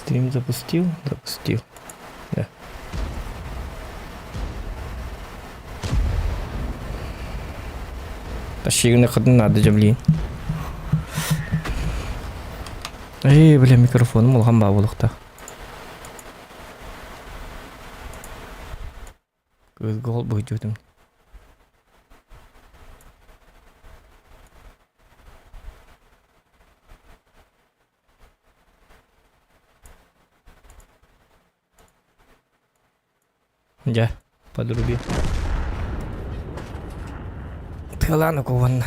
Стрим запустил? Запустил. Да. Тащигны хатын надо же, блин. Эй, бля, микрофоным улахан баа буолуохтаах. Кыыс гол быһдьыбытым. Дьэ, подруби. Тыалаан окуонна.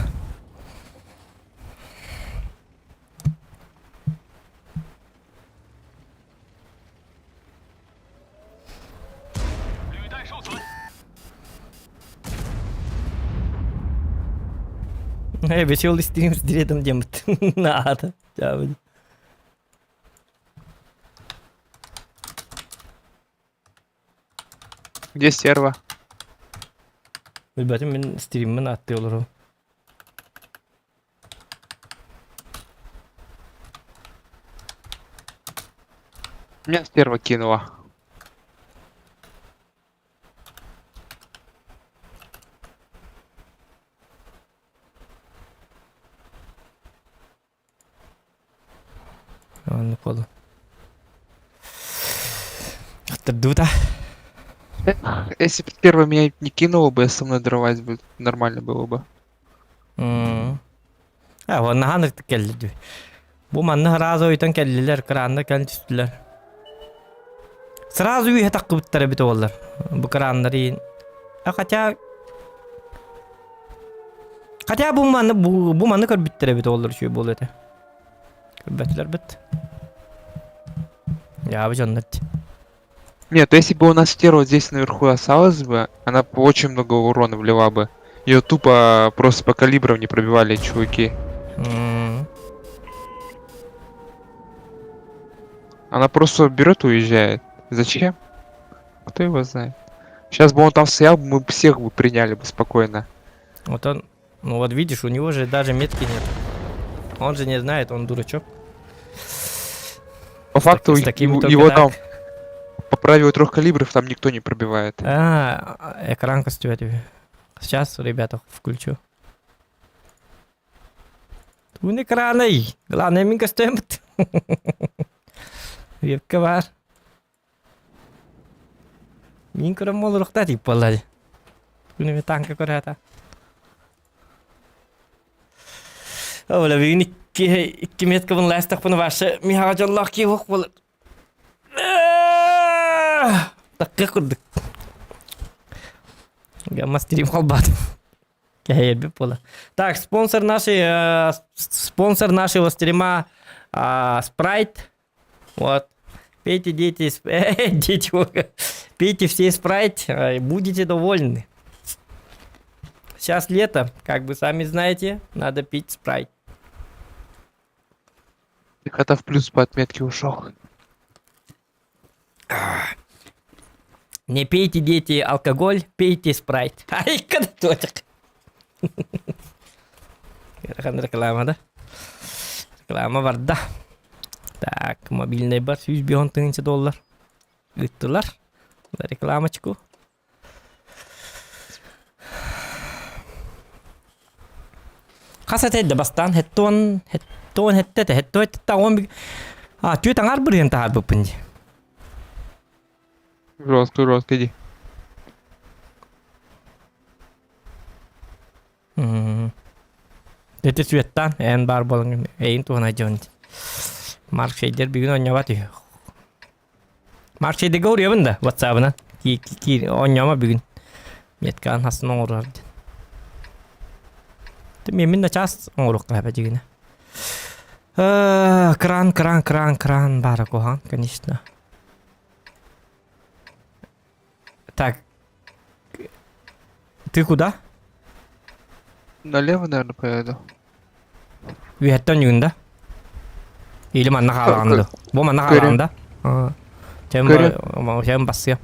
Э, веселый стрим с дредом демот. Надо. Где стерва? Билбэтим мин стриммин аттыы олорум. Меня стерва кинула. Оннук буолла. Аттардыбыта. Если бы стерва меня не кинула бы, со мной дралась бы, нормально было бы. А, уонна ханык кэллэ Бу манна сразу ыйтан кэллилэр, кранна кэлэн түстүлэр. Сразу үһэ таххыбыттар эбит уоллар. Бу краннар иин. А хотя Хотя бу маны бу, бу маны көрбүттэр эбит уоллар үчүгэй буолуо этэ. Көрбөтүлэр бит. Дьаабы дьоннор. Нет, если бы у нас стерва здесь наверху осталась бы, она бы очень много урона влила бы. Ее тупо просто по калибрам не пробивали чуваки. М. Она просто берет и уезжает. Зачем? Кто его знает? Сейчас бы он там стоял, мы бы всех бы приняли бы спокойно. Вот он, ну вот видишь, у него же даже метки нет. Он же не знает, он дурачок. По факту с такими его, только его так. там по правилу трех калибров там никто не пробивает. А, экран костюм. Сейчас, ребята, включу. Туун экраный. Главное, мин көстөммүт. Вебка бар. Мин көрөн буолуруктаа тип буолла. Күнү танка көрөөтө. Ола бүгүн икки икки меткабын лаастахпына вообще миһаҕа дьоллоох киһи суох буолар. Такка курдук. Гамма стрим холбаатым. Кэһэйэрбит буола. Так, спонсор нашей, спонсор нашего стрима Спрайт. Вот. Пейте, дети, дети, пейте все спрайт, будете довольны. Сейчас лето, как бы сами знаете, надо пить спрайт. Ты когда в плюс по отметке ушел. Не пейте, дети, алкоголь, пейте спрайт. Ай, когда Реклама, да? Реклама барда. Так, мобильный бар 105 тыһыынча доллар ыыттылар. Рекламочку. Хас этэ бастаан хеттуон хеттуон хеттете хеттуон хеттета он а түөт аҥар бырыһын таһаарбыппын дии. Жестко, жестко иди. Ити Светтан эн баар буолан эйин туһунан дьон Марк Шейдер бүгүн оонньообот үһү. Марк Шейдергэ уруйабын да ватсабынан оонньоомо бүгүн меткаан хасын оҥорор диэн. Мин да чаас оҥоруохха эбэ дьигинэ. Кран, кран, кран, кран баара куһаҕан, конечно. Так, ты куда? Налево, наверное, поеду. Үөһэттэн ойуун да? Или манна хаалаҕын дуу? Бу манна хаалаҕын да? Чэм бассыа.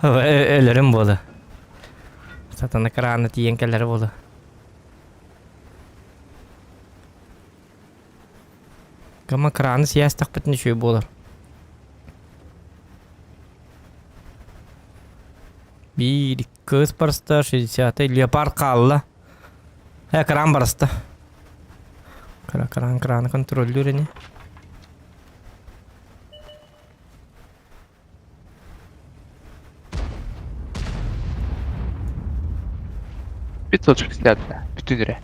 Өлөрүм буолу. Сатана краны тиийэн кэлэрэ буолу. Кама краны сийээстэхпитин үчүгэй буолар. Кыыс барыста 60 леопард хаалла. Экран барыста. Кран краны контроллүүр ини. 560, да. Бүтүн эрэ.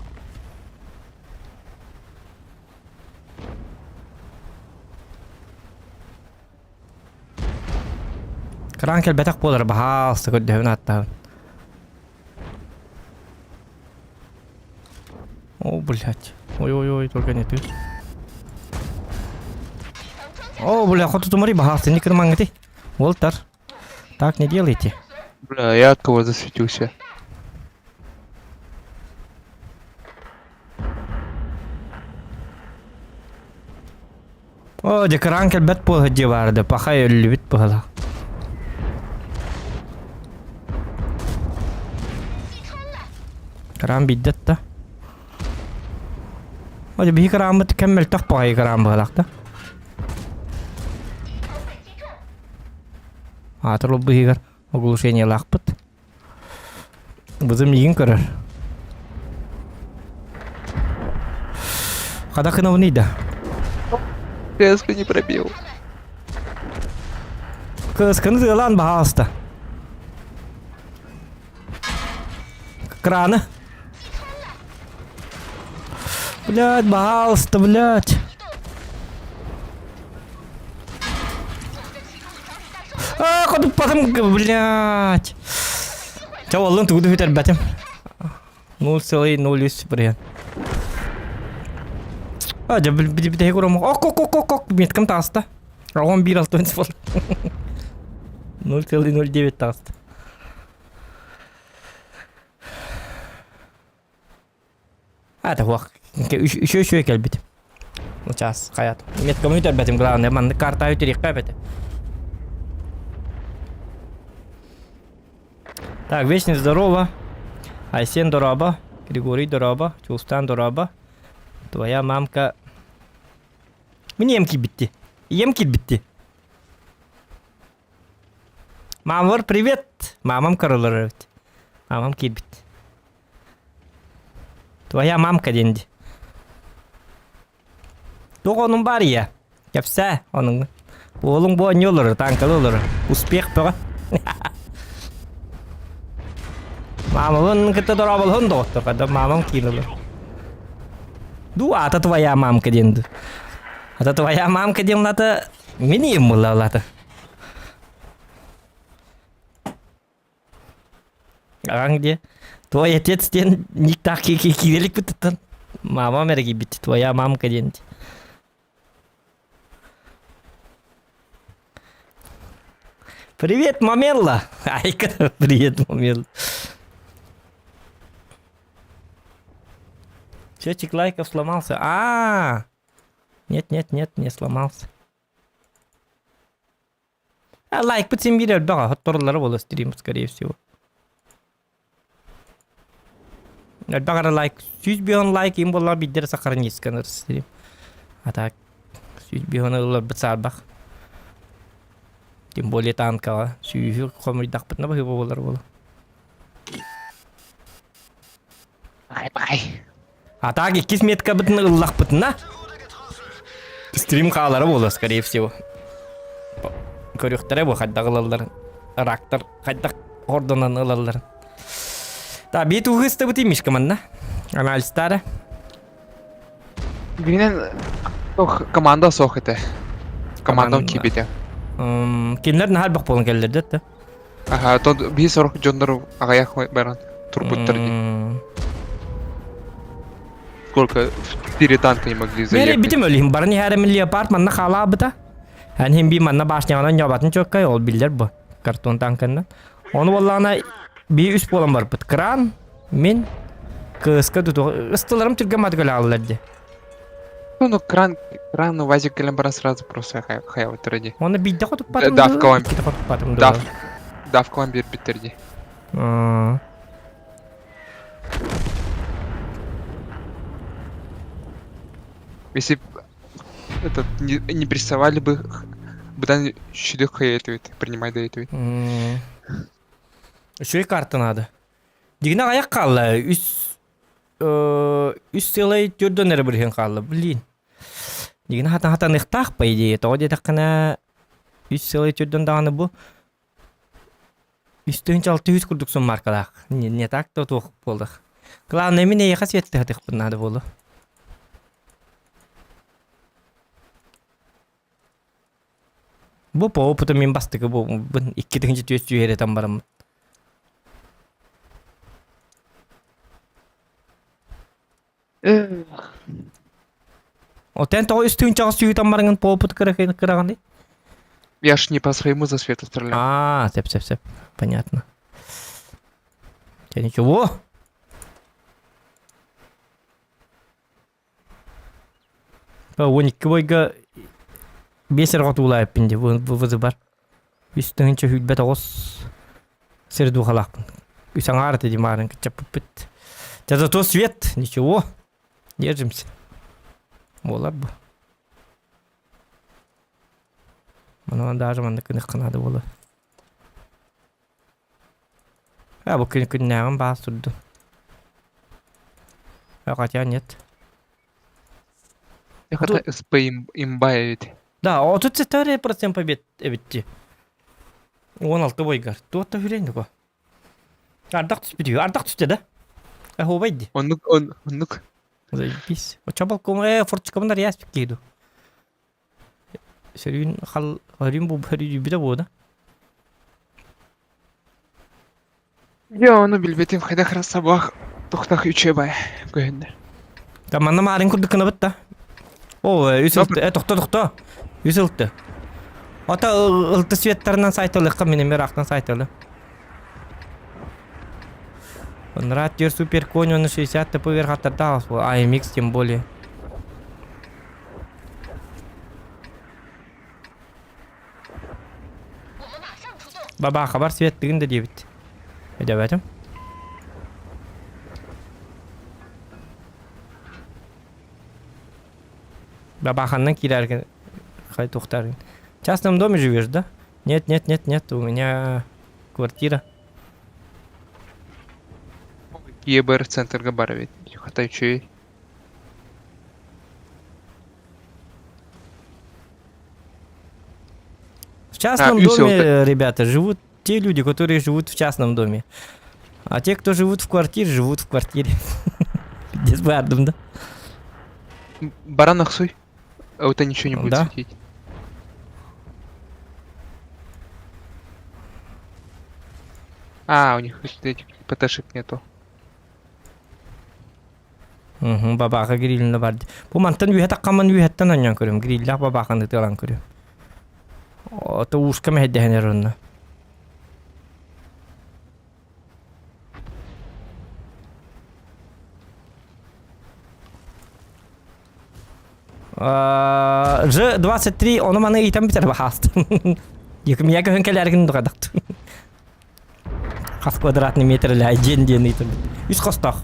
Кран кэлбэтэх буолар баһаалыста көрдөһөбүн ааттаһын. О, блядь. Ой-ой-ой, только не ты. О, бля, хоту тумари баһаалыста не кырмаңыты. Уолтар. Так не делайте. Бля, я от кого засветился. О, декоран кэлбэт буола дии баарда, пахай өллүбүт быһалаах. Кран биирдэ да. О, биһи кырааммыт кэм мөлтөх баҕайы кыраан быһалаах да. Аатыр ол быһыгар оглушениелаахпыт. Бызым миигин көрөр. Хада кынабыный да. КСК не пробил. Кысканы тыалаан баһаалыста. Краны. Блядь, баһаалыста, блядь. А, ходуппатым, блядь. Ча оллун тугу бүтэрбэтим. 0,03 бырыһыан. А, дьэ бүтэһик уром. Ок, ок, ок, ок, ок, меткам таҕыста. 11 6 бол. 0,09 таҕыста. Аата хуох. Үчү үчү кэлбит. Сейчас хаят. Меткамы үтэрбэтим главное. Маннык карта үтүриэххэ эбэтэ. Так, Вечный здорово. Айсен дороба. Григорий дороба. Чулстан дороба. Твоя мамка... Мин ийэм киирбитти. Ийэм киирбитти. Мамалар привет! Мамам көрөлөр эбит. Мамам киирбит. Твоя мамка диэн дии. Туох онун баар ийэ? Кэпсээ онуҥ. Уолуҥ бу оонньуу олорор, тааҥкалыы олорор. Успех бөҕө. Маамабын кытта дорооболоһун доҕоттор, когда мамам киирэлэр. Ду ата твоя мамка диэн ду. Ата твоя мамка диэн лата мин ийэм буолла лата. Аҕаҥ диэ, твой отец диэн никтаах киирэликпит Мамам эргийбит, твоя мамка диэн. Привет, мамелла! Айка, привет, мамелла. Счетчик лайков сломался. А, -а, -а! Нет, нет, нет, не сломался. А лайкпыт син биир элбэх хотторуллара буолуо стрим, скорее всего. Элбэх эрэ лайк, 105 лайк им буоллар биирдэрэ сохранисканыр стрим. А так 105 ылларбыт саарбах. Тем более танкаҕа сүүһү хомуйдахпытына баһыыба буолар буолуо. Бай бай. А так иккис меткабытын ыллахпытына стрим хаалара буолуо, скорее всего. Көрүөхтэрэ бу хайдах ылалларын. Рактар хайдах ордонон ылалларын. Та бии тугу ыстабыт Мишка манна? Анализтара. Билинэн ох команда суох этэ. Командам киирбитэ. Кинилэр наһаа элбэх буолан кэллэр да? Аха, то биир сорох дьоннор аҕыйах баран турбуттар дии. Сколько четыре танка не могли Мери заехать. битим өлүһүм баран иһээрим леопард манна хаалаабыта. Эн хин би манна башнягынан ньобатын чөккай ол биллэр бу картон танканна. Ону боллаана би үс буолан барбыт. Кран, мин, кыска туту ыстыларым түргэн матгылааллар ди. Ну, кран, кран, ну, Вазик кэлэн баран сразу просто хаябыттар дии. Оны биирдэ хотуппатым Давкалан. иккитэ хотуппатым Дав, давкалан биэрбиттэр дии. Если б этот, не, не прессовали бы, быдан сүдүк хайа этибит, принимай да этибит. Үчүгэй карта наада. Дигинэ аҕыйах хаалла. Үс үс сыалай төрдөн эрэ бырыһын хаалла. Блин. Дигинэ хатан хатаныахтаах по идее. Тоҕо диэтэххинэ үс сыалай төрдөн даҕаны бу үс тыһыынча алта үс курдук суммаркалаах. Не, не так то туох буоллах. Главное мин эйиэхэ светтыһатыхпын наада буолуо. Бу по опыту мин бастакы буолбун 2400 үөрэтэн бараммын. Отен тоҕо үс тыһыынчаҕа сүүтэн бараҥын по опыту кыраҕаный? Я ж не по своему засвету стрелял. А, сеп, сеп, сеп. Понятно. Тебя ничего? 12 бойга биэс эрэ хотуулаабыппын дии вызыбар. Үс тыһыынча сүүрбэ тоҕус сир духалаахпын. Үс аҥаар этэ дии маарын кыччаппыппыт. Да зато свет, ничего, держимся. Буолар бу. Манан даже маннык гыныахха наада буолуо. А бу күн күннээҕим баас турду. А хотя нет. Это СП имба эбит. Да, 34% побед эбитти. 16 бойгар. Туотта хүрен дуко. Ардах түспүтү. Ардах түстэ да? Ахубайди. Оннук, он, оннук. Заебись. Оча балкон, э, форточкабын арыяс киду. Сөрүүн хал өрүүн бу өрүүбүтэ буо да? Я ону билбэтим хайдах эрэ собаах тухтах үчүгэй көһүннэ. Да манна маарын курдук гынабыт да. О, үс ылты, э, тохто тохто. Үс ылты. Ата ылты светтарынан сайталыхха мин эмир ахтан сайталы. Онрат супер конь он 60 ТП вверх аттарда AMX тем более. Баба хабар свет тыгын да диэбит. Өйдөөбөтүм. Бабаханнан киирэргин хай тухтаргын. В частном доме живешь, да? Нет, нет, нет, нет, у меня квартира. ЕБР центрга бар эбит. Хата үчүгэй. В частном А, доме, ребята, живут те люди, которые живут в частном доме. А те, кто живут в квартире, живут в квартире. Пиздец бардым, да? Баран ахсуй. А вот ничего не будет Да. светить. А, у них этих ПТшек нету. Угу, бабаха грилинэ бар. Бу мантан үөһэ таххаммын үөһэттэн анньан көрүм. Гриллээх бабаханы тыалан көрүм. Ото ууска мэһэйдэһэн эрэр онно. Ж-23 ону маны ыйтан бүтэр баһаастым. Яким я көһөн кэлээргин духадахтым. Хас квадратный метр элэ дьиэн диэн ыйтабыт. Үс хостоох.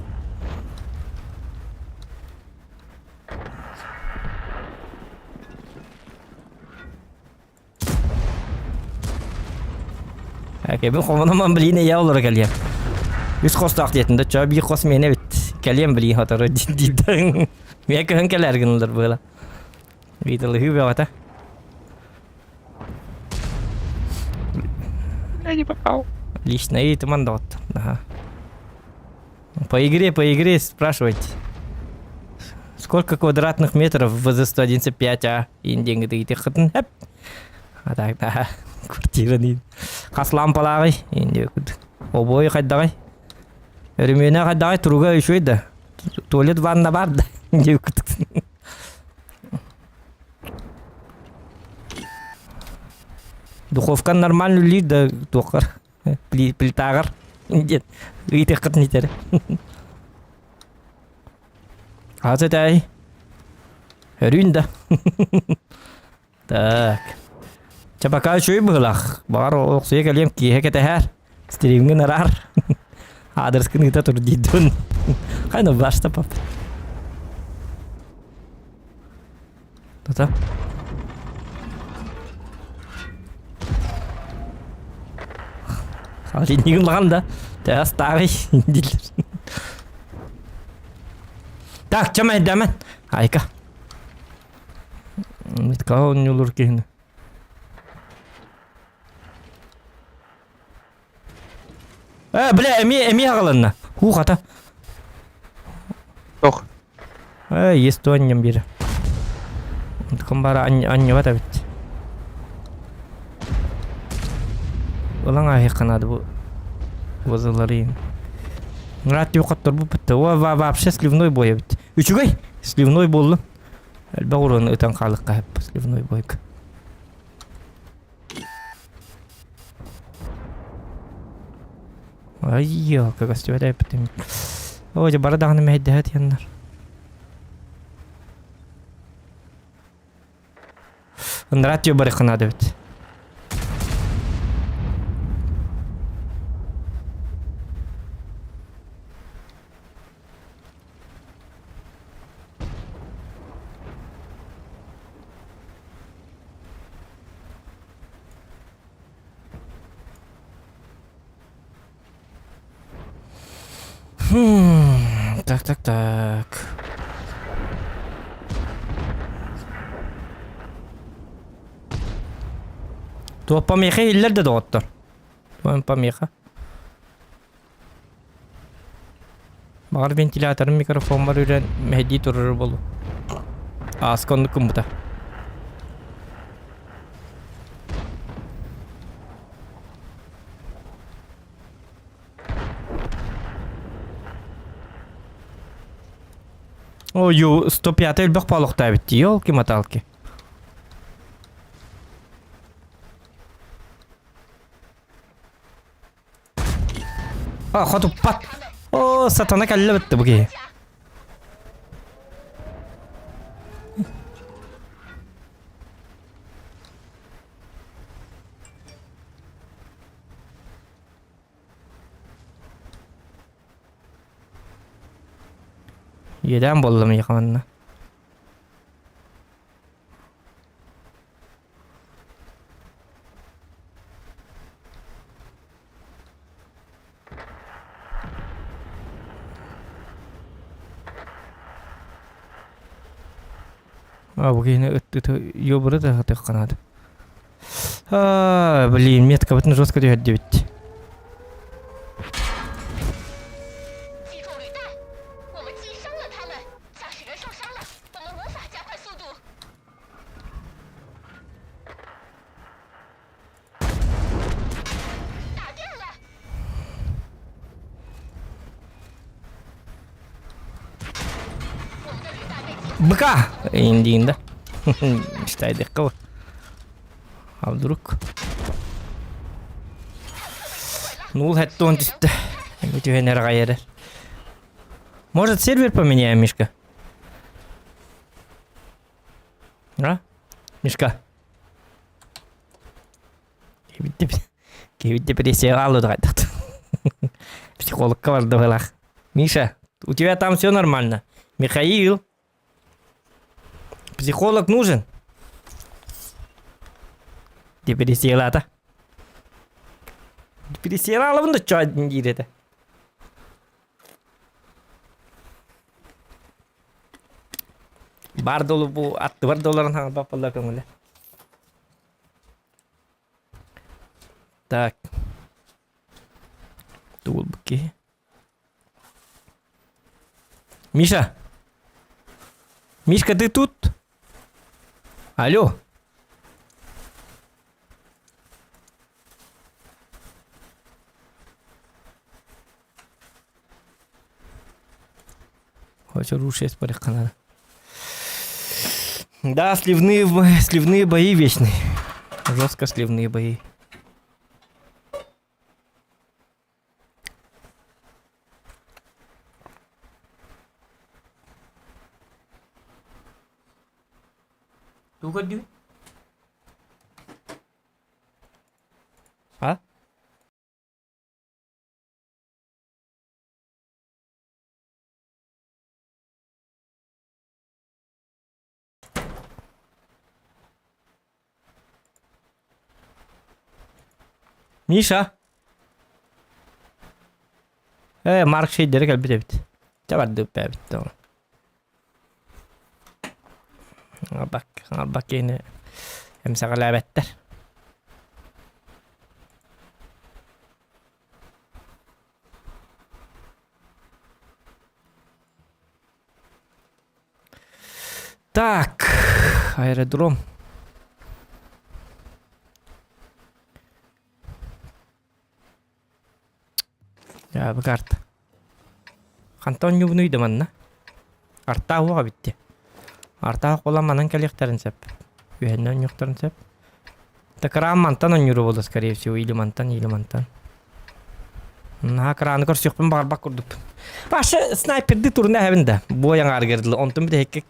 Кэбин хомономан блин я олоро кэлиэм. Үс хостоох диэтин да чоо биир хос миэнэ эбит. Кэлиэм блин хотору диидэн. Миэ көһөн кэлээргин ылар быыла. Ыйыталыһыы бөҕөтө. Я не попал. Лично ыйытыман доҕоттор. Аха. По игре, по игре спрашивайте. Сколько квадратных метров в ВЗ-111.5А? Иин диэҥҥэ ыйытыаххытын сөп. А так, да, квартираны. Хас лампалааҕый? Иин диэкут. Обои хайдаҕай? Өрөмүөнэ хайдаҕай? Туруга үчүгэй да? Туалет ванна баар да? Диэкут. Духовкан нормально үллүүр да туоххар плитааҕар диэн ыйытыаххытын итэр. Хас этэй? Өрүүн да. Так. Чэ пока үчүгэй быһыылаах. Баҕар олохсуйа кэлиэм киэһэ кэтэһээр. Стримҥин араар. Аадырыскын ыыта тур диидун. Хайна башта пап. Тута. Холодильнигын улахан да. Төһө старый дииллэр. Так, чем айдаман? Айка. Митка оонньуулур киһини. Э, бля, эмиэ эмиэ аҕаланна. Хуу хата. Тох. Э, есть то анньам биэрэ. Онтукам баара анньыбат эбит. Ылан ааһыахха наада бу вазаларыйын. Нраат хотторбут бытта. О, вообще сливной бой эбит. Үчүгэй! Сливной буоллун. Элбэх уруону ытан хаалыкка сливной бойга. Айыы, көстүбэт эппитим. Оо, дьэ бары даҕаны мэһэйдэһэ тиэннэр. Ынраат тиө барыахха наада эбит. Хм, так, так, так. Туох помеха иһиллэр да доҕоттор. Туох помеха. Баҕар вентиляторым микрофоммар үрэн мэһэйдии турар буолуо. Ааска оннук гыммыта. Ой, 105 элбэх палохтаабит дии, елки-моталки. А, хотуппат. О, сатана кэллэ битти бу киһи. Иэдээн буолла миэхэ манна. А, бу киһини ыт ёбуры да хатыахха наада. А, блин, меткабытын жестко түһэрдибит. Быка! Индиин да. Мечтайдыкка А вдруг? Ну, хэттон түстэ. Түһэн эрэ Может, сервер поменяем, Мишка? А? Мишка? Киһибит депрессияҕа аллыдыгайдахт. Психологка барда быһылаах. Миша, у тебя там все нормально? Михаил, психолог нужен? Депрессиялаата. Депрессиялаалабын да чоо диир этэ. Бар долу бу аттыбар долларын хаҥалбаппаллар көҥүлэ. Так. Тугул киһи. Миша! Мишка, ты тут? Алло! Хоча барыхха Да, сливные, сливные бои вечные. Жестко сливные бои. Тугу көрдүгүт? А? Миша! Э, Марк Шейдері кэлбит эбит. Чэ бардыбыт бэбит. Албак, албак киһини эмсэҕэлээбэттэр. Так, аэродром. Дьаабы карта. Хантан оонньуубунуй да манна? Артаах уоҕа эбит дии. Артаах буолан манан кэлиэхтэрин сөп. Үһэннэ оонньуохтарын сөп. Такраан мантан оонньуура буолуо скорее всего или мантан, или мантан. Наһаа краны көрсүөхпүн баҕарбат курдукпун. Паша снайпердыы турна эһэбин да. Буой аҥаарыгар дылы. Онтун бүтэһиккэ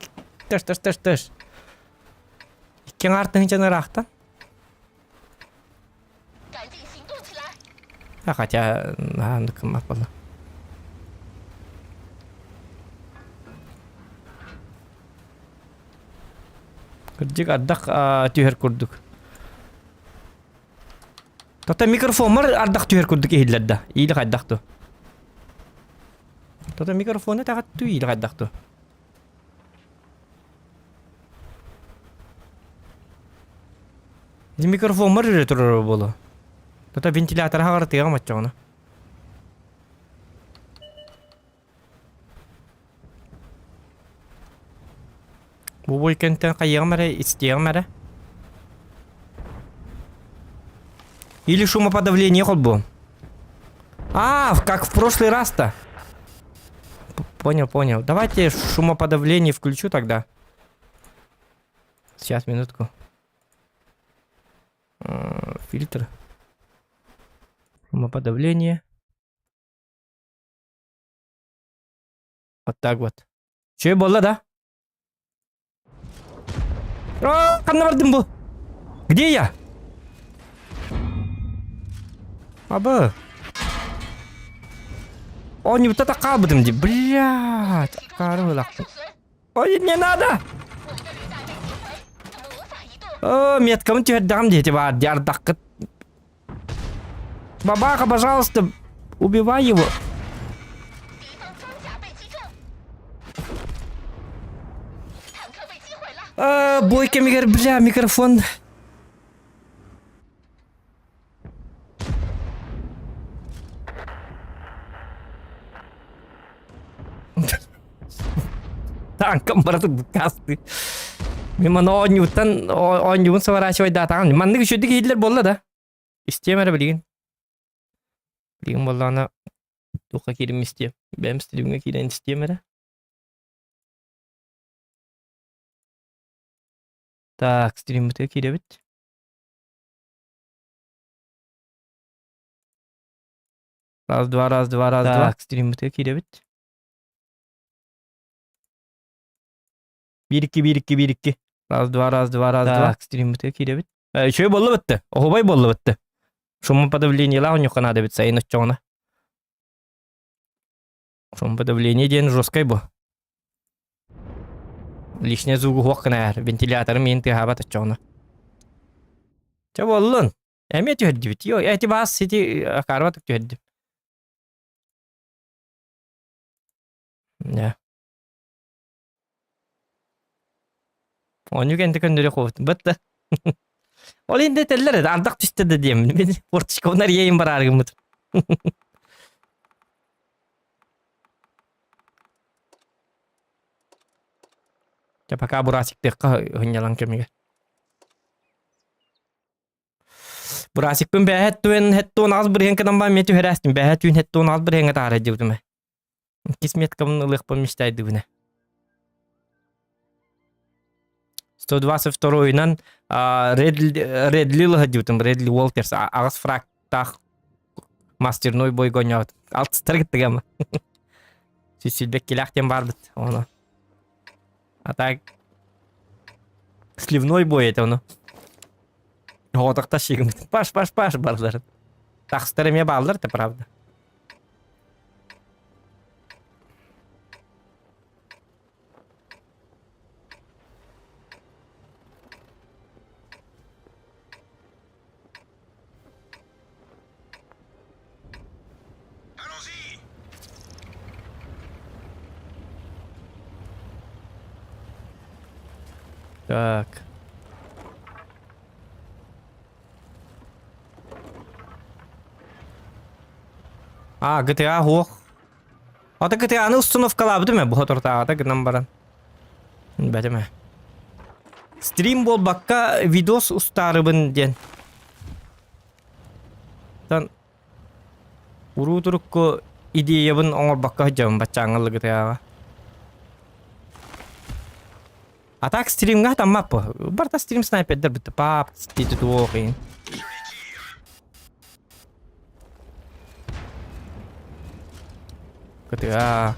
төш төш төш төш. Икки аҥаар тыһыынчаны ыраахтан. А хотя наһаа кыммат буолла. Кырдьык ардах түһэр курдук. Тота микрофоммар ардах түһэр курдук иһиллэр да. Иили хайдах ту. Тота микрофону таҕат ту иили хайдах ту. Ити микрофоммар үрэ турар буолуо. Тота вентилятор хаҕар тыаҕым оччоҕуна. Бу буйкентэн хайыаҕым эрэ, истиэҕим эрэ. Или шумоподавление холбуом. А, как в прошлый раз-то. Понял, понял. Давайте шумоподавление включу тогда. Сейчас, минутку. Фильтр. Шумоподавление. Вот так вот. Че буолла да? А, ханна бардым бу? Где я? Аба. Оонньуубута так хаалбытым дии. Блядь, акаары быһыылаахпын. Ой, не надо! О, меткабын түһэрдэҕим диэти баар дии ардаххыт. Бабаха, пожалуйста, убивай его. А, бой кэмигэр, бля, микрофон. Танкам барыта буккаастыы. Мин маны оонньууттан оонньуубун соворачивайдаатаҕым. Маннык үчүгдүк иһиллэр буолла да. Истиэм эрэ билигин. Билигин буоллаҕына туохха киирим истиэм. Бэйэм стримҥэ киирэн истиэм эрэ. Так, стриммытыгар киирэбит. Раз, два, раз, два, раз, два. Так, стриммытыгар киирэбит. Биир икки, биир икки, биир икки. Раз, два, раз, два, раз, два. Так, стриммытыгар киирэбит. Үчүгэй буолла бытты. Оһубай буолла бытты. Шумоподавлениелаах онньукка наада эбит сайын оччоҕуна. Шумоподавление диэн жесткай бу. Лишнее звугу суох гына вентиляторым иин тыаһаабат оччоҕуна. Чэ буоллун. Эмиэ түһэрдибит. Йо, эти баас ити акаарбатык түһэрдим. Да. Оонньуу кэннэ көннөрү хуобут. Бытта. Ол инде этэллэр этэ, ардах түстэ да диэммин. Мин форточкабын арыйайын бараары гыммытым. Чэ, пока бурасиктыахха һынньалаҥ кэмигэр. Бурасикпын бээһэт түөн һэттуон аҕыс бырыһыан кынан баа эмиэ түһэрээстим. Бээһэт түүн һэттуон аҕыс бырыһыаҥҥа таһаарай диэбитим ээ. Иккис меткабын ылыахпын мечтайдыбына. 122-йынан Редли ылыһа Редли Уолтерс аҕыс фрактаах мастерной бойго оонньообут. Алтыстар кыттыгама. Сүссүлбэк килээх диэн баарбыт ону. А так сливной бой это ону. Оҕотохто шигымыт. Паш, паш, паш барлар. Тахстар эмиэ бааллар это правда. Так. А, GTA суох. Ата GTA-ны установкалаабытым ээ, бу соторутааҕыта гынан баран. Бэтим ээ. Стрим буолбакка видос устаарыбын диэн. Тан уруу турукку идеябын оҥорбокко сылдьабын баччааҥҥа GTA-ҕа. А так стримҥа хатаммаппы. Барыта стрим снайпердэр бүтті. Пап, тити туох иин. Кытыа.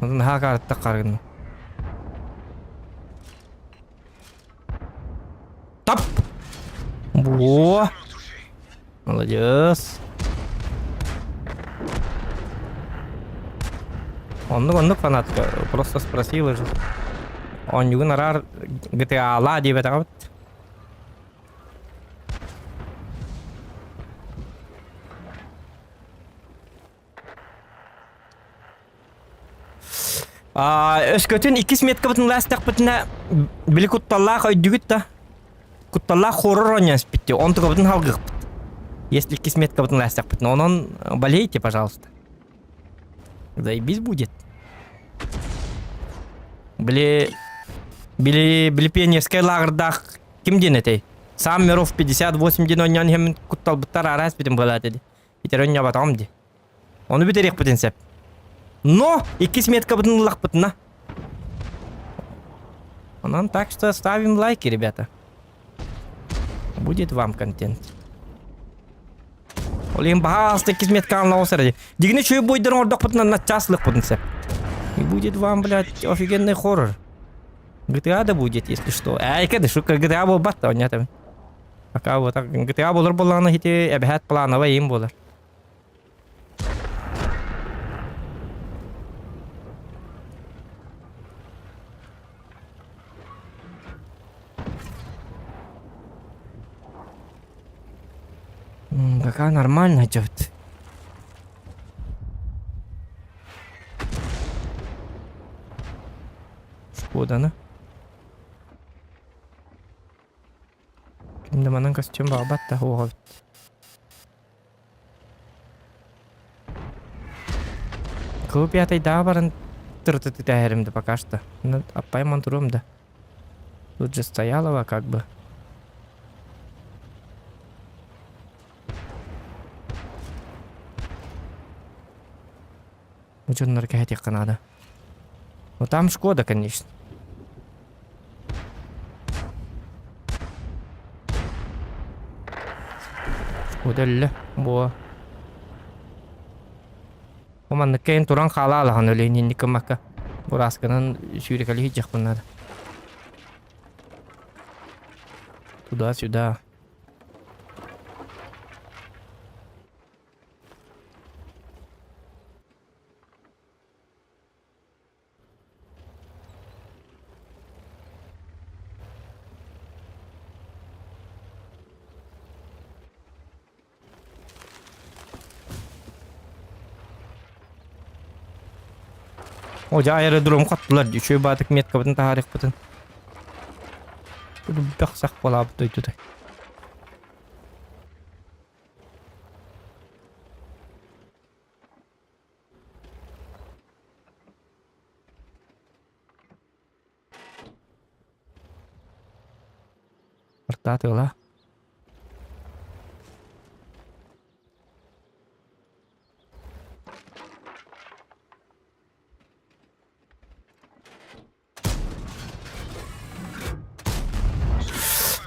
Онон наһаа каарыттах харгын. Тап! Во! Молодец. Оннук оннук фанатка. Просто спросила же. Оонньугун араар GTA-ла диэбэтэҕэ Өскөтүн иккис меткабытын ылаастахпытына били кутталлаах өйдүгүт да кутталлаах хоррор оонньоон испитти онтукабытын халгыахпыт если иккис меткабытын ылаастахпытына онон болейте пожалуйста заебись будет били били били пионерскай лааҕырдаах ким диэн этэй сам миров 58 диэн оонньоон иһэммин кутталбыттар араас битим буолаат ди итер оонньообатаҕым ди Ону бүтэриэхпитин сөп. Но иккис меткабытын ыллахпытына. Онон так что ставим лайки, ребята. Будет вам контент. Ол иһин баһаалыста иккис меткаҕын оҕус эрэ. Дигини чуй буйдарын ордохпутунан начаас ылыахпытын сөп. И будет вам, блядь, офигенный хоррор. GTA да будет, если что. Эйке да, шутка GTA буолбат да, оннятым. Пока вот так GTA болар боллаҕына хити эбэһээт плановай им болар. Какая нормально идет. Шкода, Ким да манан костюм баҕарбат да уоҕа эбит. Кыл пятайдааҕы баран тырытытытээһэрим да пока что. Ну, аппайым туруом да. Тут же стоялова как бы. Дьоннор кэһэтиэххэ наада. Ну там Шкода, конечно. Шкода өллө. Буо. Бу маннык кэйин туран хаала алахан өлейин инник гыммакка. Бурасканан сүүрэкэлии сылдьыахпын наада. Туда-сюда. О, дьэ аэродром хаттылар дии, үчүгэй баатык меткабытын таһаарыахпытын. Бөх сах буолаабыт дойдута. Артаатыла.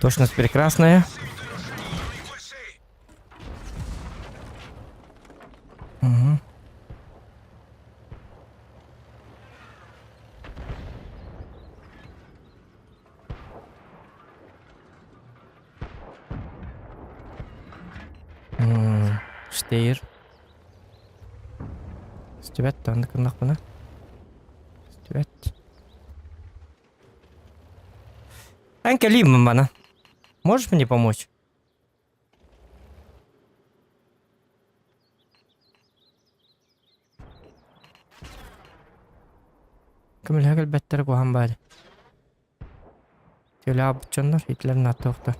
Точность прекрасная. Угу. Штейр. Стювет, танды кыннахпына. Стювет. Эн кэлиим мана. Можешь мне помочь? Көмөлөһө кэлбэттэрэ куһаҕан баҕайы. Төлөөх дьоннор итилэр нааттыахтар.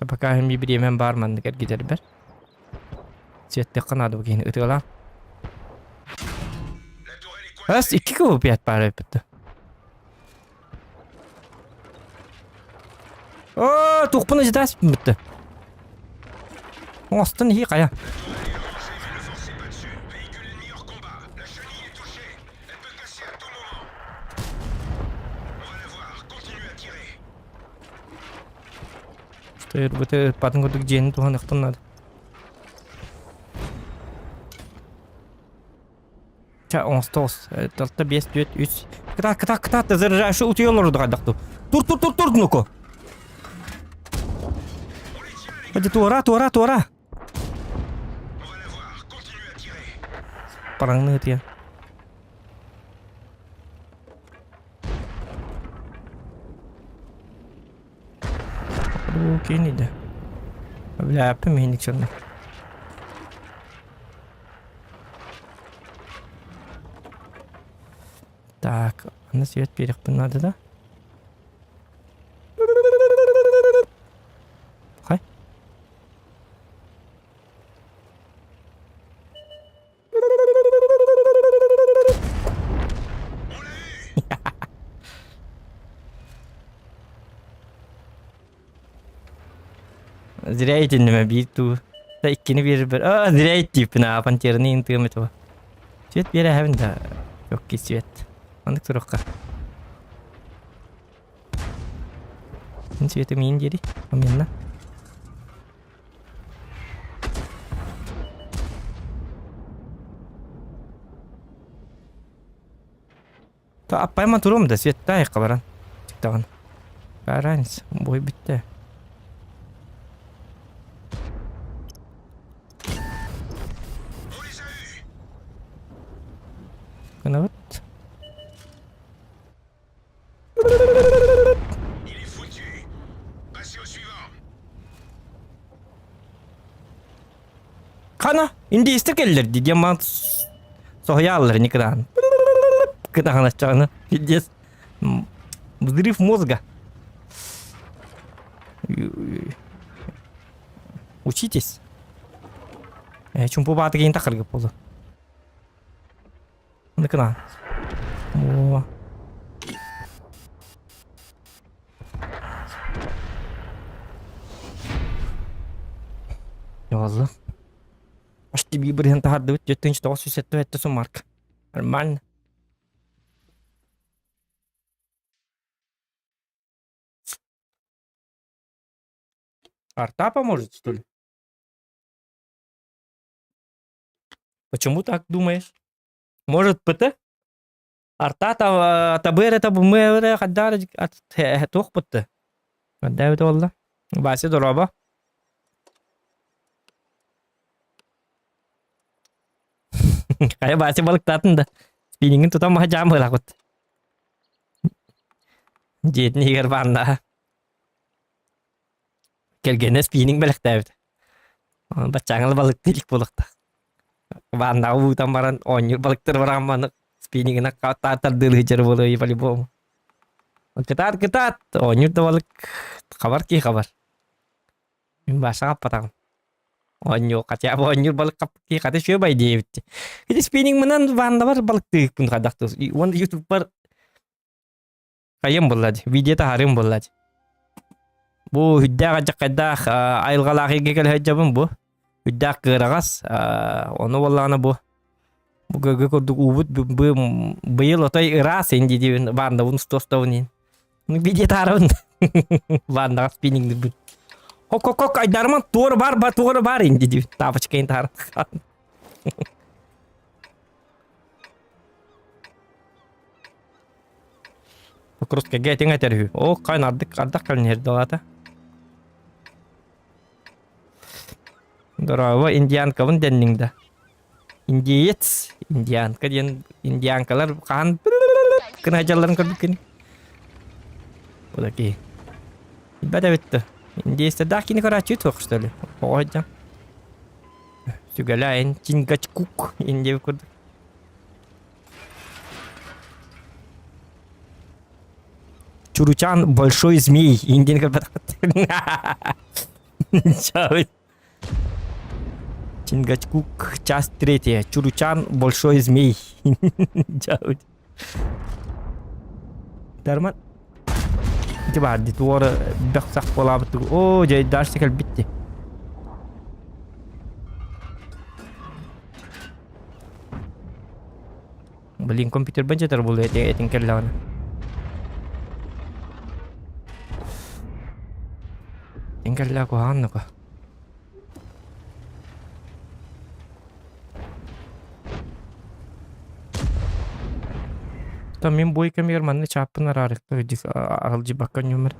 Пока иһин бириэмэм баар маннык эргитэрбэр. Сиэттэххэ наада бу киһини ытыалаан. Ас икки кубу пять пара эппитте. Оо, тухпун иждас бүтте. Оҥостон иһии хайа. Что ыппатын курдук дьиэни туһаныахтан наада. Ча оҥостоос. Алта, биэс, түөрт, үс. Кытаат, кытаат, кытаат, заряжающий утуйа олорду хайдах Тур, тур, тур, тур, ну-ка. Hadi туора, туора, туора. Параңны ытыйа. Кини да. Бля, пыминик черный. Так, аны свет биэриэхпин наада да? Хай. Зря итинним биир туу. Да иккини биэрбэр. А, зря иттииппин аа, пантераны интыам этого. Свет биэрэһэбин да. Жокки свет. Маннык турукка. Мин светым иин диэри. Оменна. Та аппайма турум да светтаа баран. Тиктаҕын. Разница, бой бүттэ. Гынабыт. Хана, индийстэр кэллэр дии диэн маан соһуйааллар никыдаан. Кытаҕаначчаҕына пиздец. Взрыв мозга. Учитесь. Чумпу бааты кейин тахаргып болу. Ныкына. О. Yazdı. Почти bir бырыһын таһардыбыт 4977 суммарк. Нормально. Арта поможет, что ли? Почему так думаешь? Может, ПТ? Арта табыр это бумэрэ хаддар туох бутты. Хаддаабыт буолла. Вася дорообо. Хайа Вася балыктаатын да. Спиннингин тутан маһа дьаам быһылаахпыт. Дьиэтин иһигэр бааннаа. Кэргэнэ спиннинг бэлэхтээбит. Баччааҥҥа балыктыы илик буолуохтаах. Ваннаҕа уутан баран оонньуур балыктар баран маны спиннингинэн тардыалыы сылдьар буолуой по-любому. Кытаат, кытаат, оонньуур да балык хабар киһи хабар. Мин баашаҕа аппатаҕым. Оонньуу, хотя бы оонньуур балык хаппыт киһи хата үчүгэй диэбит. Ити спиннингмынан ваннабар балыктыыкпын хайдах Уонна ютубпар Хайым буолла дии, видео таһаарыым буолла дии. Бу үрдээх алдьархайдаах айылҕалаах ыйга кэлэ сылдьабын бу. Үрдээх кыараҕас, ону буоллаҕына бу бу көгө курдук уубут быйыл отой ыраас ин диибин ваннабын устуостабын иин. Видео таһаарабын ваннаҕа спиннингдирбин. Хок-хок-хок айдарыман туора бар ба туора бар ин диибин тапочкайын таһааран. Покровскайга этиҥ этэр үһү. Оо, хаан ардык ардах кэлэн иһэр далаата. Дорообо, индианкабын дэнниҥ да. Индеец, индианка диэн индианкалар хаһан гына дьалларын көрбүккүн. Була киһи. Билбэт эбит да. Индейстэрдээх киинэ көрөөччү суох что ли? Оҕо сылдьан. Сүгэлээн Чингачкук индиэбит курдук. Чуручан большой змей индиэн көрбөтөххүт. Чингачкук часть третья. Чуручан большой змей. Дарман ити баар дии туора бөх-сах буолаабыт оо дьэ дальше кэлбит дии Блин, компьютербын дьэтэр буолуо этин кэллэҕинэ. Этин кэллэҕэ куһаҕан нука. Там мин бой кэмигэр манна чааппын араарыкта аралдьыйбакка ньүмэр.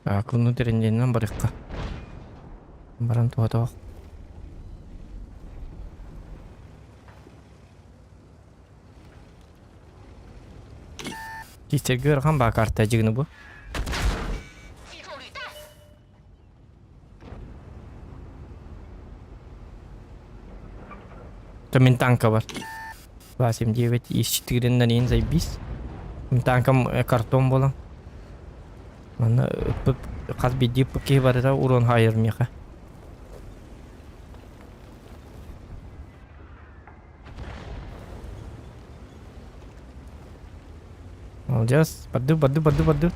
Так, внутреннейынан барыахха. Баран туһатох. Кистерге ыарахан баа карта дьигини бу. То мин танка бар. 279 из 4 на заебись. Мин танкам картон буолан. Манна хас биирдии киһи барыта урон хаайар миэхэ. Молодец. Барды, барды, барды, барды.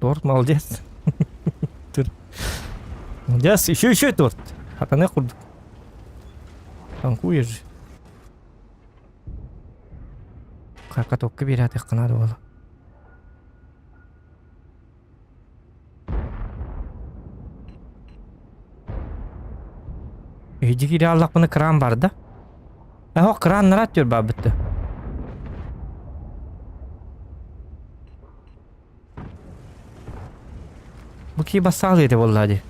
Торт, молодец. Молодец, еще, еще торт. Хатаны курдук. Танкуешь же. Катокка биэрээтэххэ наада буолла. Иһдьи киирэ аллахпына кран бар да? Эһо кран нараат түөр баабытты. Бу кии бассаал ете буолла дии.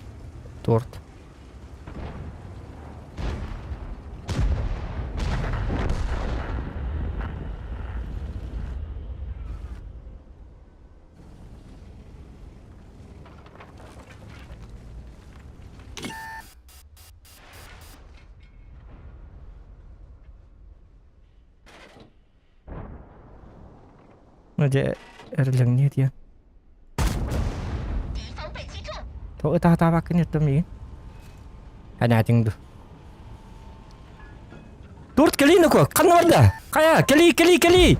Торт. Дьэ эрэлэҥниэ диэн. Тоҕо ытаатаабаккын еттем миигин? Ханаатыҥ дуу? Торт кэлии нуку, ханна барда? Хайа, кэлии, кэлии, кэлии!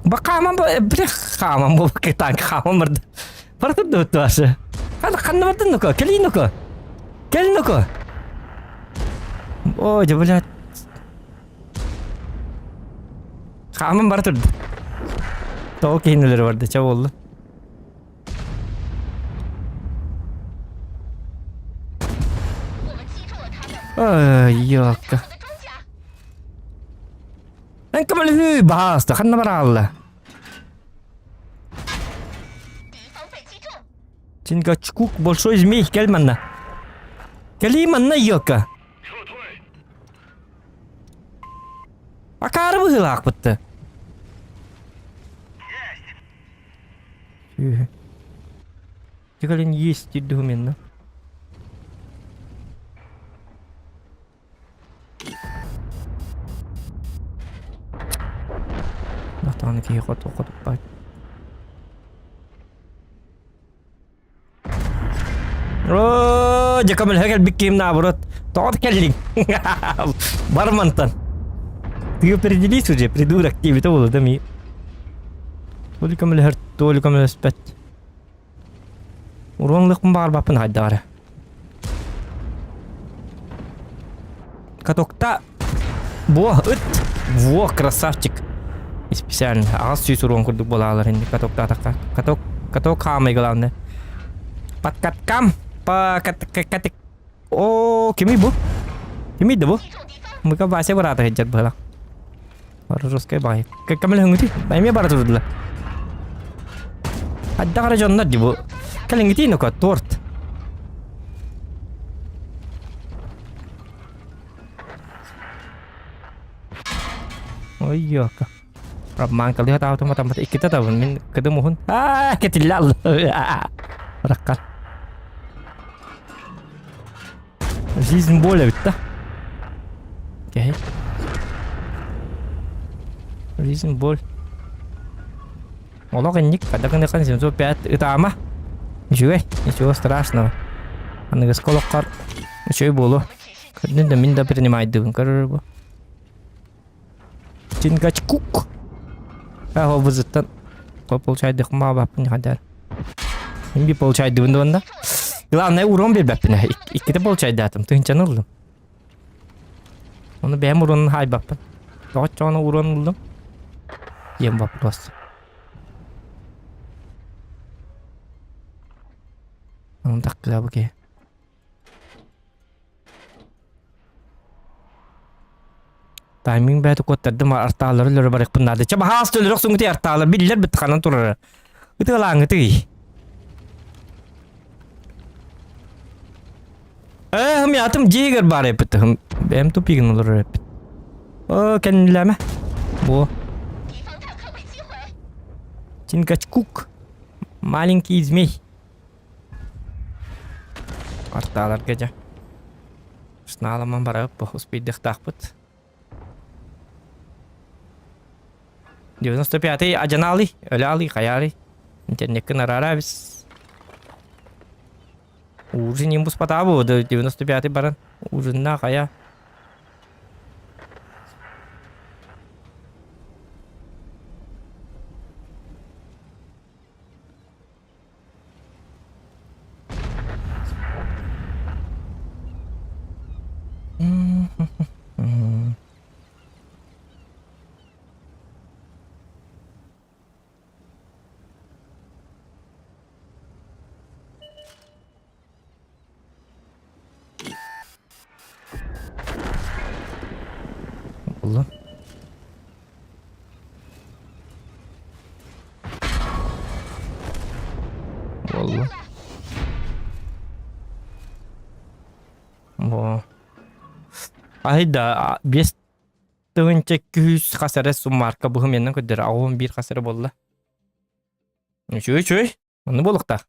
Ба хааман бу, бile хааман бу танк хааман барда. Барытыр да башы. Ханна ханна бардын нуку, кэлии нуку. Кэл нуку. Ой, да блядь. Хааман бара турда. Тоҕо киһинилэри барда, ча буолла. Ай, ёлка. Эн көмөлөһүү баһааста ханна бараалла? Чингачкук большой змей кэл манна. Кэлии манна ёлка. Акаары быһыылаахпытты. Сүүһү. Тикалин есть документно. Тахтааны киһи хоту хотуппат. Оо, дьэ көмөлөһө кэлбит киһим наоборот. Тоҕо кэллиҥ? Бар мантан. Ты определись уже, придурок, диэбитэ буолуо да ми. То ли көмөлөһөр, то ли көмөлөспөт. Уруонлукпун баҕарбаппын хайдах эрэ. Катокта. Во, ыт. Во, красавчик. Специально 800 урон курдук буолаалар инник катоктаатахха. Каток, каток хаамай главное. Под каткам, по кат, кат, О, кимий бу? Кимий да бу? Мыка Вася быраата сылдьар быһалаах. Русскай баҕайы. Кэмэлэһиҥҥитий? Эмиэ бара турдулар. Хайдах эрэ дьоннор дии бу. Кэлиҥҥитий ну-ка, торт. Ой, ёка. Обманкалыы сатаабытым атаммыт иккитэ табын мин кыдым уһун. Аа, кэтиллэ алла. Раккар. Жизнь боль эбит да. Кэһэй. Жизнь боль. Олох инник, когда гыныхан 705 ытаама. Үчүгэй, ничего страшного. Аныгыска олоххор үчүгэй буолуо. Көрдүн да мин да принимайдыбын көрөр бу. Чингачкук. А, обызыттан получайдык маабаппын хадар. Мин би получайдыбын да Главное урон бербэппин. Иккитэ получайдаатым. Тыһынчаны ыллым. Оны бэйэм уронун хаайбаппын. Тоҕоччоҕуна урон ыллым. Диэн вопрос. Оны таккыга киһи. Тайминг бэйэтэ куоттардым артаалары өлөрө барыахпын наада. Чэ баһаас өлөрөх суҥути артаалар биллэр бит ханан турара. Ытыалааҥҥытый. Э, хым ятым дьиэгэр баар эппит. Хым бэйэм тупигын олорор эппит. О, кэннилээмэ. Бу. Чингачкук. Маленький змей. Артааларга дьэ. Сналаман барабыт успейдыахтаахпыт. 95-й адьанаалый, өлөалый, хайаарый. Интернеккин араара эбис. Ужин им буспатаабы, 95-й баран. Ужинна хайа. Буолла. Буолла. Бо. Айда 5200 хас эрэ суммарка быһым көрдөрө 81 хас эрэ буолла. Үчүгэй үчүгэй. Онну буолуохтаах.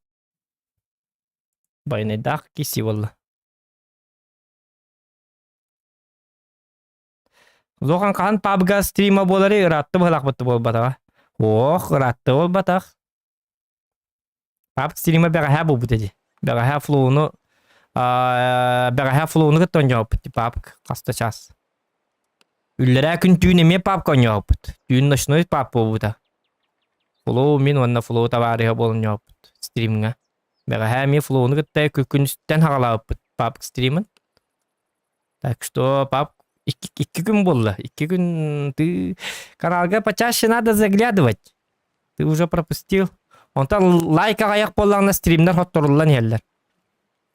Байнайдаах киси буолла. Зохан хаһан пабга стрима буолары ыраатты быһалаахпыт буолбатаҕа. Ох, ыраатты буолбатах. Пабг стрима бэҕэһээ буолбут ди. Бэҕэһээ флоуну бэҕэһээ флоуну кытта оонньообуппут пабг хаста час. Үллэрээ күн түүн эмиэ пабг оонньообуппут. Түүн ночной паб буолбута. Флоу мин уонна флоу табаарыһа буолан оонньообуппут стримҥа. Бэҕэһээ эмиэ флоуну кытта күнүстэн хаҕалаабыппыт пабг стримын. Так что, пап, икки күн буолла. Икки күн ты каналга почаще надо заглядывать. Ты уже пропустил. Онтон лайк аҕайах буоллаҕына стримнэр хотторуллан иһэллэр.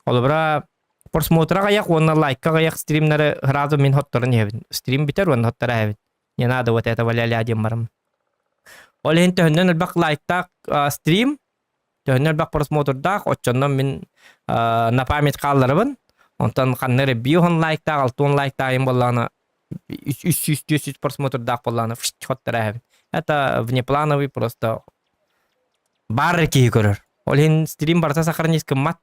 Холобура, просмотр аҕайах уонна лайк аҕайах стримнары сразу мин хотторон иһэбин. Стрим бүтэр уонна хотторо иһэбин. Не надо вот этого ля-ля диэн барым. Ол иһин төһөннөн элбэх лайктаах стрим Төһөннө элбэх просмотрдаах, оччоннон мин на память хаалларабын. Онтон ханна эрэ 5 лайктаах, 6 лайктаах им буоллаҕына 300 просмотрдаах буоллаҕына хоттара Это внеплановый просто баар киһи көрөр. Ол иһин стрим барыта сохранить гыммат.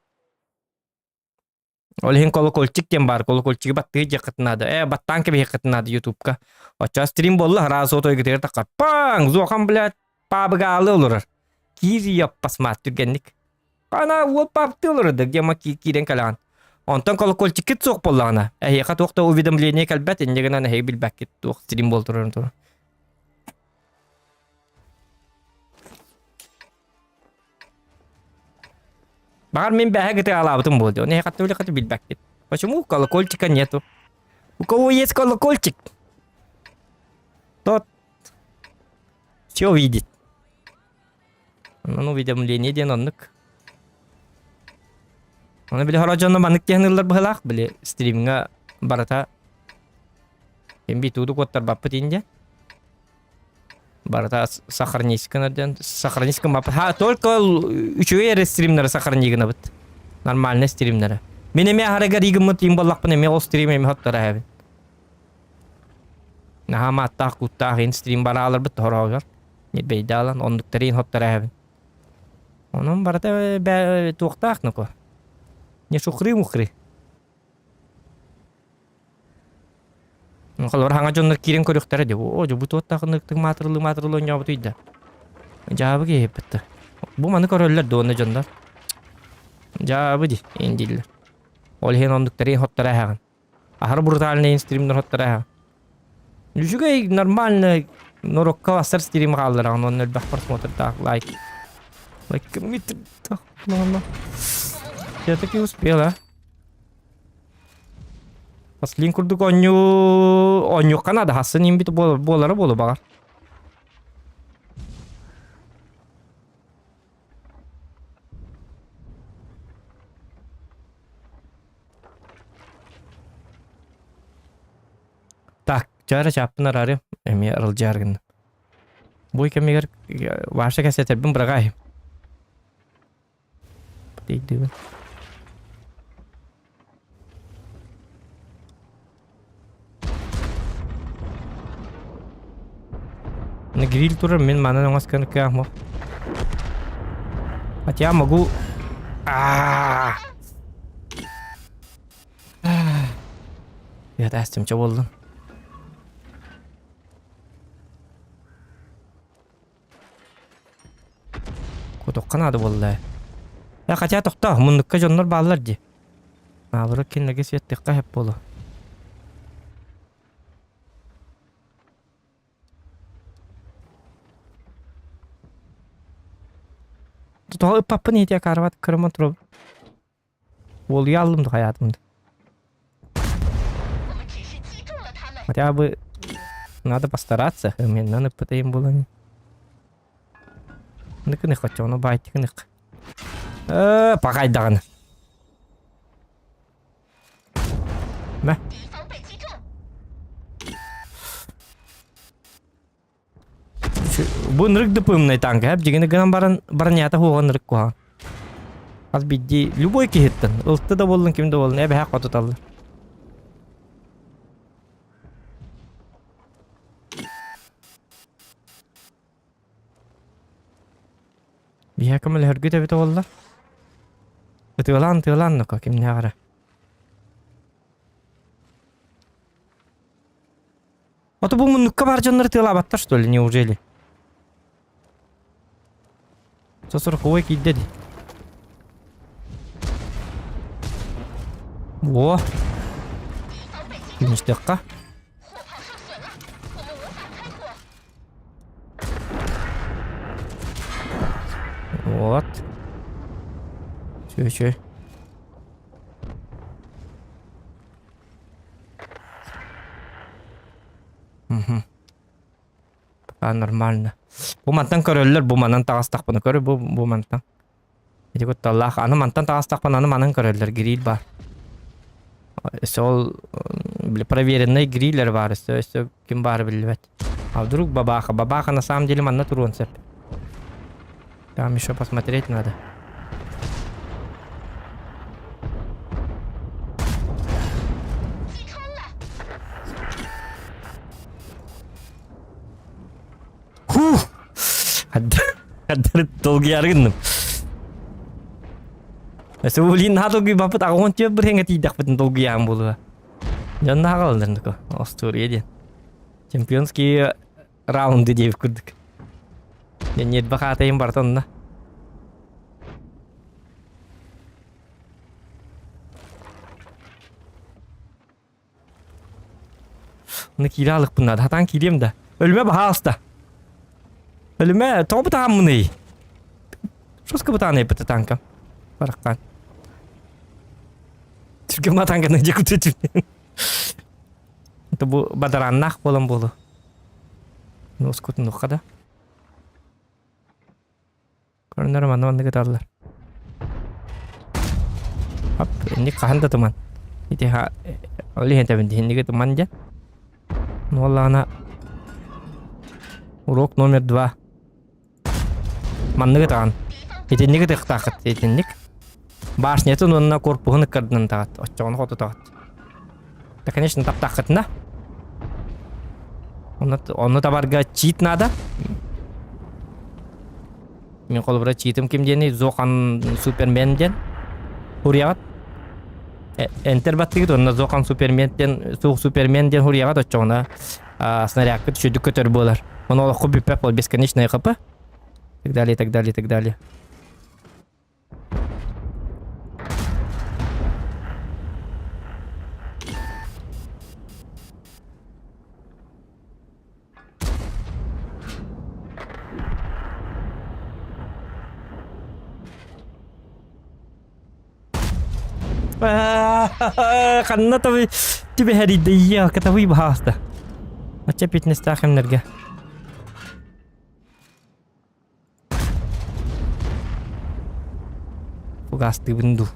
Ол иһин колокольчик диэн баар. Колокольчигы баттыы диэххитин наада. Ээ, баттаан кэбиһиэххитин наада ютубка. Оччоҕо стрим буолла, араас отойгутугар таххар. Паҥ! Зохан, блядь, паабыгаалы олорор. Киир йоппасмаат түргэнник. Ана уол паптыы олорор да, где киирэн кэлэҕин. Онтон колокольчиккит суох буоллаҕына, эһиэхэ туох да уведомление кэлбэт, инньэ гынан эһиги билбэккит туох стрим буол турарын тура. Баҕар мин бэһэ гытыалаабытым буолуо дии. Ону хатты хаты билбэккит. Почему колокольчика нету? У кого есть колокольчик? Тот. Че увидеть? Онон уведомление диэн оннук. Оны били хоро дьонно маннык диэн ыллар быһылаах били стримҥа барыта ким битуду куоттарбаппыт инде. Барыта сохранись гына сохранись гыммаппыт. Ха, только үчүгэй эрэ стримнары сохрани гынабыт. Нормальный стримнары. Мин эмиэ аһарыгар игыммыт им буоллахпын эмиэ ол стрим эмиэ хоттор эһэбин. Наһаа мааттаах куттаах ин стрим барааларбыт тохороогор. Ньирбэйдаалан оннуктарын хоттор эһэбин. Онон барыта туохтаах ноко. Не шухры-мухры. Холобур хаҥа дьоннор киирэн көрүөхтэрэ дии. Оо, дьэ бу туоттаах ыныктык маатырылыы-маатырылыы оонньообутуй да. Дьаабы киһиппит да. Бу маны көрөллөр дуо уонна дьоннор? Дьаабы дии, ин дииллэр. Ол иһин оннуктары хоттора эһэҕин. Аһары брутальный стримнэр хоттора эһэҕин. Үчүгэй нормально норуокка бассар стрим хааллараҕын уонна элбэх просмотрдаах лайк. Лайк Я таки успела. Маслин курдук оонньуу оонньуохха наада хассын имбит буолара буолу баҕар. Так, чара чааппын араары эмиэ арылдьаар гынна. Бу кэмигэр Ваша кэсэтэрбин быраҕаайым. Өйдүүбүн. Гриль турар мин манан оҥос кыах Хотя могу... А-а-а! Я тастым, что болдун? Кутукка наада буолла ээ. Э, хотя тохтоо, муннукка дьоннор бааллар дии. Наоборот кинилэргэ светтыахха сөп буолуо. Тоҕо ыппаппын иһитиэ карават кырыман турабын. Уолуйа аллым да хайаатым да. Хотя бы надо постараться. Мен ыппытайым булан. Ныкыны хотчону байтикынык. Э, пахайдаҕын. Мэ. Бу ынырык дыпымнай танка, дьигини гынан баран бронята хуоҕа ынырык куһаҕан. Хас биирдии любой киһиттэн, ылты да буоллун, ким да буоллун, эбэһэ хотуталлар. Биһиэхэ көмөлөһөргүт эбитэ буолла. Ытыалаан, ытыалаан ноко, кимнээх эрэ. А то бу муннукка баар дьоннор тыалаабаттар что ли, неужели? 140 киирдэ дии. Во! Күнүстэххэ. Вот. Чө, чө. Мгм. Пока нормально. Бу мантан көрөллөр, бу манан таҕыстахпына көр, бу бу мантан. Ити кутталлаах. Аны мантан таҕыстахпына аны манан көрөллөр, гриль бар. Өссө ол били проверенный гриллер бар, өссө өссө ким баара биллибэт. А вдруг бабаха? Бабаха на самом деле манна туруон сөп. Там еще посмотреть надо. Фух! Долгуйаары гынным. Өссө улин наһаа долгуйбаппыт аҕа 14 бырыһыаҥҥа тиийдэхпитин долгуйаан буолуо. Дьон наһаа галаллар остуоруйа диэн. Чемпионский раунды диэбит курдук. Ньиэрбэ хаатайым барыта онно. Оны киирэ алыкпын наада. Хатаан киириэм да. Өлүмэ баһаалыста. Өлүмэ тоҕо бытааммыный? Жестко бытаанай быта танкам. Бараххан. Түргэн матанканы дьэ күтүтүм. Это бу бадарааннаах буолан буолу. Нускутунухха да. Көрүнэр манна маннык ыталлар. Ап, инник хаһан да туман. Ити ха ол иһин тэбин инник туман дьэ. Буоллаҕына урок номер два. Маннык ытаҕын. Итинник ытыахтааххыт итинник. Башнятын уонна корпуһун ыккардынан ытаҕыт. Оччоҕуна хотутаҕыт. Да, конечно, таптааххытына. Онно, онно табарга чит надо. Мин холобура читым ким диэний? Зохан Супермен диэн. Хуруйаҕыт. Энтер баттыгыт онно Зохан Супермен диэн суох Супермен диэн хуруйаҕыт оччоҕуна снарядкыт үчүгдүк көтөр буолар. Ону олоххо бүппэт буол бесконечное хп. Так далее, так далее, так далее. Ханна табы түбэһэрийдэ катабый баһааста. Ачча фитнестаах кэмнэргэ. Фугастыыбын дуу.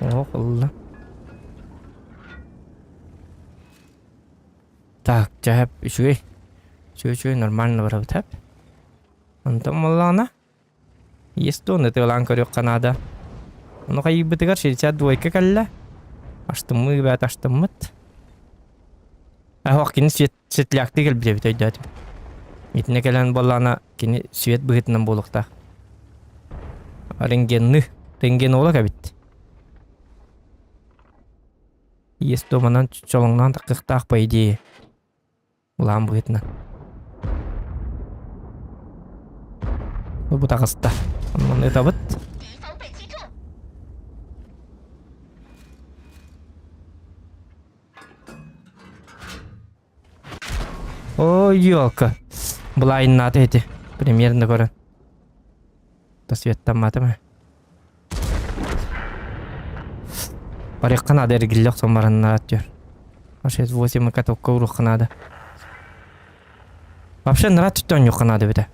Оһох ылла. Так, дьэ, үчүгэй. Үчүгэй, үчүгэй, нормально барабыт, хэп. Онтон буоллаҕына, есть туон ытыалаан көрүөххэ наада. Ону хайыйбытыгар 62 кэллэ. Астыммыы бэт астыммыт. Оһох кини свет светляктыы кэлбит эбит өйдөөтүм. Итиннэ кэлэн буоллаҕына кини свет быһыытынан буолуохтаах. Рентгенны, рентгенолог эбит. Есть туоманан чолоҥноон таххыахтаах по идее. Улаан быһыытынан. Бу таҕыста. Онон ытабыт. Ой, елка. Былайыннаата ити. Примерно көрөн. Тасветтамматым ээ. Барыахха наада эргиллэ охсон бараннаат түөр. 68 катокка уруохха наада. Вообще нрат түттэ оонньуохха наада эбитэ.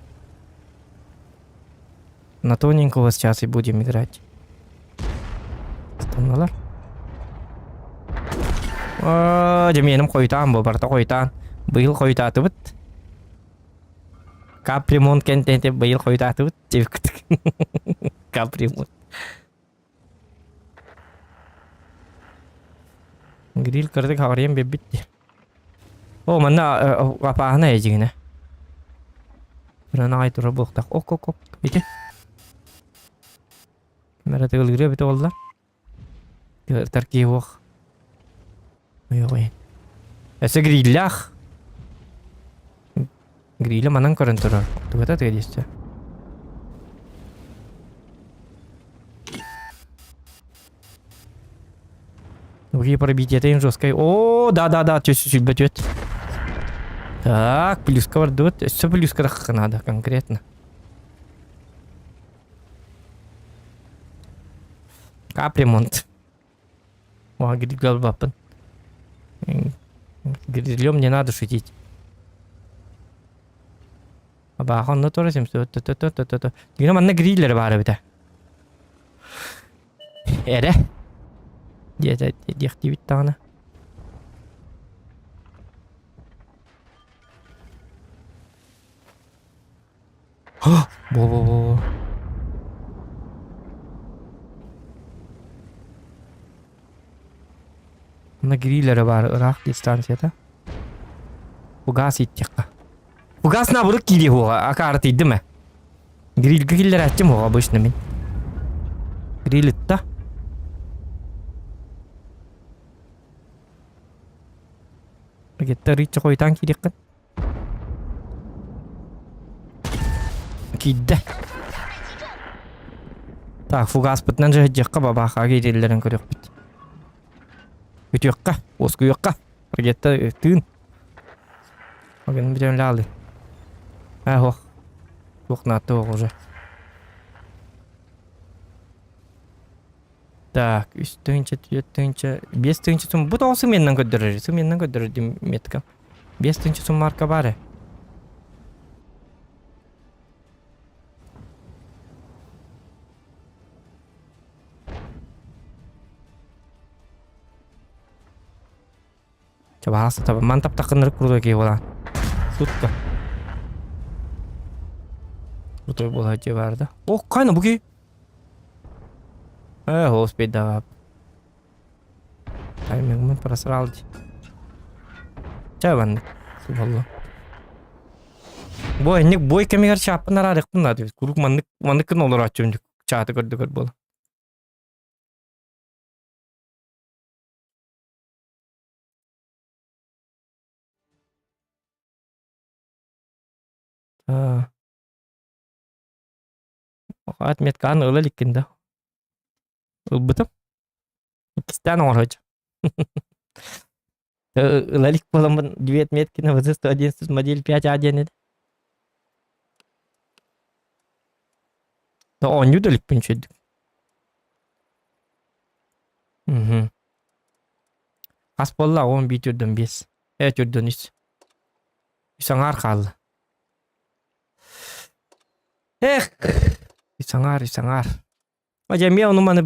На тоненького сейчас и будем играть. Станалар. Дьэ миэним хойутаан бу барыта хойутаан. Быйыл хойутаатыбыт. Капремонт кэнтэнте быйыл хойутаатыбыт диэбиккит. Капремонт. Гриль кырдык хаҕарыйан биэрбит дии. О, манна апааһына эдьигинэ. Туран аҕай турар буолуохтаах. Ок, ок, ок. Ити. Ким эрэ тыгылыыры эбитэ буолла. Тыгыртар киһи уох. Ой, Өссө гриллях. Грилі манан көрөн турар. Тугата тыа диэччи. Другие пробития это жесткой. О, да-да-да, сүлбөтүөт. Так, плюска бардыбыт. Өссө плюска тахха надо конкретно. Капремонт. О, гриль Грилем не надо шутить. Абааха онно тура 700 Дигинэ манна гриллер баар эбитэ. Эрэ. Диэтэ диэхтиибит даҕаны. Бо-бо-бо. Манна гриллерэ баар ыраах дистанцията. Фугас иттиэххэ. Фугас наоборот киириэ суоҕа, акаарытыйдым ээ. Грильгэ киллэрээччим суоҕа обычно мин. Гриль ытта. Ракетта рычча хойутаан киириэххин. Киирдэ. Так, фугаспытынан дьаһайдыахха бабаахаҕа киирэллэрин көрүөхпүт. Үтүөххэ, уоскуйуохха. Ракетта тыын. Огын бүтэн лаалы. А, ох. Туох наатты уже. Так, 3 тыһыынча, 4 тыһыынча, 5 тыһыынча сум. Бу тоҕо сымыйаннан көрдөрөр? Сымыйаннан көрдөрөр дим метка. 5 тыһыынча сум марка баар ээ. Чабаас таба ман таптаххыннар крутой киһи буолаан. Сутка. Крутой буолааччы баар да. О, хайна бу киһи? Э, господи, Таймингмын просрал дии. Чэ маннык субалла. Бу инник бой кэмигэр чааппын араарыахпын наада эбит. Куруук маннык маннык гына олорооччум чааты көрдө көр буола. Аа. Отметканы ыла иликкин да. Ылбытым. Иккистээн оҥорочу. Ыла илик буоламмын две отметки на ВЗ-111 модель 5А диэн этэ. Да оонньуу да иликпин үчүгэйдик. Мгм. Хас буолла? 11 үрдүн 5. Э, үрдүн 3. Үс аҥаар хаалла. Эх! Үс аҥаар, үс аҥаар. Дьэ эмиэ ону маны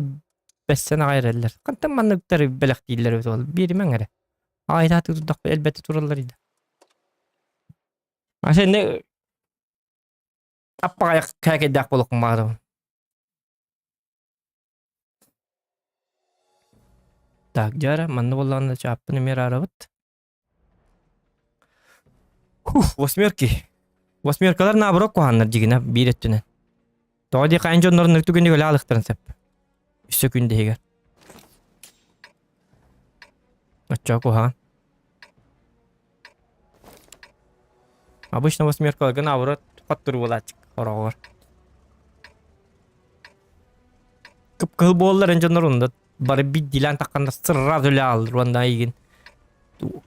бэссэн аҕай эрэллэр. Хантан манныктары бэлэхтииллэр эбит ол биэримэҥ эрэ. Аҕайдааты турдахпа элбэтэ тураллар ида. А сен аппаҕайах кээкэйдээх буолуохпун баҕарабын. Так, дьэ эрэ, манна буоллаҕына чааппын эмиэ араарабыт. Хух, восьмерки. Восьмеркалар наоборот куһааннар дьигинэ биир өттүнэн. Тоҕо дии хайан дьоннорун түгэнник өлө алыхтарын сөп. Өссө күн иһигэр. Оччоо куһаҕан. Обычно восьмеркаларга наоборот хотторуу буолааччы хороҕор. Кып-кыһыл буоллар эн дьоннор онно бары биирдиилээн тахханнар сразу өлө ааллар уонна эйигин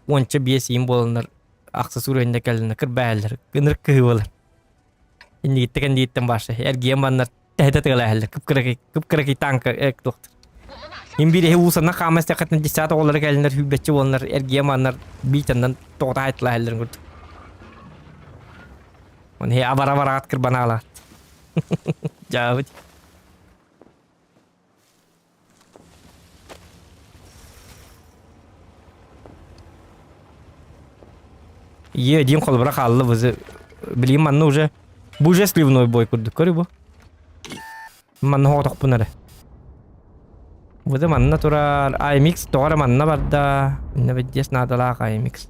15 иин буоланнар ахсыс уровеньда кэллинэ кырбаһаллар ынырык кыһыы буолар иннигиттэн кэннигиттэн баша эргийэн баннар тэһитэ тыгалаһаллар кып-кыракый кып-кыракый танка эк туохтар Им биир эһи уусанна хаама истэххитинэ десят оҕолоро кэлиннэр сүүрбэччэ буоланнар эргийэн баннар биитэннэн тоҕута айтылаһалларын курдук Оны абара-абараат кырбанаалаат Дьаабыт Е диэн холобура хаалла бызы. Билигин манна уже бу уже сливной бой курдук көрү бу. Манна хоҕотохпун эрэ. Бузы манна турар IMX тоҕо эрэ манна барда. Инна бэддиэс наадалаах IMX.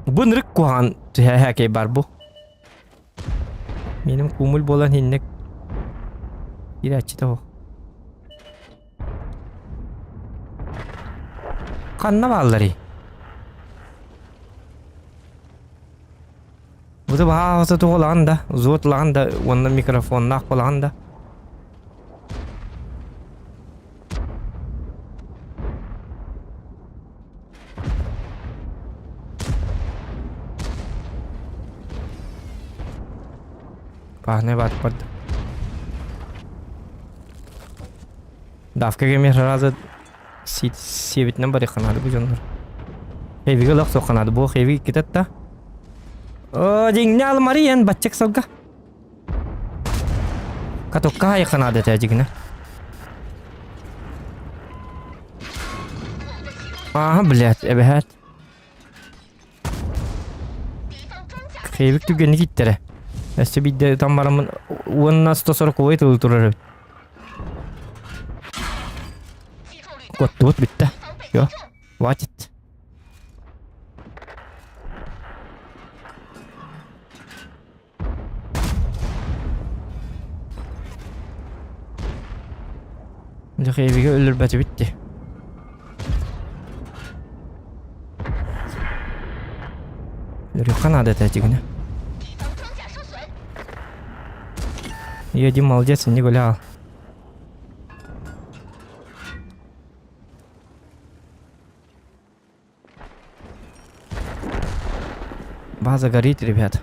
Бу ынырык куһаҕан түһээһээкэй бар бу. Меним кумуль буолан инник киирээччитэ суох. Ханна баалларый? Бу баҕа туһулаҕын да, зуотлаҕын да уонна микрофоннаах буолаҕын да. Пахне бат барда. Давка кэмигэр сразу сиэбитинэн барыахха наада бу дьоннор. Эбигэ олох суохха наада. Бу эби иккитэ да. О, дьиҥнэ алмарыйан баччык сылга. Катокка хайыхха наада этэ дьигинэ. Ааһа, блядь, эбэһээт. Хейбик түгэнник иттэрэ. Өссө биирдэ ытан бараммын уонна 140 тылы турар эбит. Куоттубут бүттэ. Всё, хватит. Дьэ Хейвигэ өлөрбөтүбүт дии. Өлөрүөххэ наада этэ дьигинэ. Едим молодец, не гулял. База горит, ребят.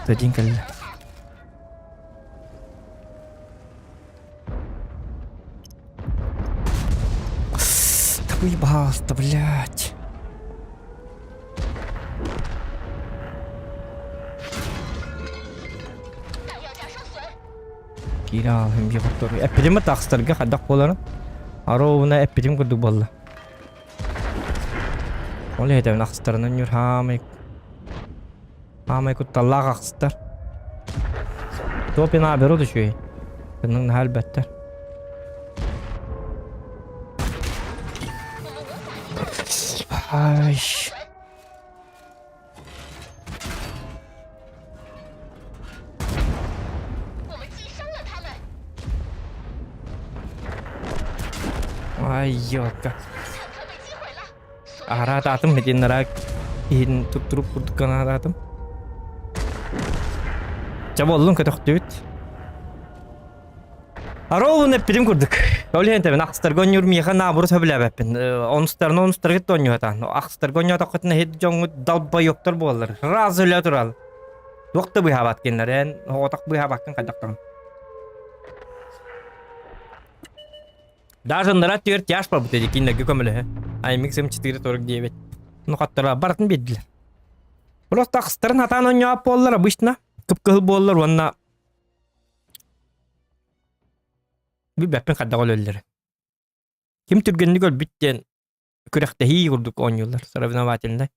Один кэллэ. Да выебался, блядь. Киирэ аалым биир Эппитим тахсарга хайдах буоларын. Ароуна эппитим курдук буолла. Ол иһитэбин ахстарынан ньур хаамай хаамай кутталлаах ахстар. Топина берут үчүгэй. Кынның наһаа элбэттэр. Ай. Ай, ёлка. Араатаатым итиннэрэ иһин туттуруп курдук гына Чэ буоллун көтөхтүбүт. Ароун эппитим курдук. Ол иһин тэбин ахстарга онньуур миэхэ наабыры сөбүлээбэппин. Онустарына онустаргыт оонньуотаан. Ахстарга оонньоотоххутуна иһит дьоҥҥут долбоёктор буолаллар. Раз өлө турал. Туох да быыһаабат кинилэр эн оҕотох быыһаабаккын хайдахтан. Даже нара түөр тяж барбыт эди кинилэргэ көмөлөһө. Аймик М4 49. Ну хаттара барытын биэрдилэр. Просто ахстарын хатаан оонньооб буоллар обычно. Кып-кыһыл буоллар уонна Билбэппин хайдах өлөллөрүн. Ким түргэнник өлбүт диэн күрэхтэһии курдук оонньууллар соревновательнай.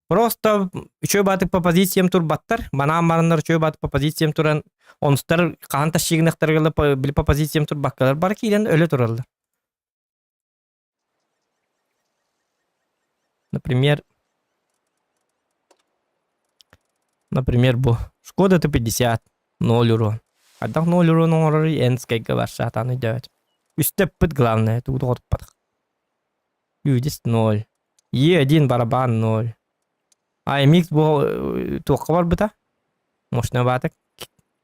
Просто үчүгэй баатык по позициям турбаттар, манаан бараннар үчүгэй баатык по позициям туран, онустар хаһан тащигыныахтарыгар били по позициям турбаккалар бары киирэн өлө тураллар. Например, например, бу Шкода Т-50 ноль урон. Хайдах ноль урон оҥорорый эн скайга барса сатаан өйдөөбөт. Үстэ ыппыт главное, тугу доҕорпатах. Юдис ноль. Е1 барабан ноль. АМХ бу туохха барбыта? Мощноватый.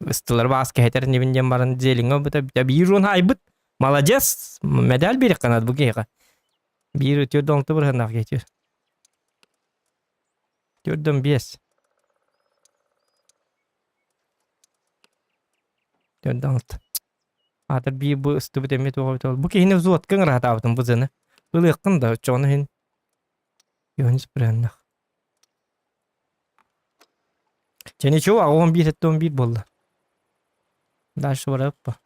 Ыстылар баас кэһэтэр нибин диэн баран зелиҥҥэ ылбыта. Биир урон айбыт. Молодец! Медаль биэриэххэ наада бу киһиэхэ. Биир түөрт алта бырыһыаннаах киһи Түөрт биэс. Түөрт алта. Аатыр биир бу ыстыбыт эмиэ туох эбитэ буолла. Бу киһини взводка ыҥыраатаабытым бу зыны. Ылыаххын да оччоҕуна иһин Ионис бырыһыаннаах. Чэ ничего, 81 71 буолла. Дальше барыаппа.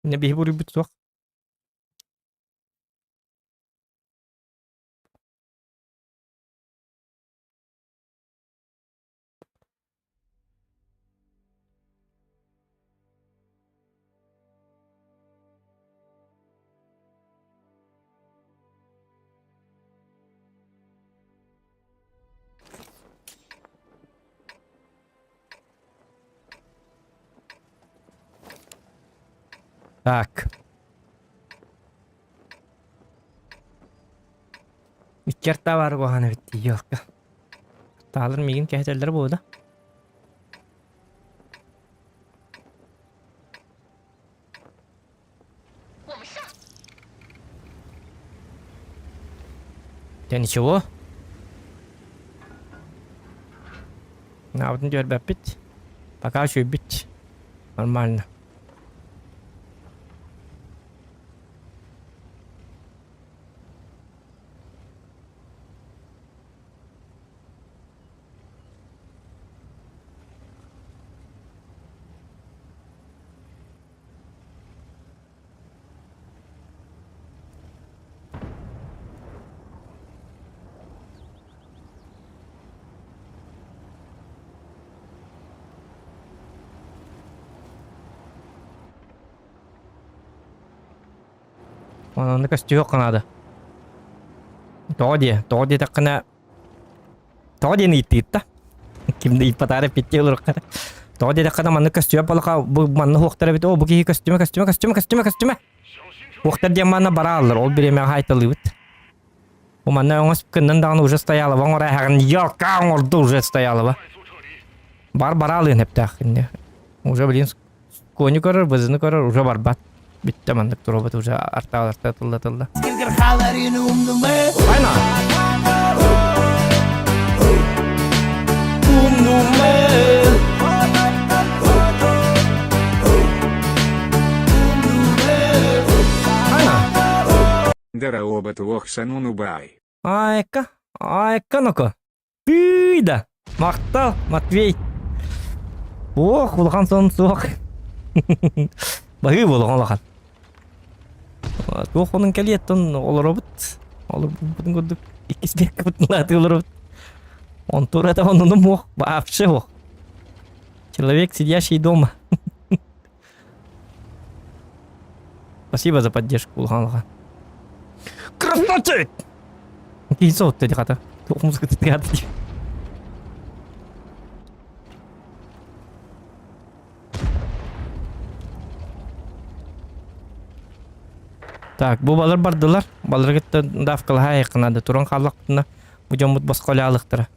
Не биһи буруйбут суох. Так. Икки бар буолан эбит ёлка. Таалар миигин кэһэтэллэр буолла. Да ничего. Наабытын түөрбэппит. Пока үчүгэйбит. Нормально. Онно көстүөх наада. Тоҕо диэ? Тоҕо диэтэххинэ Тоҕо диэн ыйыттыгыт Ким да ыйыппатаары эппиттии олоруохтара. Тоҕо диэтэххинэ маннык көстүбэт буоллахха бу манна уһуохтар эбит. Оо бу киһи көстүмэ көстүмэ көстүмэ көстүмэ көстүмэ. Уохтар диэн манна барааллар. Ол бириэмэҕэ хаайталыыбыт. Бу манна оҥос кыннан даҕаны уже стоялова оҥорааһаҕын ёлка оҥорду уже стоялова. Бар бараалыан эптээх инне. Уже блин Коню көрөр, бызыны көрөр, уже барбат. Бүттэ маннык туруобут уже артааларта тылла тылла. Айна! Дорообо туох сонун убаай. Айка, айка ну-ка. Тыый да! Махтал, Матвей! Ох, улахан сон суох. Баһыы буолуох улахан. Туох онун кэлиэттэн олоробут. Олорбутун курдук иккис биэккэбит лааты олоробут. Онтура это онуну муох, вообще ох. Человек, сидящий дома. Спасибо за поддержку, улахан улахан. Красавчик! Киһи соһутта дии хата. Туох музыката тыаһаата дии. Так, бу балар бардылар. Балары кытта давкалаһа айыккынады. Туран хааллахпытына бу дьоммут босхо алыктара.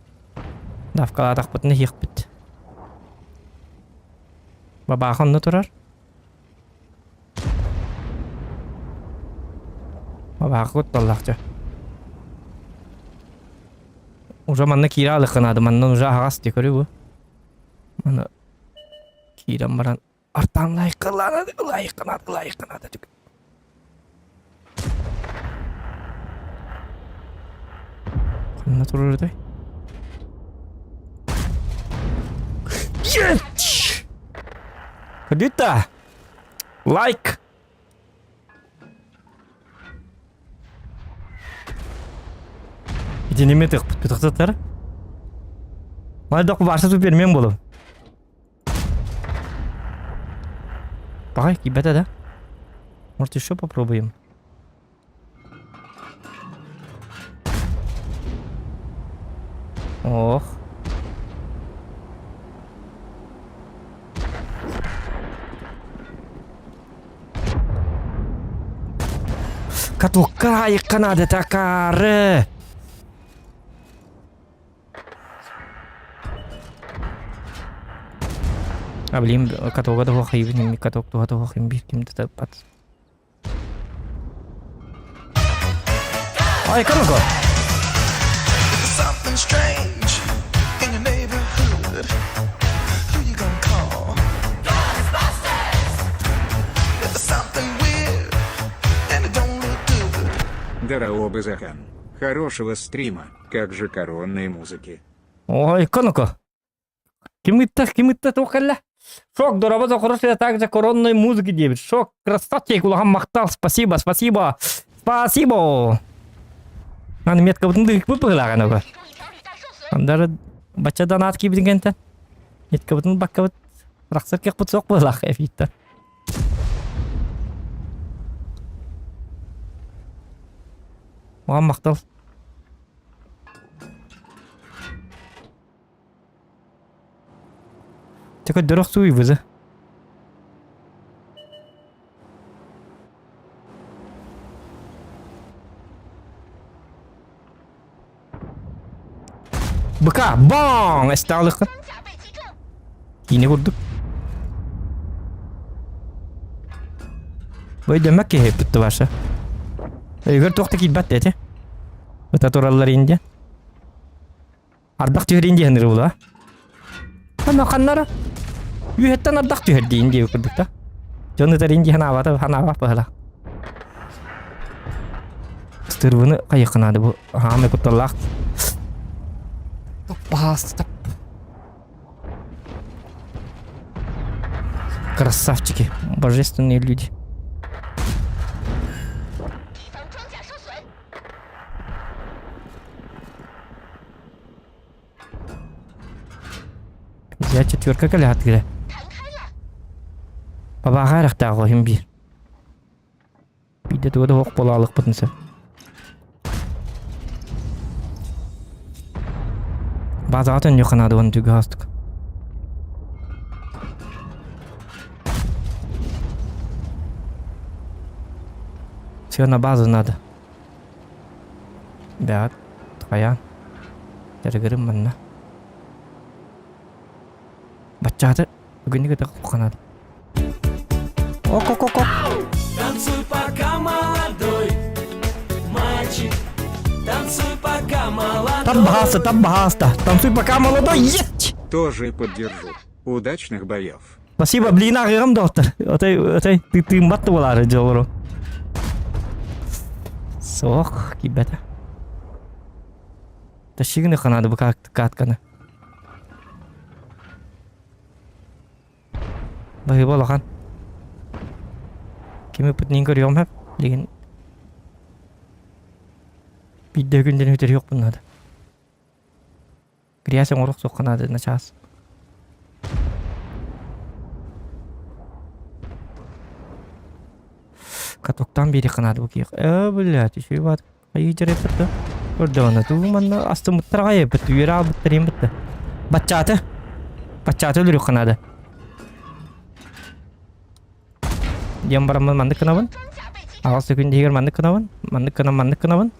Давкалаатахпытына иһиэхпит. Бабааха онно турар. Бабааха кутталлаах дьэ. Уже манна киирэ алыххынаады, манна уже аһаҕас дии көрүү бу. Маны киирэн баран артаан лайкалаады, лайкалаады, лайкалаады. Ханна турар этэй? Есть! Кадита! Лайк! Ити неме тыкпыт тыктар? Майдак барса супермен болом. Пахай, кибета, да? Может, еще попробуем? Ох. Катукка айыкканады такары. А блин, катога да хохайбин, каток туха тухахим бир ким пат. Ай, кому Something strange in your neighborhood. Who you gonna call? Ghostbusters! If there's something weird and it don't look good. Дорообо Захан. Хорошего стрима, как же коронные музыки. Ой, коноко. Ким ыытта, ким ыытта туох кэллэ? Шок, дорообо хорошая также коронной музыки диэбит. Шок, красавчик, улахан махтал, спасибо, спасибо, спасибо. Аны меткабытын дыгыкпыт быһыылааҕын ого. Андары бачча донат киирбитин кэнтэн. Меткабытын баккабыт рахсар кехпут суох быһыылаах эфиттэн. Улахан махтал. Чэ көрдөрө охсууйбуза. Быка, баң! Эстаалыккын. Киинэ курдук. Бу өйдөммөк киһи эппит ваша. Өйгөр туох да киирбэт этэ. Ыта тураллар инде. Ардах түһэрин диэн ырыла. Ханна ханнара? Үөһэттэн ардах түһэр диин диэбит курдук да. Дьон ытарын дии ханаабата ханаабат быһыла. Стырбыны хайыахха наада бу хаамай кутталлаах. Топпаас Красавчики, божественные люди. Я четверка кэлэһат кэлэ. Бабааҕа эрэхтээх оһим биир. Биирдэ туга да суох буолаалыкпытын сөп. Базаҕа төннүөххэ наада уонна түгэ астык. Все на базу надо. Бэҕэт хайаан дьарыгырым манна. Баччааты бүгүннү кытта кухханаат. Ок-ок-ок-ок. Танцуй, пока молодой мальчик. Танцуй, пока молодой. Там бахаста, там бахаста. Танцуй пока молодой. Есть! Тоже поддержу. Удачных боев. Спасибо, блин, аҕыйаҕым доктор. Отой, отой, ты тыыммат да буолаары дьолору. Суох, киирбэтэ. Тащи гыныахха наада бу каатканы. Баһыыба улахан. Ким ыппытын көрүөҕүм сөп. Билигин биирдэ күндэн үтүрүөхпүн наада. Грязь оҥоруох суохха наада начаас. Катоктаан биэриэххэ наада бу киһиэхэ. Ээ, блядь, үчүгэй баат. Айыы дьарыйбыт да. Көрдөҕүнэ туу манна астыммыттар аҕай эбит, үөрэ аалбыттар иһин бытта. Баччааты. Баччааты өлөрүөххэ наада. Диэн бараммын маннык гынабын. Аҕыс секунд иһигэр маннык гынабын. Маннык гынан маннык гынабын.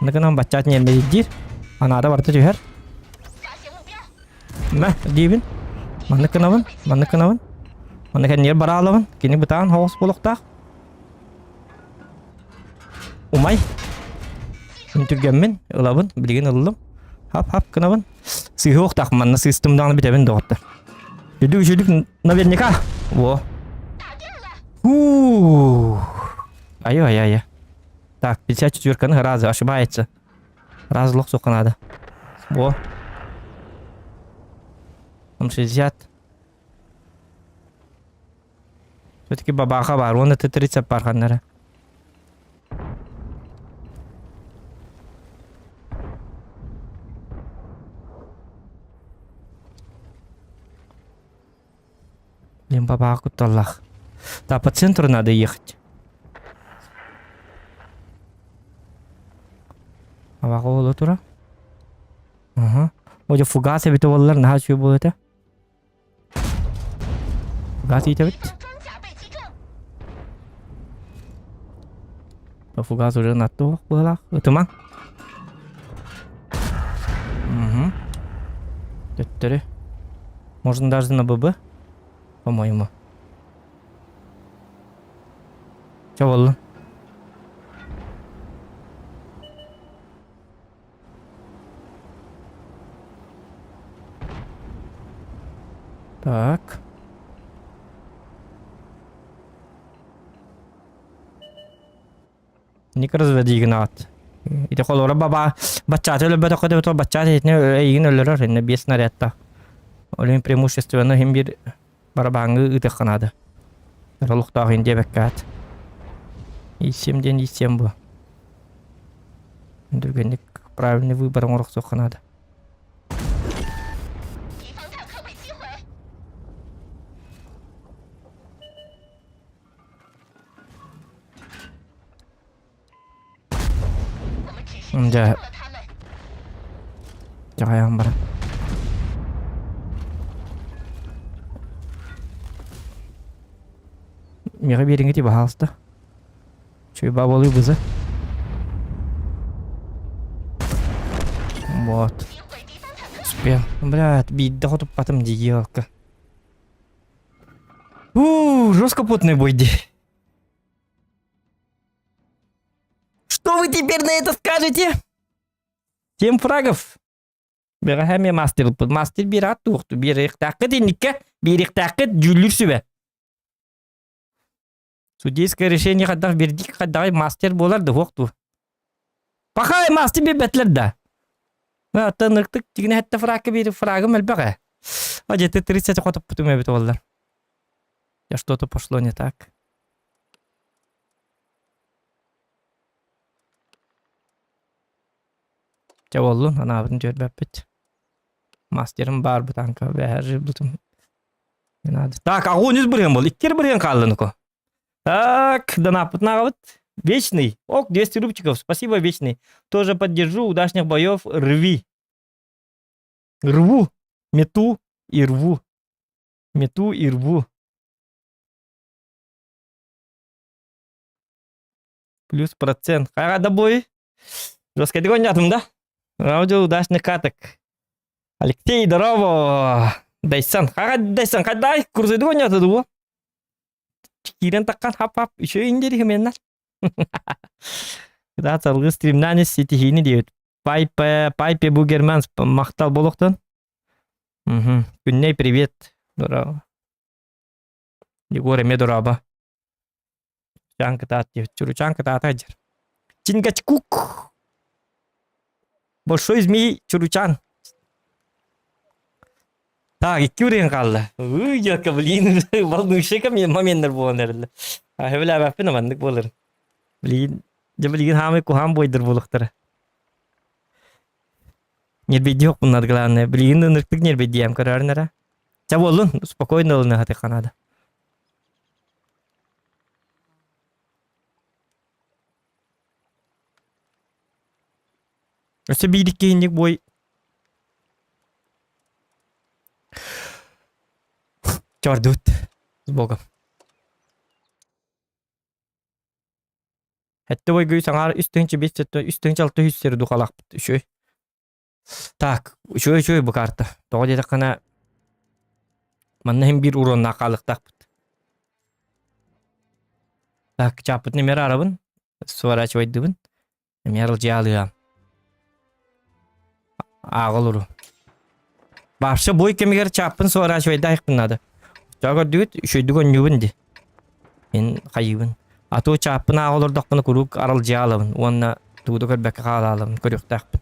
Маннык гынан баччаат ньиэрмэйдиир. Анаада барыта түһэр. Мэ диибин. Маннык гынабын, маннык гынабын. Манна кэннигэр бараалабын. Кини бытаан хоҕус буолуохтаах. Умай. Мин түргэммин, ылабын, билигин ыллым. Хап-хап гынабын. Сыыһыохтаах манна сыыстым даҕаны бүтэбин доҕоттор. Үрдүк үчүгдүк наверняка. Во. Фу. Айы айы айы. Так, 54-каны разы ошибается. Раз лох сука надо. Во. Он 60. Все-таки бабаха бар, уонна Т-30 бар ханнара. Блин, бабаха кутталлах. Да, по центру надо ехать. Бабаха буола тура. Ага. О, фугас эбитэ буоллар, наһаа үчүгэй буолуо этэ. Фугас иитэбит. Фугас уже натуох быһалаах. Ытыма. Угу. Төттөрү. Можно даже на ББ, по-моему. Чэ буоллун. Так. Ник разведи гынаат. Ити холоро баба баччааты өлөрбөтөххө да баччаат итини эйигин өлөрөр инне биэс снарядта. Олин преимущественно хим бир барабааҥҥы ыытыахха наада. Олохтоох индия бэккаат. Исем диэн исем бу. Түргэнник правильный выбор оҥорохсуохха наада. Дьэ, дьаҕайан баран. Миэхэ биэриҥҥитий баһаалыста. Чуйба буолуй бызы. Вот. Успел. Блядь, биирдэ хотуппатым дии елка. У, жестко потный бой дии. Что вы теперь на это скажете? Тем фрагов. Бэҕэһээ эмиэ мастер ылбыт. Мастер биир аат туохту. Биэриэхтээххит инниккэ, биэриэхтээххит дьүүллүүр сүбэ. Судейское решение хайдах вердикт хайдаҕый мастер буолар да суох дуу? Пахай мастер биэрбэтилэр да. Аттан ыртык тигинэ хэтте фрагка биир фрагым элбэх ээ. Одете 30 хотоппутум эбит буоллар. Я что-то пошло не так. Дьэ буоллун, анаабытын түөрбэппит. Мастерым баар бытанка бэһэр бутум. Не надо. Так, огонь үс бырыан бол. Иккер бырыан хаалла нуко. Так, донаппытын аҕабыт. Вечный. Ок, 200 рубчиков. Спасибо, Вечный. Тоже поддержу. Удачных боев. Рви. Рву. Мету и рву. Мету и рву. Плюс процент. Хайа да бой. Жесткий оонньоотум да? Аудио удачных каток. Алексей, здорово! Дайсан. Хага Дайсан, хайдай курсайды оонньоото дуу? Киирэн таххан хап-хап үчүгэй диэри хэмиэннэр. Да, салгыы стримнаан ис ситиһиини диэбит. Пайпе, Пайпе Бугерман махтал буолуохтун. Угу. Күннэй привет. Здорово. Егор эмиэ дорообо. Чаан кытаат диэбит. Чуручаан кытаата дьэр. Чингачкук. Большой змей Чуручан. Так, икки уровень хаалла. Уй, дьака, блин, волнующий моменттар буолан эрэллэр. Сөбүлээбэппин маннык буолар. Блин, дьэ билигин хаамай куһаан буойдар буолуохтара. Нербейдии хоппуннар главное. Билигин ынырыктык нербейдиэм көрөөрүн эрэ. Чэ буоллун, спокойно ылыныахатыхха наада. Өссө биир иккиһинньик буой Чордут. С Богом. Хэттэ бойгуй саҥаар үс тыһыынча биэс сэттэ үс тыһыынча алта үс сир духалаахпыт үчүгэй. Так, үчүгэй үчүгэй бу карта. Тоҕо диэтэххинэ манна иһин биир уруоннаах хаалыктаахпыт. Так, чааппытын эмиэ араарабын, сворачивайдыбын. Эмиэ арылдьыйаалыам. Ааҕа олору. Вообще бой кэмигэр чааппын сворачивайдаахпын наада. Чаа көрдүгүт, үчүгэйдик оонньуубун дии. Мин хайыыбын. А то чааппын ааҕа олордохпуна куруук аралдьыйаалабын уонна тугу да көрбөккө хаалаалабын көрүөхтээхпин.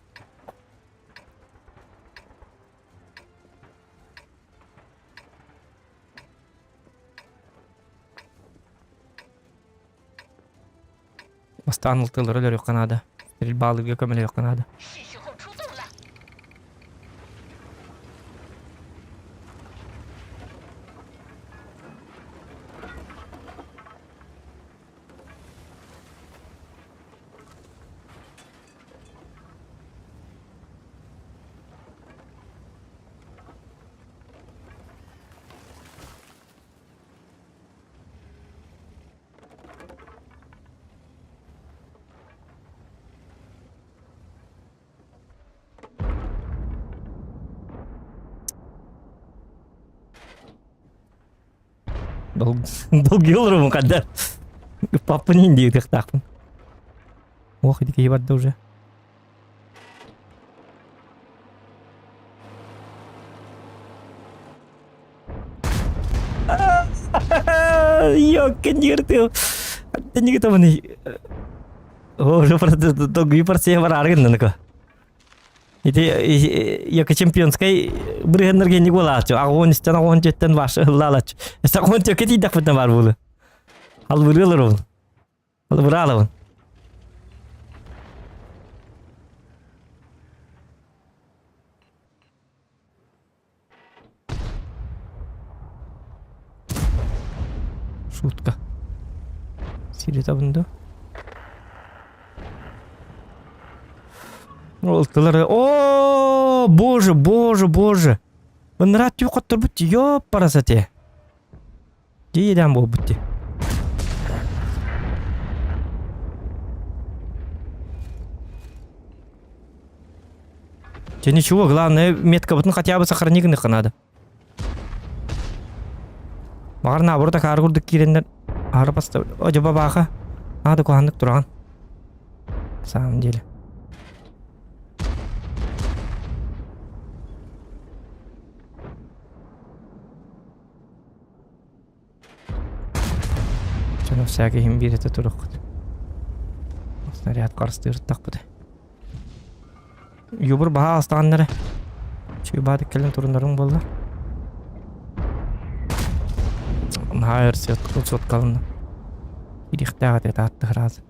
Бастаан ылтылары өлөрүөххэ наада. Стрельбалыырга көмөлөһүөххэ наада. Долгуйа олоробун ханна ыппаппын иһин дии ытыахтаахпын. Ох, ити киһи барда уже. Йоккеннигертил. Аттенниги О, просто долгуй парсия бараар гыннаныка. Ити яка чемпионскай бырыһаннар генник буолааччы. Аҕуон истэн аҕуон түөттэн баш ыллаалааччы. Эсэ аҕуон түөккэ тиийдэхпитинэ баар буолу. Албырыалар ол. Албыраалабын. Шутка. Сири табынды. Ол тылары. О, боже, боже, боже. Ынырат түү хотторбут ёп парасате. Дьиэдэн буолбут дии. Тебе ничего, главное, меткабытын хотя бы сохрани гыныхха надо. Баҕар наоборот акаары курдук киирэннэр аһара поставили. О, дьэ бабааха. Аада куһааннык тураҕын. На самом деле. Дьоно всякий иһин биэрэтэ туруоххут. Снаряд харыстыыртахпыт. Юбур баһа астаҕаннара. Чуйбаатык кэлэн турунарыҥ буолла. Наһаа өр суоткалынна. Киириэхтээх этэ таатты сразу.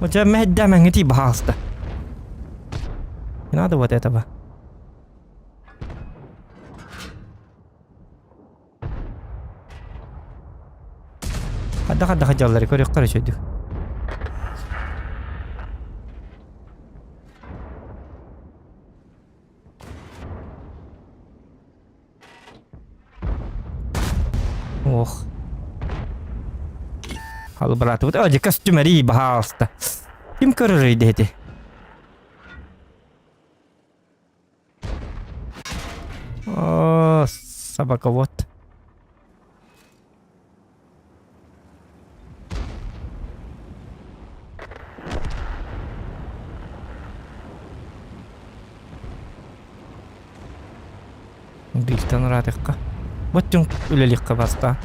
Вот я мэһэйдээм баһаалыста. Не надо вот этого. Хайдах хайдах дьаллары көрүөххэ үчүгэй. Ох. Халбыраатыбыт. О, дьэ костюмерий, баһаалыста. Ким көрөрүй дэти? О, собаковод. Бииртэн ыраатыахха. Боччуҥ үлэлиэххэ баста.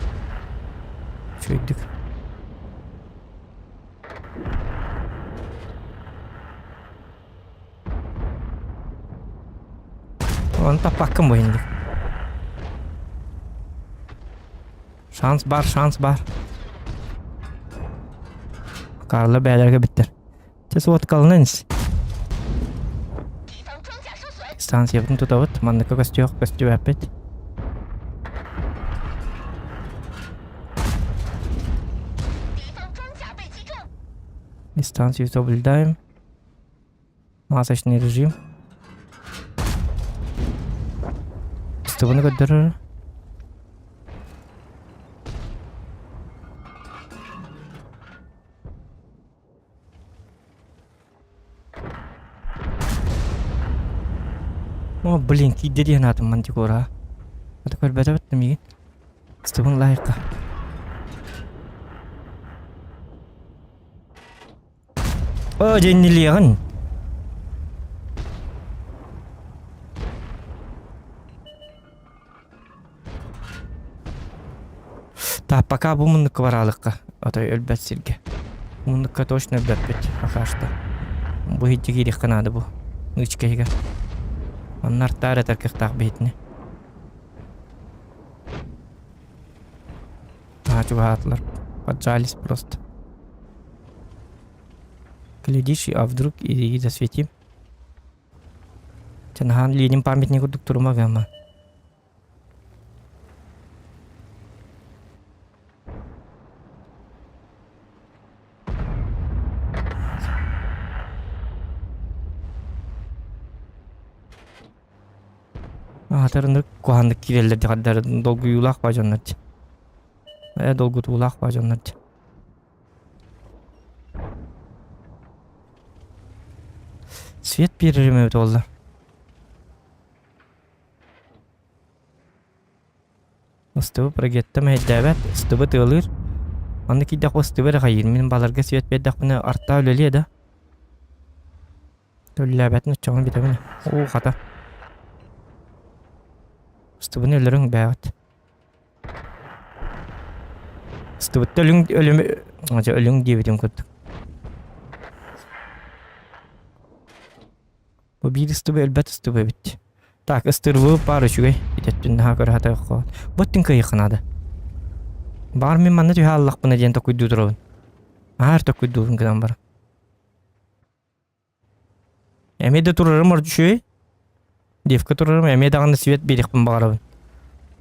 Үчүгэйдик. Оны таппаккын бу инник. Шанс бар, шанс бар. Карла бээлэргэ биттэр. Чэ суоткалынан ис. Станциябытын тутабыт. Манныкка көстүөх көстүбэппит. Дистанцию соблюдаем. Масочный режим. Стыбыны көрдөрөр. О, блин, киирдэ диэн аатым мантикора. Ата көрбөтө баттым миигин. Стыбын лайыққа. О, дьэннилиэҕин. Так, пока бу муннукка бараалыкка, отой өлбөт сиргэ. Муннукка точно өлбөппүт, пока что. Бу иһирдьэ киириэххэ наада бу. Ычка иһигэр. Онно артаар этэр кыахтаах биһитини. Аа, чугаһаатылар. Поджались просто. Глядишь, а вдруг и засветим. Чанахан Ленин памятник курдук турума гама. Аатарыннык куһааннык киирэллэр дьаҕардар долгуйуулаах ба дьоннор дии. Ээ долгутуулаах ба дьоннор дии. Свет биэрэрим эбит буолла. Ыстыбы прогетта мэһэйдээбэт, ыстыбы тыалыыр. Манна киирдэххэ ыстыбы эрэ хайыыр. Мин баларга свет биэрдэхпинэ артаа үлэлиэ да. Төллөөбөтүн оччоҕуна бүтэбин. Уу хата. Ыстыбыны өлөрүҥ бээҕит. Ыстыбытта өлүҥ өлүм дьэ өлүҥ диэбитим курдук. Бу биир ыстыбы өлбөт ыстыбы эбит. Так, ыстырбы баар үчүгэй. Итеттин наһаа көрө сатыахха. Бу өттүн кыайыахха наада. Баар мин манна түһэ аллахпына диэн токуйдуу турабын. Аар токуйдуубун гынан баран. Эмиэ да турарым ордук үчүгэй. Девка турарым эмиэ даҕаны свет биэриэхпин баҕарабын.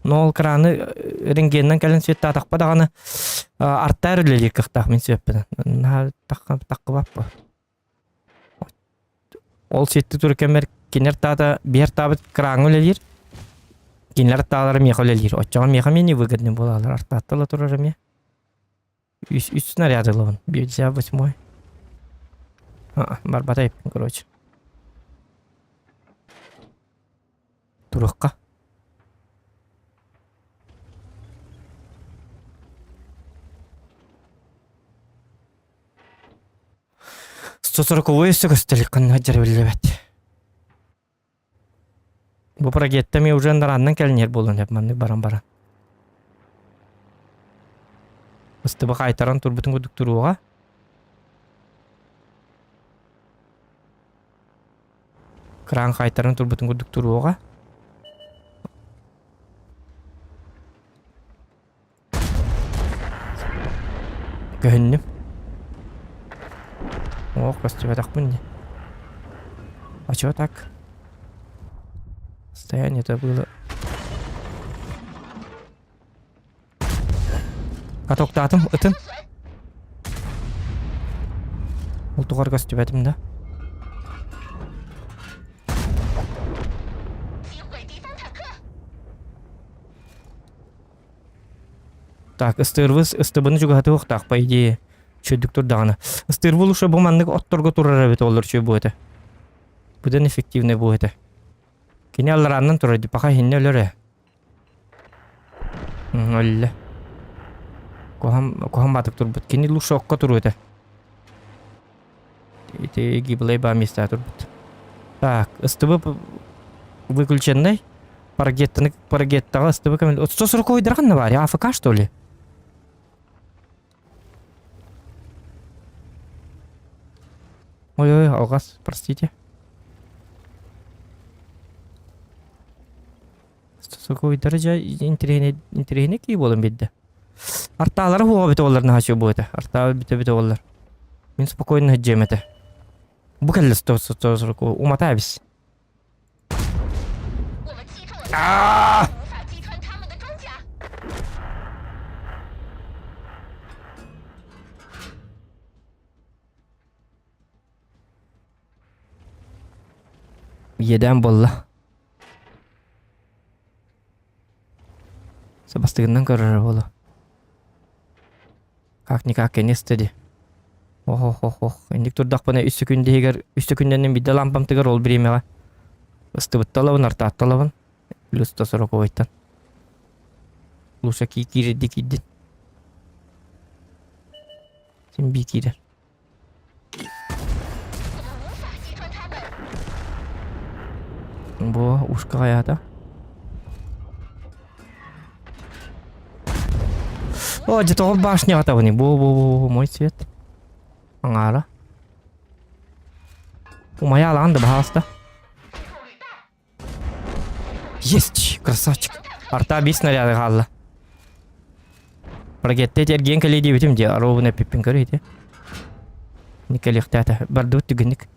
Но ол краны рентгеннэн кэлэн светтаатахпа даҕаны артаар үлэлиир кыахтаах мин свеппинэн. Наһаа таххыбаппа. Ол сетти тур кэмэр кинилэр таата биэр таабыт краҥҥа үлэлиир. Кинилэр таалара миэхэ үлэлиир. Оччоҕо миэхэ эмиэ невыгодный буолаллар. Артааттала турар эмиэ. Үс, үс снаряд ылабын. 58 А, барбата эппин, короче. Туруохха. Сосороковой өссө көстөлүк ханна дьарбиллибэт. Бу прогетта ми уже нараннан кэлинэр буолан эп маннык баран баран. Ыстыба хайтаран турбутун курдук туруоҕа. Кран хайтаран турбутун курдук туруоҕа. Көһүннүм. Ох, көстүбэтэхпин дии. А чё так? Состояние-то было... Катоктаатым, ытын. Ол тугар көстүбэтим да. Так, ыстыырбыз ыстыбыны чугаһатыахтаах, по идее. Үчүгдүк турдаҕына. Ыстыырбыл уже бу маннык отторго турар эбит олор үчүгэй буо этэ. Быдан эффективный буо этэ. Кини алларааннан турар дии, пока иһиннэ өлөр ээ. Өллө. Куһам, куһам баатык турбут. Кини лучше окко туруо этэ. Ити гиблей баа места турбут. Так, ыстыбы выключенный. Парагеттаны парагеттаҕа ыстыбы көмөл. 140 ойдархан на бар, АФК что ли? Ой-ой, алҕас, простите. Сокуйдары дьэ интэриэһинэй кии буолан биэрдэ. Артаалара хуоҕа бүтэ олар наһаа үчүгэй буолуо этэ. Артаа бүтэ бүтэ олар. Мин спокойно сылдьыам этэ. Бу кэллэ умата эбис. Аа! Иэдээн буолла. Сабастыгынан көрөрө буолуо. Как-никак кэнис дии. Ох ох ох ох инник турдахпына үс секүндэ иһигэр үс секүндэнэн биирдэ лампам тыгар ол бириэмэҕэ ыстыбытталабын артаатталабын плюс 140-тан лучше киирдии киирдин син бии киирэр Бу ушка хайаата. О, дьэ тоҕо башня атабыный? Бу бу бу мой цвет. Аҥаара. Умайа алаан да баһаалыста. Есть! Красавчик. Арта бис снаряды хаалла. Ракетта эргиэн кэлиэ диэбитим дии, ровно эппиппин көрө ити. Никэлиэхтээтэ. Бардыбыт түгэнник.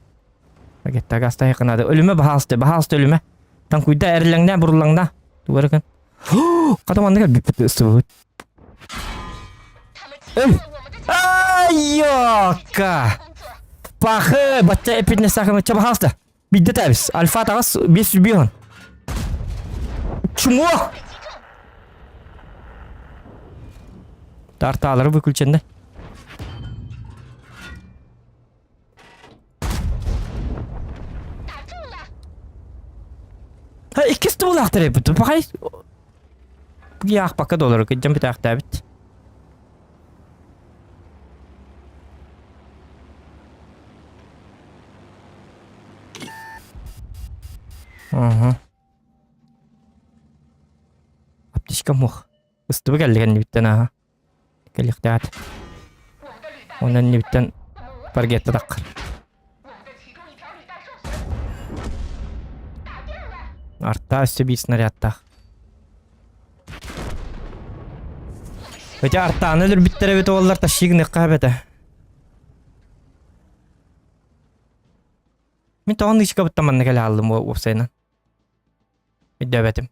Ракетта гастайыхха наада. Өлүмэ баһаалыста, баһаалыста өлүмэ. Танкуйда эрилэҥнэ, буруллаҥна. Тугу эрэ Хата маннык элбиппит ыстыбыт. Айока! Пахы, бачча эппитинэ сахамы ча баһаалыста. Бидде тәбис. Альфа таҕас 505. Чмо! Тартаалары выключенны. Ha иккис тубулаахтар эбит. Пахай. Яах пока доллары кыдьан бүтээхтээбит. Ага. Аптечка мух. Ыстыбы кэлли кэннибиттэн ааха. Кэлиэхтээх. Онон иннибиттэн паргетта таххар. Арта өссө биир снарядтаах. Эти артааны өлөрбүттэр эбит уоллар тащигныхха эбэтэ. Мин тоҕо нычкабыттан манна кэлэ хааллым уопсайынан. Өйдөөбөтүм.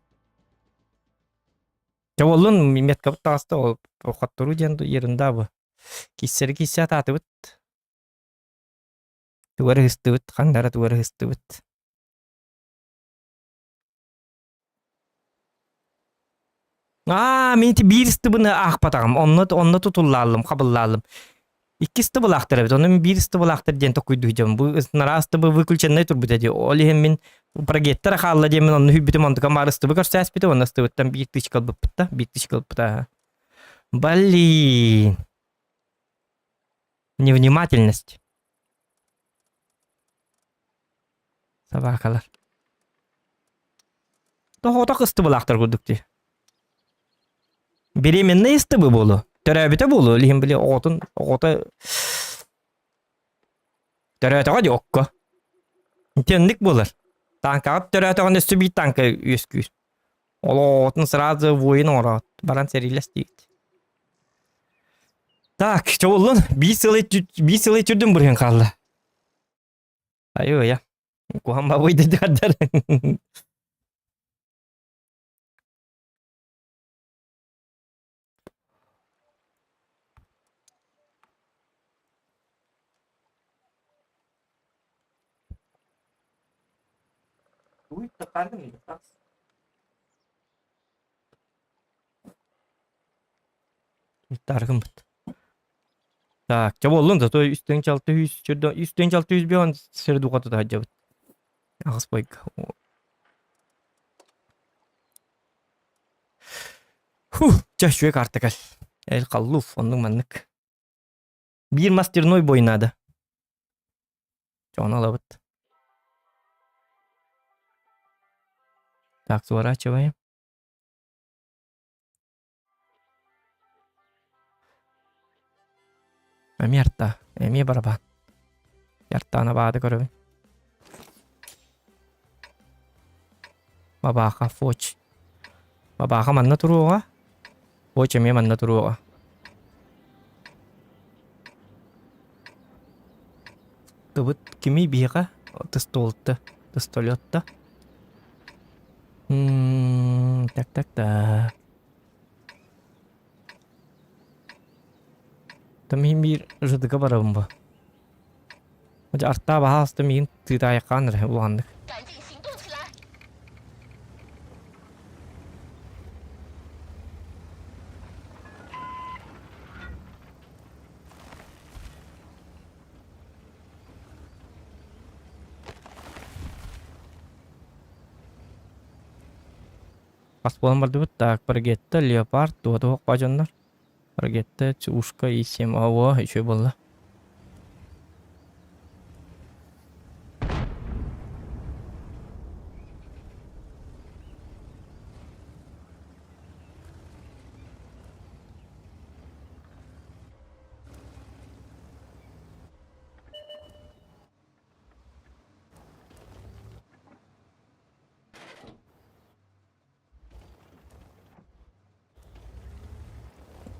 Дьэ буоллун меткабыт таҕыста ол хотторуу диэн ерунда бу. Киссэри киссэ атаатыбыт. Тугу эрэ ыһыстыбыт, ханна эрэ тугу эрэ ыһыстыбыт. Аа, мин ити биир ыстыбыны аахпатаҕым. Онно онно тутуллааллым, хабыллааллым. Икки ыстыбылаахтар эбит. Ону мин биир ыстыбылаахтар диэн токуйдуу сылдьабын. Бу нараас ыстыбы выключеннай турбута дии. Ол иһин мин прогеттара хаалла диэммин онно хүлбүтүм. Онтукам баар ыстыбы көрсөөспүтүм. Онно ыстыбыттан биир тычка ылбыппыт да. Биир тычка ылбыта. Блин. Невнимательность. Собакалар. Тоҕото ыстыбылаахтар курдук дии. Беременный ыстыбы буолуо. Төрөөбүтэ буолуо, илиһин били оҕотун оҕото төрөөтөҕө дии окко. Итинник буолар. Таанкаҕа төрөөтөҕүнэ өссө биир таанка үөскүүр. Ол оҕотун сразу воин оҥороот, баран сэриилэс диэбит. Так, чобуллун, биир сылы биир сылы түрдүм бырыһын хаалла. Айы-ыя. Куһан бабый дедердер. Таргыммыт. Так, чэ буоллун зато үстэн чалты үс чөрдө үстэн чалты үс бион сир духа тута сылдьабыт. Аҕыс бойга. Фу, чэ үчүгэй карта кэл. Эл халлуф, оннук маннык. Биир мастерной бой надо. Чэ, ону ылабыт. Так, сворачиваем. Эмиэ арта, эмиэ барабан. Яртаана баады көрөбүн. Бабааха фоч. Бабааха манна туруоҕа. Фоч эмиэ манна туруоҕа. Тыбыт кими биһиэхэ? Тыстолта. Тыстолетта. Так так так. Там иһин биир ЖДК барабын бу. Дьэ артаа баһаалыста миигин тыытаайаххаан эрэ улаханнык. Хас буолан бардыбыт? Так, Баргетта, Леопард, туох туох дьоннор. Баргетта, Чушка, И7, оо, үчүгэй буолла.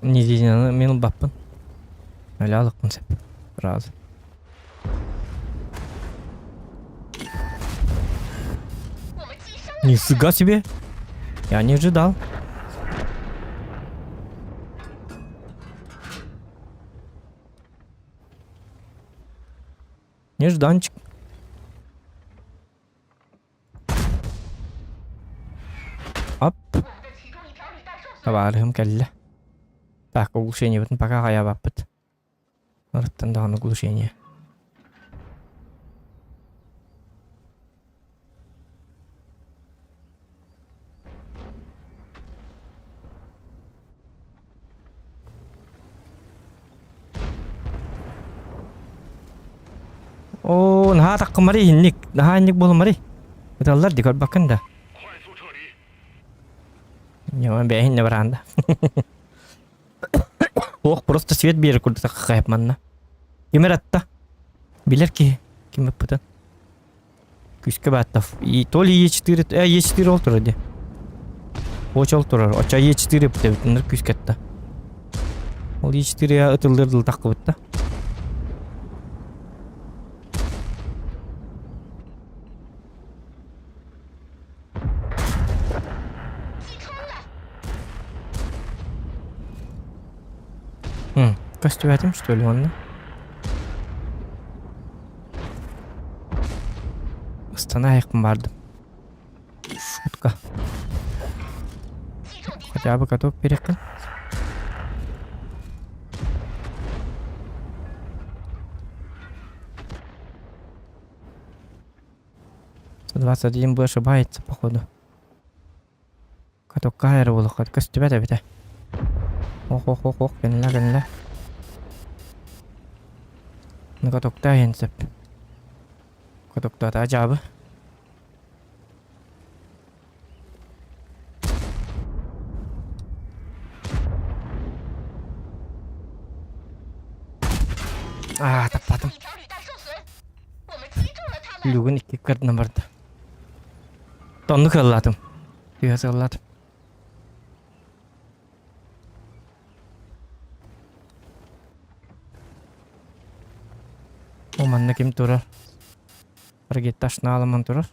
Незинаны мин ылбаппын. Өлө алыкпын сөп. Сразу. Нифига себе! Я не ожидал. Нежданчик. Оп. Табаарыһым кэллэ. Так, оглушениебытын пока хайаабаппыт. Арыттан даҕаны оглушение. Оо, наһаа таккымарый инник, наһаа инник буолумарый. Ыталлар ди көрбөккүн да. Ньыма бэйин не бараанда. Ох, просто свет биэрэр курдук хайап манна. Ким атта? Билэр киһи. Ким ыппытын. Күүскэ бааттав. И то ли Е4, Е4 ол турар ди. Оч ол турар. Оча Е4 ыппыт эбит. Күүскэ атта. Ол Е4 ытыллыр дыл таххыбыт да. Көстүбэтим что ли онно? Ыстана айықпын бардым. Шутка. Хотя бы каток перекын. 121 б ошибается, походу. Катокка эрэ буолуохха көстүбэт эбитэ. Ох ох ох ох кэннэ кэннэ. Ну катокта иһин сөп. Катоктаата дьаабы. Аа, таппатым. Люгун икки кырдынан барда. Тонну кыаллаатым. Түһэ сыаллаатым. О, манна ким турар? Ракета аламан турар.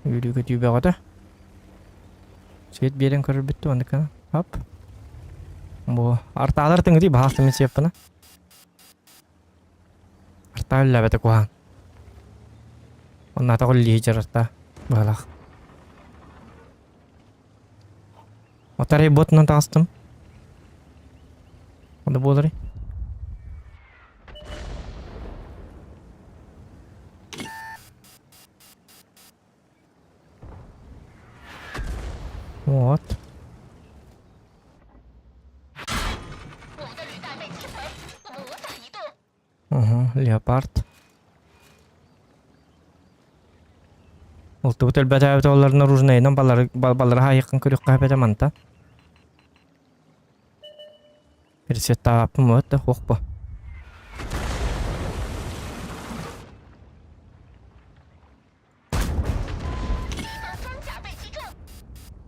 Үөрүүгэ түүбэҕэтэ. Свет биэрэн көрөрбүт оннука. Хоп. Бу артаалар тыҥырый баһаастым мин сиэппина. Артаа үллээбэтэ куһаан. Оннаатаҕы үллиһи дьарарта быһалаах. Отарай ботунан таҕыстым. Онда буоларый? Вот. Угу, леопард. Олтубут өлбөтөөбүт олларын оружнайынан балары балары хаайыккын көрүөххэ эбэтэ манта. Пересветтааппын вот да хохпо.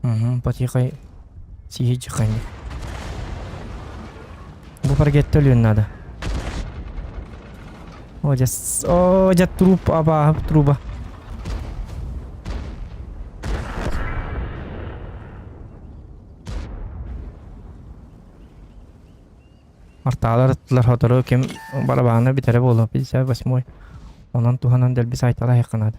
Угу, потихой сиһи Бу паргетта өлүөн надо. О, дьэ, о, дьэ, труп, абааһы труба. Артаалар ыттылар сотору ким барабаана бүтэрэ буолуо 58 Онон туһанан дэлби сайтала айахха наада.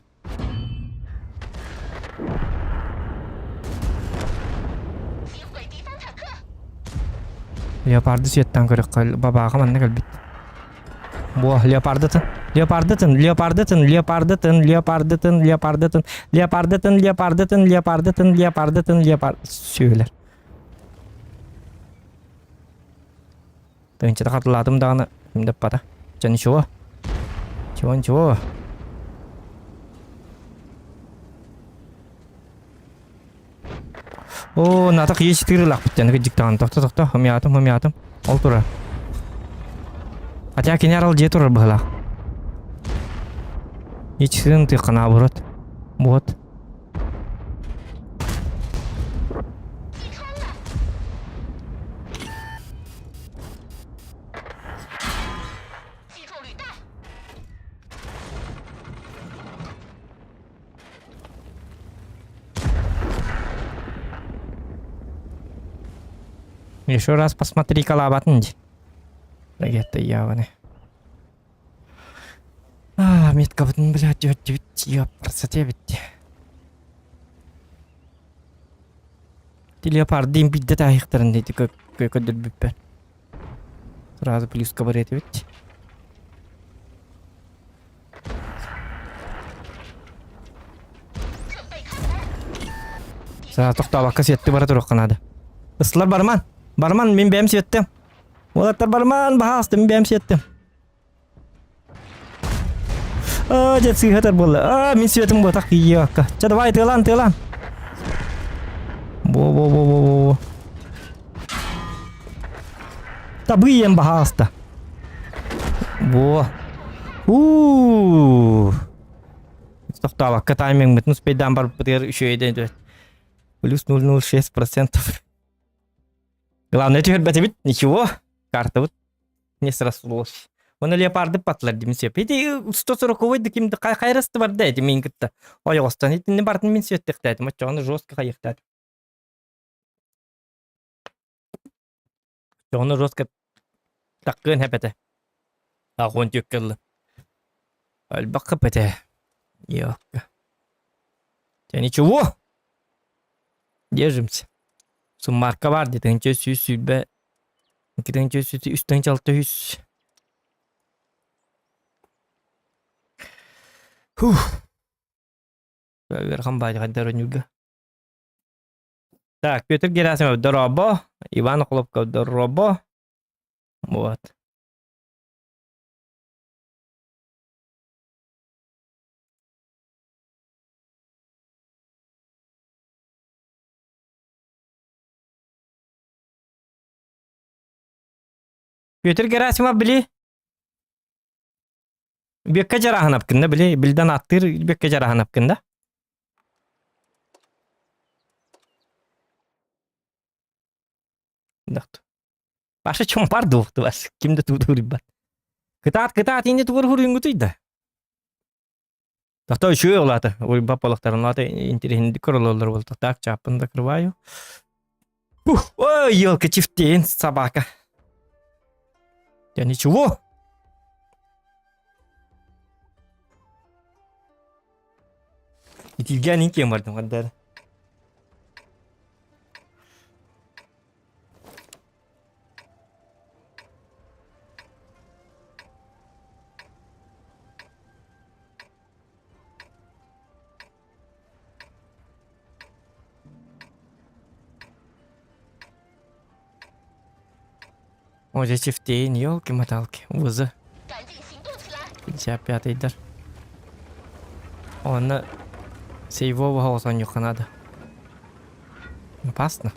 Леопарды сүөттэн көрөххө бабааҕа манна кэлбит. Буо, леопардытын, леопардытын, леопардытын, леопардытын, леопардытын, леопардытын, леопардытын, леопардытын, леопардытын, леопардытын, леопард сүөлэр. Тыынчата хатылаатым даҕаны ким да Чэ ничего. Чего ничего. О, натах есть тырылахпыт тяны кыдьыктаҕын. Тохто тохто, хомуйаатым, хомуйаатым. Ол турар. Хотя кини арал дьиэ турар быһылаах. Ичсин тыхха наоборот. Вот. Еще раз посмотри калабатын дии. Ракета яваны. А, меткабытын, блядь, ёпрсате бит. Леопардын бидде таайыктарын дейди көдөрбүппэр. Сразу плюска бар этибит. Саа тохтообакка сиэтти бара туруохха наада. Ыслар барман. Барман, мин бэйэм сиэттим. Уолаттар барман, баһаалыста, мин бэйэм сиэттим. Аа, дьэ сыыһатар буолла. Аа, мин светым буотах кийиэкка. Чэ, давай, тыалаан, тыалаан. Во-во-во-во-во. Табыйым баһаалыста. Во. У. Тохтообакка таймингмытын успейдаан барбытыгар үчүгэйдэн Плюс 0,06%. Главное түһэрбэтибит, ничего. Картабыт не срослось. Оны леопарды патлар дим сөп. Ити 140 да кимди хайрасты бар да эти мин кытта. Ойоҕостон итинни бартын мин сүөттехтэтим. Оччоҕону жестко хайыхтаатым. Оччоҕону жестко таккыан хэпэтэ. Ахуон түөккэллы. Альбак хэпэтэ. Ёкка. Те ничего. Держимся. Суммарка бар дии 1120 23 600. Фух. Ыарахан баайы хайдар ойнуурга. Так, Петр Герасимов дорообо, Иван Охлопков дорообо. Вот. Петр Герасимов били Бүөккэ дьарааһынапкын да били билден ааттыыр Бүөккэ дьарааһынапкын да Паша чомпар дуохтубас ким да туутуурбат кытаат кытаат инни тугур хуруйунгутуй да Тохто үчүгэй улаата уйба полохтарын улаата интириһинди көрөлөлөр буолта так чааппын закрываю Ух, ой, елка чифтейн собака. Я ничего. Итилгэн инкем бардым хандар. О, дьэ чифтейин, елки-моталки, узы. 55-дар. Онно сейвового оҕонньуохха наада. Опасно.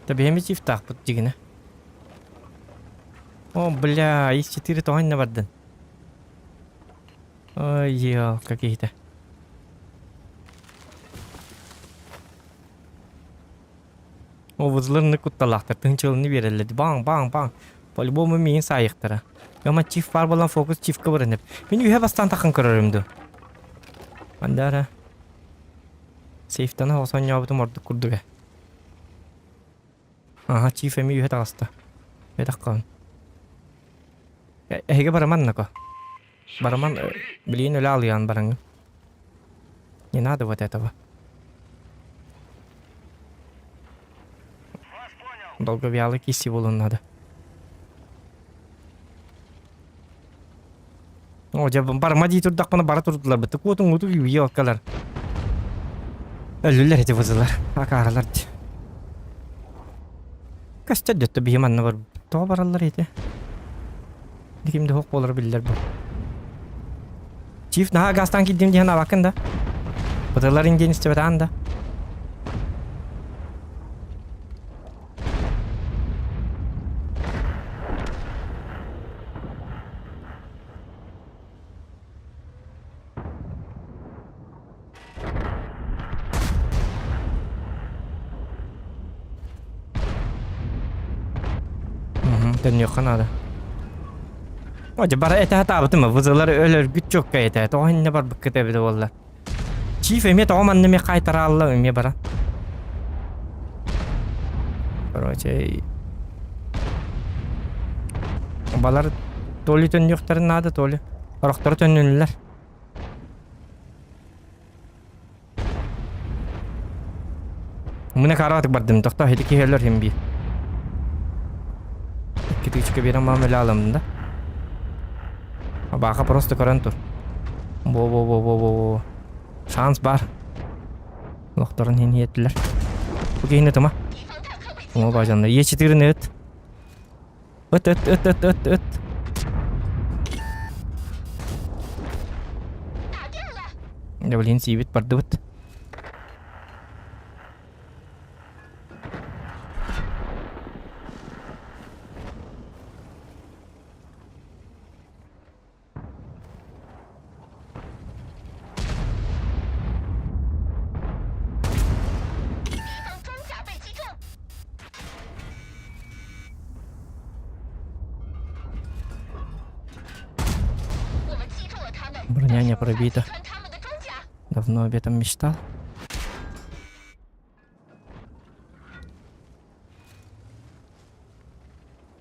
Да биһиэми чифтаахпыт дьигинэ. О, бля, ис 4 тоҕо иннэ бардын? Ой, елка киһитэ. Обузларны кутталаахтар тыһыынчалыны биэрэллэр. Баҥ, баҥ, баҥ. По-любому миигин саайыахтара. Ама чиф баар буолан фокус чифка баран Мин үһэ бастаан таххан көрөрүм дуу. Андара. Сейфтан оҕо сонньообутум ордук курдуга. Аха, чиф эми үһэ таҕыста. Бэтэх Эһиги бараман нако. Бараман, билигин өлө алыйан бараҥын. Не надо вот этого. Долговялый киси буолун надо. О, дьэ, барма дии турдахпына бара турдулар. Бытык уотун уту үйе Өлүлэр эти бузылар. Акааралар дии. Көстөр дөттө биһи манна бар. Тоҕо бараллар ити? Ким да суох буолара биллэр бу. Чиф наһаа газтаан киирдим диэн абаккын да. Бытыларын диэн истибэтэҕин да. Төннүөххэ наада. О, дьэ бара этэ сатаабытым, вызылар өлөргүт чуокка этэ. Тоҕо иннэ барбыккыт эбитэ буолла. Чиф эмиэ тоҕо манна эмиэ хаайтараалла эмиэ бара. Короче, балар то ли төннүөхтэрин наада, то ли орохторо төннүнүлэр. Мына караатык бардым, тохтоо ити киһи өлөр иһин биир. Икки тыычка биэрэн маам өлө аламын да. Абааха просто көрөн тур. Во-во-во-во-во-во. Шанс бар. Олохторун иһин иһиэтилэр. Бу киһини тыма. Оҥо баажанна. Е четырын ыт. Ыт ыт ыт ыт ыт ыт. Дьэ блин сиибит бардыбыт. Броня не пробита. Давно об этом мечтал.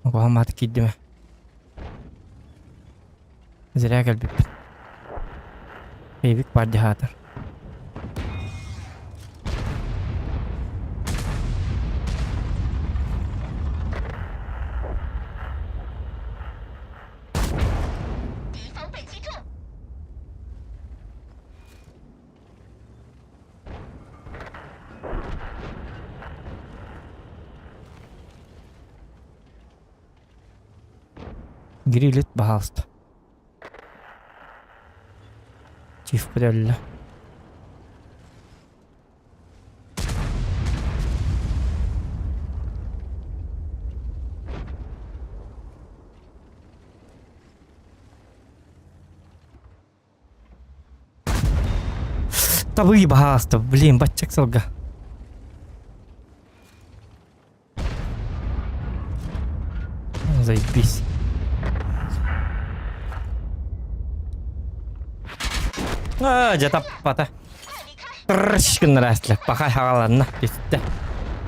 Оҕо киирдим Зря кэлбиппит. Эйбик бардиһаатар. Грилит, пожалуйста. Чиф өллө. Табыы баһааста, блин, баччак сылга. Заебись. А, дьэ таппата. Тырыш гыннар Пахай хагаланна, түстэ.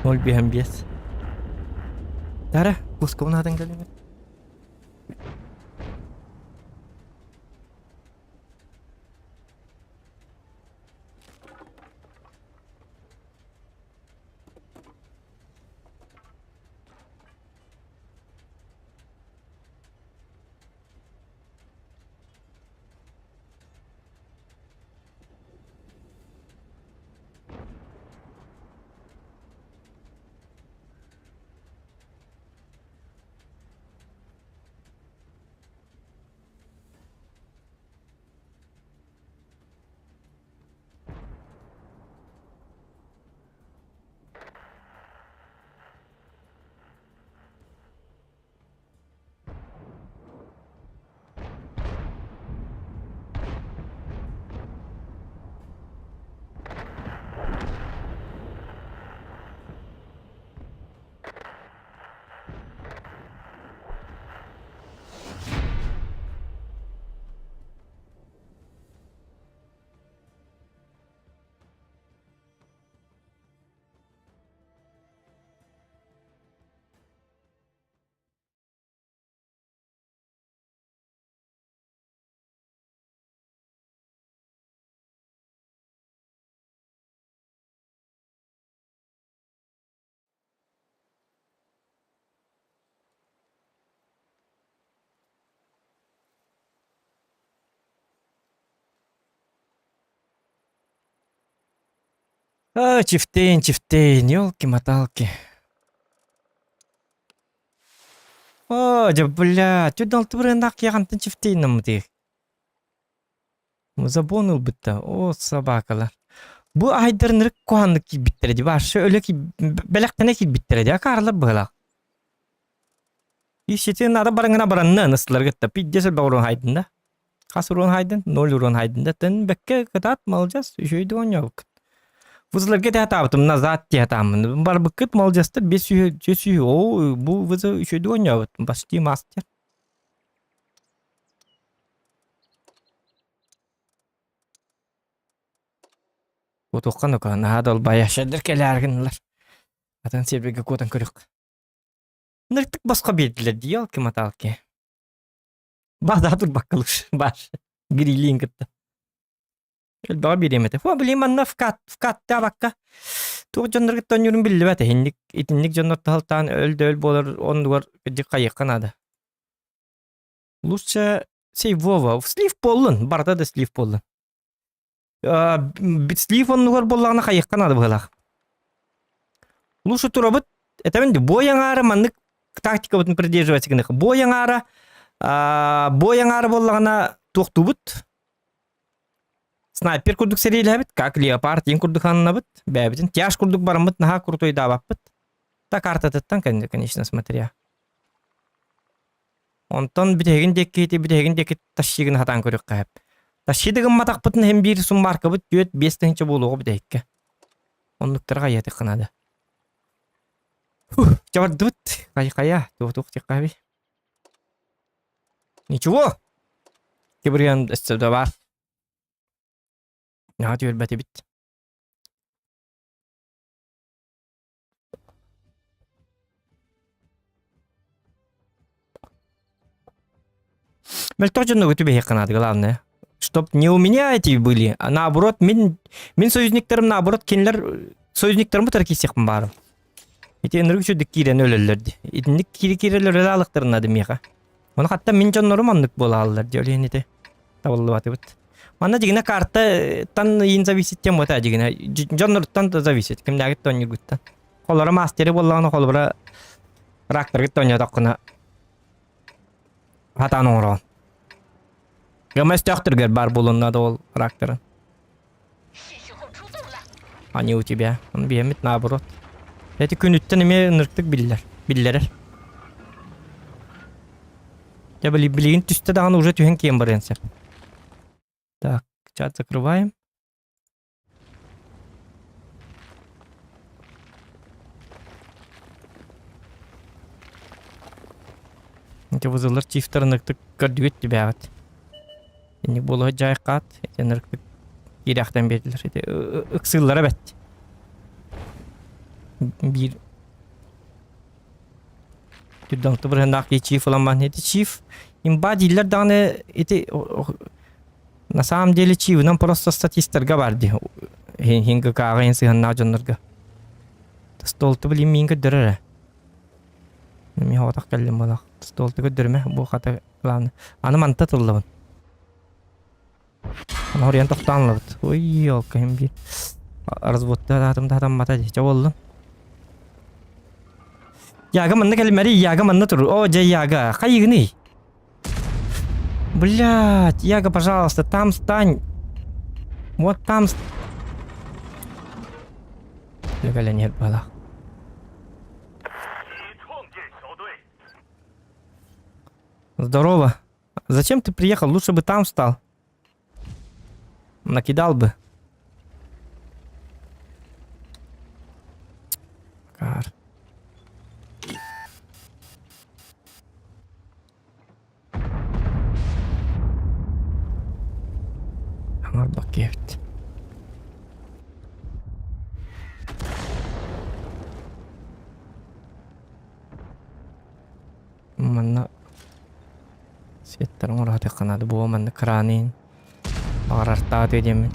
0,5. Тара, кускабын атын кэлимет. А, Чифтейн, Чифтейн, елки-моталки. О, дьэ, бля, түд алты бырыаннаах киһи хантан Чифтейнаммытый? Забон ылбытта. О, собакалар. Бу айдарынырык куһаннык киирбиттэрэ дии. Башы өлө бэлэхтэнэ киирбиттэрэ дии. Акаарылар быһылаах. Ищите надо барыңына баранна ыныстылар кытта. Пиздец элбэх урон хайдын да. Хас урон хайдын? Ноль урон хайдын да. Тэн бэккэ кытаат молодец. Үчүгэй оонньообуккут. Вызыларга тиһэ атаабытым назад тиһэ атааммын. Барбыккыт молодецтар 500 500 о бу вызов үчүгэй оонньообут. Почти мастер. Куотуохха нука наһаа долбайа шедр кэлээр гыннылар. Атын сервергэ куотан көрүөх. Ныртык босхо биэрдилэр дии елки-моталки. Баада турбакка лучше баш. Грилин кытта. Элбэҕи биэриэм этэ. Фу, блин, манна вкат, вкаттаабакка туох дьоннорго тонньуурун биллибэт. Итинник, итинник дьоннор таһалтаан өл да өл буолар оннугар кырдьык хайыахха наада. Лучше сей Вова, слив буоллун, барыта да слив буоллун. Слив оннугар буоллаҕына хайыахха наада быһыылаах. Лучше турабыт, этэбин дии, бой аҥаара маннык тактикабытын придерживаться гыныах. Бой аҥаара, бой аҥаара буоллаҕына туохтуубут? Снайпер курдук сэриилэһэбит, как леопард диэн курдук аннабыт, бэйэбитин тяж курдук бараммыт наһаа крутойдаабаппыт. Та картатыттан, конечно, смотря. Онтон бүтэһигин диэки ити бүтэһигин диэки тащигын хатаан көрүөххэ сөп. Тащиды гымматахпытын иһин биир суммаркабыт 4-5 тыһыынча буолуоҕа бүтэһиккэ. Оннуктара хайыатыхха наада. Фух, чабардыбыт. Хайа-хайа, туох-туох диэххэ Ничего. Кибриан өссө да баар. Наһаа түөрбэтибит. Мөлтөх дьоннорго түбэһиэххэ наада, главное. Чтоб не у меня эти были, а наоборот, мин, мин союзниктарым наоборот, кинилэр союзниктарым утары киирсиэхпин баарым. Ити ынырык үчүгдүк киирэн өлөллөр дии. Итинник киири киирэллэр өлө алыктарын наада миэхэ. Ону хатта мин дьоннорум оннук буолааллар дии, ол иһин ити табыллыбатыбыт. Манна дьигинэ картаттан иин зависит тем вот дьигинэ дьонноруттан да зависит, кимнээгит тонньугуттан. Холоро мастери буоллаҕына холобура ракторгыт тонньотоххуна хатаан оҥороҕун. Гама өстөөхтөргөр баар буолунна да ол ракторын. Они у тебя. Он биэмит наоборот. Эти күнүттэн эмиэ ынырыктык биллэр. Биллэрэр. Дьэ билигин түстэ даҕаны уже түһэн киэн барыан сөп. Так, чат закрываем. Ити вызылар чифтер ынырыктык көрдүгүт түбээҕит. Инник буолуһа дьайыккаат, ити ынырыктык киирэхтэн биэрдилэр. Ити ыксыыллара бэт. Биир Түрдэн бырыһыннаах киһи чиф ылан баан ити чиф имба дииллэр даҕаны ити на самом деле чивынан просто статистарга бар дии хин ГК-ҕа сыһаннаах дьоннорго столту билин миин көрдөрөр эрэ мин хоҕотох кэллим буолах столту көрдөрүмэ бу хата главное аны манта тыллабын Хоруйан тохтоон ылабыт. Ой, елка иһин биир разводта аатым да хатаммата дии. Чэ буоллун. Яга манна кэлимэри, Яга манна тур. О, дьэ Яга, хайыгыный? Блядь, Яга, пожалуйста, там стань. Вот там... Кэлэн иһэр баалаах. Здорово. Зачем ты приехал? Лучше бы там встал. Накидал бы. Кар. Аҥарбаккиэбит. Манна Светтарын оҥоро наада буо маннык кыраанын баҕарартаатыа диэммин.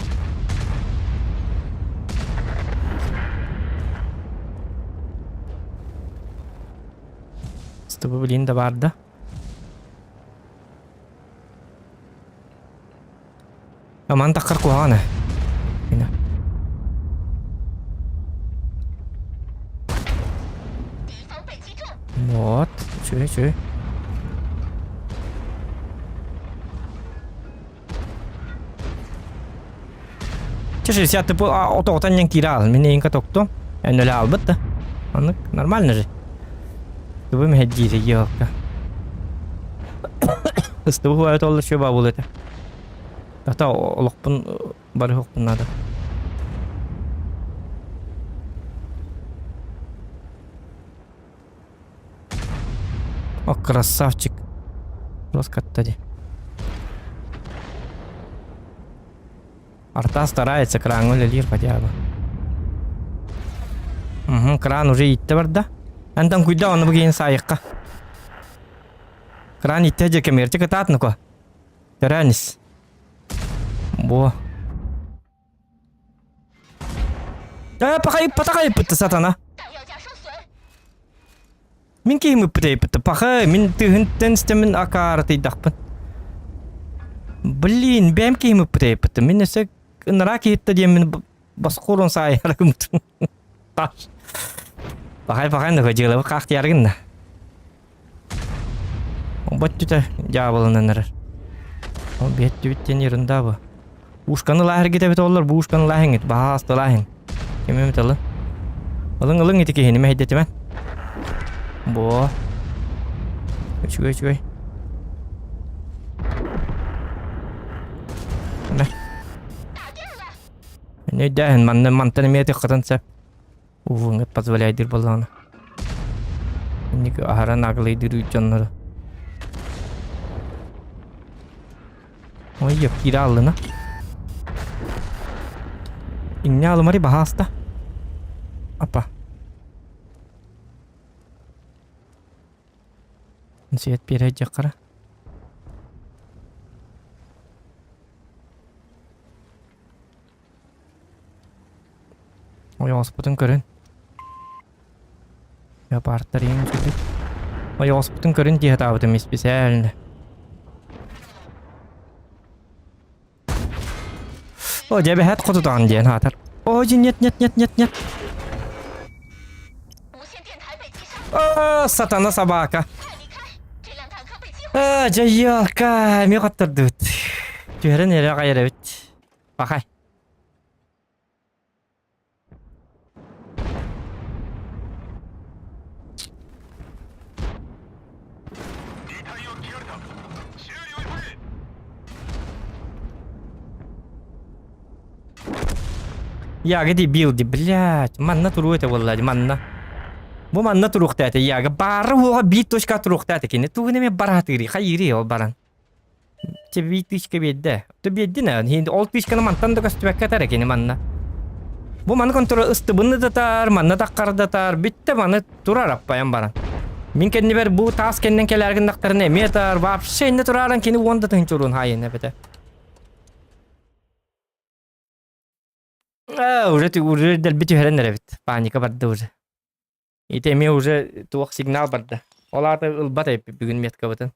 Стыбы билин да баар да. Аман таххар куһаҕан ээ. Вот, үчүгэй, үчүгэй. Чэ, 60 типу отоҕутан ньан киирэ аал. Мин эйинка токтум. Эн өлө аалбыт да. Оннук нормально же. Тубу мэһэддиир елка. Ыстыбы хуайа толлар шөба буол этэ. Ата олохпун барыһохпун надо. О, красавчик. Жестко ди. Арта старается краҥҥа үлэлиир хотя бы. Угу, кран уже ииттэ барда. Антон куйда оны бүгін сайыққа. Кран иттэ же кемерчи кытаатныко. Төрөнис. Бу. Э, пахай, патахай ыппытты сатана. Мин киһим ыппыта ыппытты. Пахай, мин тыһынтан истэмин акаарытыйдахпын. Блин, бэйэм киһим ыппыта ыппытты. Мин өссө ынараа киһитте диэммин басқурун саайарым. Таш. Пахай, пахай, нөхө дьыалабы хаахтыйаргын да. Бөттүтэ дьаабылынан эрэр. Ол биэттибит диэн ерунда бу. Ушканы лааһыргыт эбит оллар, бу ушканы лааһыҥыт, баһаас лааһыҥ. Ким эмит ылын. Ылыҥ ылыҥ ити киһини мэһэйдэтимэн. Бо. Үчүгэй үчүгэй. Мэ. Не өйдөөһүн манна мантан эмиэ тыккатын сөп. Уһуҥҥа позволяйдыыр буоллаҕына. Инник аһара наглыйдыыр дьоннору. Ой, киирэ аллына. Инне алымари баһааста. Апа. Свет биэрэ дьаххара. Ойоҕоспутун көрүн. Леопардтар иҥ үчүгэй. Ойоҕоспутун көрүн дии сатаабытым исписээлинэ. О, дьэбэһэт хотутаҕын диэн аатар. О, нет, нет, нет, нет, нет. О, сатана собака. А, дьайыалка, эмиэ хоттордубут. Түһэрэн эрэ аҕай эрэбит. Пахай. Яга дебил ди, блядь, манна туруо этэ буолла ди, манна. Бу манна туруохта этэ, Яга баары уоҕа биир точка туруохта этэ кини. Тугун эмэ бараатыырый, хайыырый ол баран. Чэ биир тыычка биэрдэ. То биэрдин ээ. Ол тыычканы мантан да көстүбэккэ этэр кини манна. Бу маны контура ыстыбынны датар, манна таххардатар, бүттэ маны турар аппайан баран. Мин кэннибэр бу таас кэннен кэлээр гыннахтарына эмиэ таар, вообще инне турааран кини уон да тыһынча уруун хаайын эбэтэ. Аа, уже уже дэлби түһэрэн эрэбит. Паника барда уже. Ити эмиэ уже туох сигнал барда. Ол аата ылбат эбиппит бүгүн меткабытын.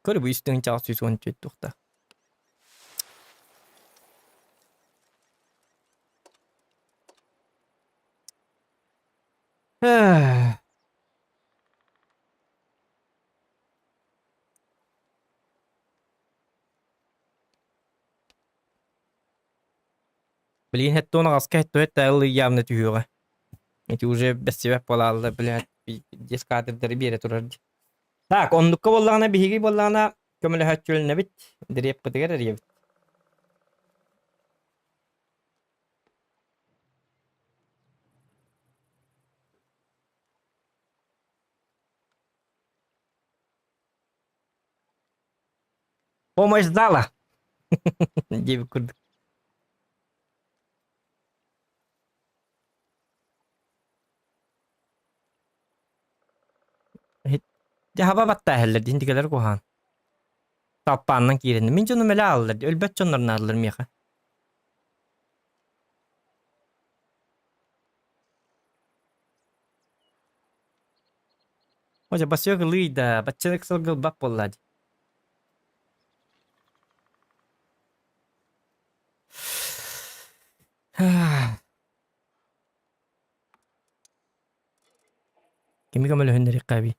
Көр бу үстүн чаас 114 туохта. Блин, хеттон аҕаска хеттуэт таалы явно түһүөҕэ. Ити уже бэссибэт буолаалла, блядь, десять кадрдары биэрэ турар дии. Так, оннукка буоллаҕына биһиги буоллаҕына көмөлөһөөччүлэнэбит, дэриэппитигэр эрийэбит. Помощь зала диэбит курдук. Дьэ хаба баттааһаллар дии интикэлэр куһаҕан. Талпааннан киирэннэр. Мин дьонум элэ ааллар дии, өлбөт дьоннор наадалар миэхэ. О дьэ бассыак ылыый да, бачча сылгы ылбат буолла дии. Кими көмөлөһүннэриэххэ эбий?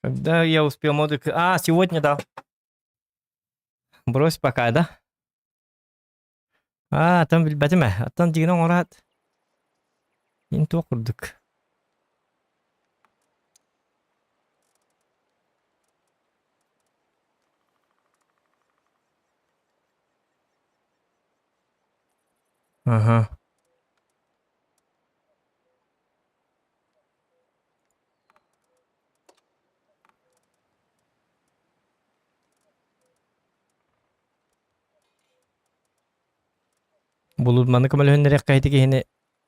Когда я успел модуль... А, сегодня дал. Брось пока, да? Аа, оттон билбэтим ээ. Оттон дьиҥинэ оҥороот Мин туох курдук. Аха. Булуманы көмөлөһүннэриэххэ ити киһини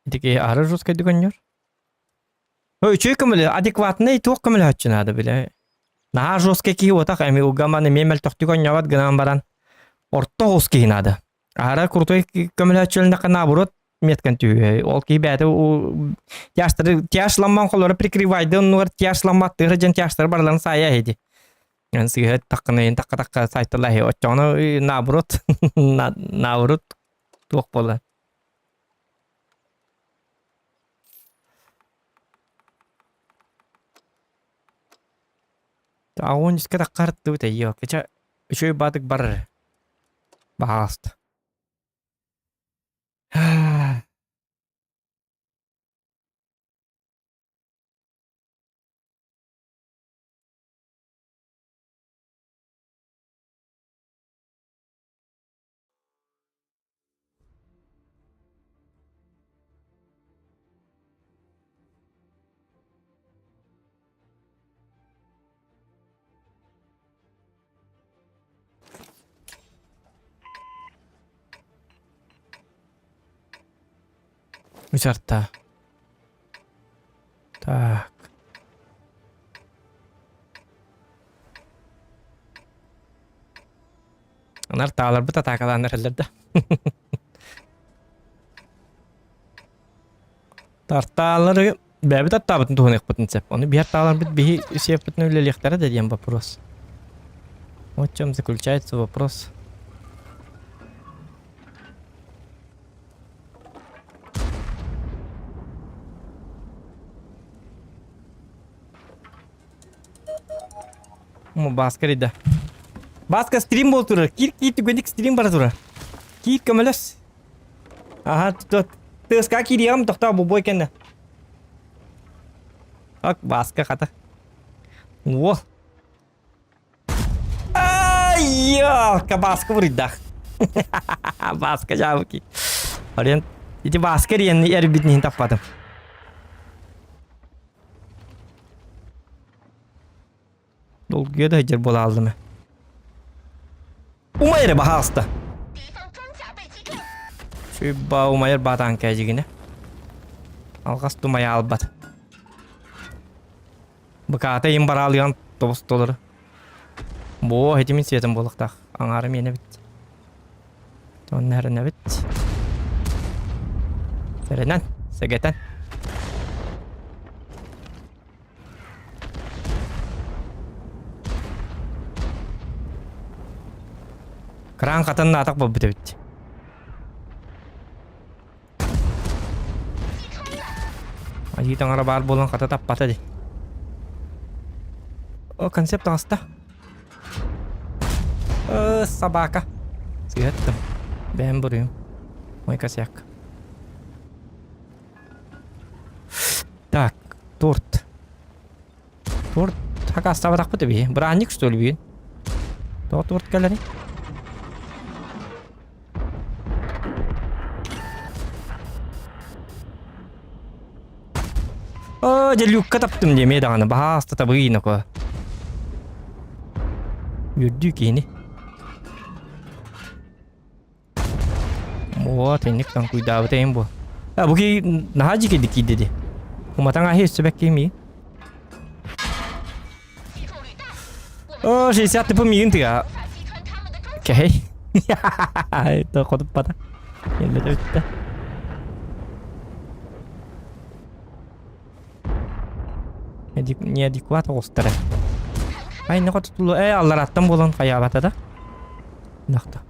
ити киһи аһары жесткайдык оонньуур. Үчүгэй көмөлө адекватнай туох көмөлөһөччү наада билэ. Наһаа жесткай киһи уотах эми угаман эмиэ мөлтөхтүк оонньообот гынан баран орто оҕус киһи наада. Аһара крутой көмөлөһөччүлэрнэххэ наоборот меткан түһүө. Ол киһи бэйэтэ тяжтары тяжламман холоро прикрывайды оннугар тяжламматтыыр дьон тяжтары барыларын саайа иһиди. Эн сыыһа таххына эн тахха тахха сайталаһы оччоҕуна наоборот наоборот туох буолар. Огонь искэ таххарыттыбыт эйиэ кыча үчүгэй баатык барар. Баһаалыста. Үс арта. Так. Анар тааларбыт атаакалаан эрэллэр да. Тартаалары бэйэбит аттаабытын туһаныахпытын сөп. Ону биһэр тааларбыт биһи сиэппитин үлэлиэхтэрэ да диэн вопрос. Вот в чем заключается вопрос. Бааска рейда. Бааска стрим буол турар. Киир киир түгэнник стрим бара турар. Киир көмөлөс. Аха, тыаска киириэҕим тохтоо бу бой кэннэ. Ак, Бааска хата. Уол. Ай, Бааска буруйдаах. Бааска дьаабыки. Ориент ити Бааска эриэн эрбитин иһин таппатым. Долгуйа да сылдьар буола хааллым ээ. Умай эрэ баһаалыста. Сүбба умайар баатаан кээдьигинэ. Алҕас тумайа албат. Быкаата им бараалыйан тобус толору. Боо, этимин сиэтим буолуохтаах. Аҥаара миэнэ эбит. Онно эрэнэбит. Сэрэнэн, сэгэтэн. Кран хатан наатах буолбут эбит. Айыы таҥара баар буолан хата таппата дии. О, концепт таҕыста. Э, собака. Сыһыаттым. Бэйэм буруйум. Мой косяк. Так, торт. Торт хакастабатахпыт эбии. Бырааһынньык что ли бүгүн? Тоҕо торт кэлэрий? Оо, дьэ люкка таптым диэмэ даҕаны. Баһааста табыы ноко. Үөрдүү киһини. Вот, инник таҥкуйдаабыта эҥин буо. А, бу киһи наһаа дьикийдик киирдэ дии. Уматан аһыы өссө киһи миигин. О, 60 типа миигин тыга. Кэһэй. Это хотуппата. Кэлбэтэ бүттэ. Неадекват оҕустара. Ай, не хотутулу э аллараттан буолан хайаабата да. Нахта.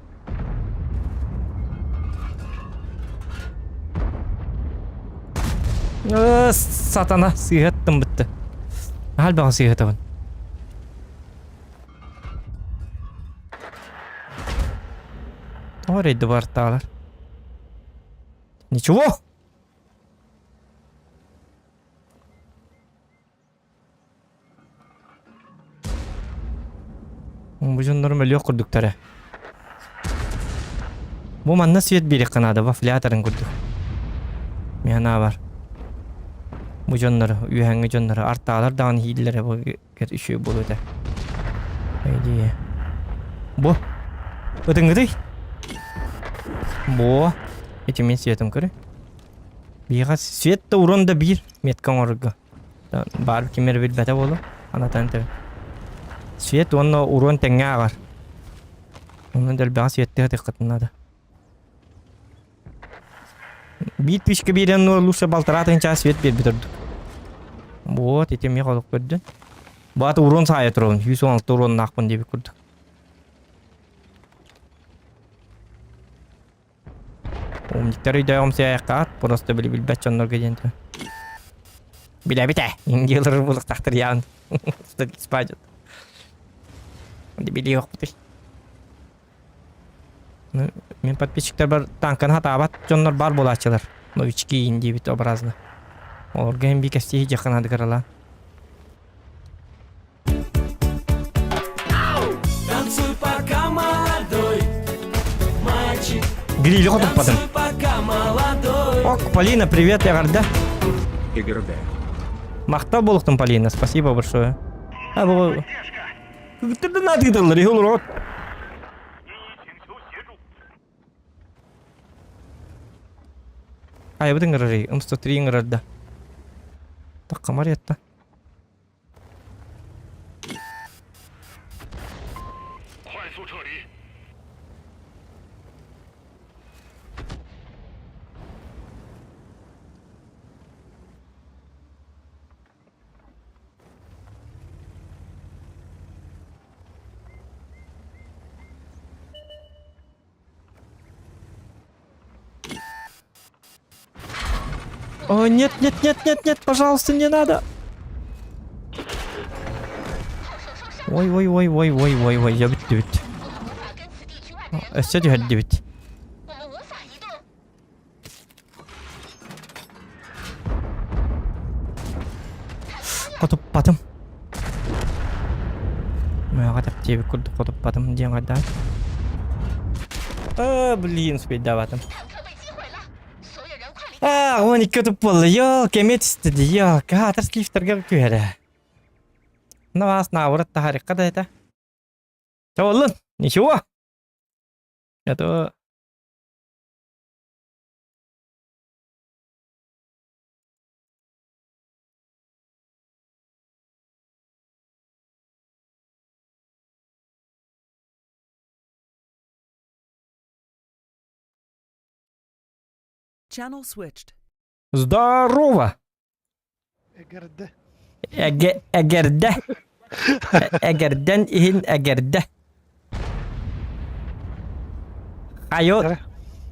Сатана сыыһаттым бытты. Халбаҕа сыыһатабын. Тоҕо эрэйди бартаалар? Ничего! Бу дьоннорум өлүөх курдуктара. Бу манна свет биэриэххэ наада, вафляторын курдук. Мин санаабар. Бу дьоннору, үөһэҥҥи дьоннору артаалар даҕаны иһииллэрэ бу үчүгэй буолуо этэ. Идея. Бу. Ытыҥҥытый? Бу. Ити мин светом көрү. Биһиэхэ свет да урон да биир метка оҥорорго. Баар ким эрэ билбэтэ буолуо. Анатан этэбин. Свет уонна урон тэҥҥэ ааҕар. Онон дэлбэҕэ светтыы сатыаххытын наада. Биир пичка биэрэн лучше балтараа тыһыынча свет биэрбит ордук. Вот ити эмиэ холук көрдүн. Баата урон саайа турабын. 116 уроннаахпын диэбит курдук. Умниктар өйдөөҕүм сээйэххэ просто били билбэт дьоннорго диэн түһэн. Билэбит ээ. Индиялары булуктахтар яан. Спадет. Билиэхпитий. Ну, мин подписчиктарбар танканы хатаабат дьоннор баар буолааччылар. Новички диэбит образно. Олорго иһин бии кэстии дьахха наадыгар Танцуй пока молодой, мальчик. Грили хотуппатым. Танцуй пока молодой. Ок, Полина, привет, эҕэрдэ. Игрда. Махтал буолуохтун, Полина, спасибо большое. А, бу... Кыгыттар да наадыгыталлар, иһи олорот. Айабыт ыҥырарый, М103 ыҥырар да. Таххамар ятта. О, нет, нет, нет, нет, нет, пожалуйста, не надо. Ой, ой, ой, ой, ой, ой, ой, я бүттүбүт. Өссө түһэрдибит. Хотуппатым. Мөҕө тэптиэбит курдук хотуппатым диэн хайдаан. А, блин, успейдаабатым. А, 12 утуп буолла. Йоо, кэмиэ түстэ дии. Йоо, каатар слифтергэ түһэрэ. Ну, аас наоборот таһарыкка да это. Чэ, Ничего. Это Channel switched. Здорово! Эгэрдэ. Эгэ, эгэрдэ. Эгэрдэн иһин эгэрдэ. Айо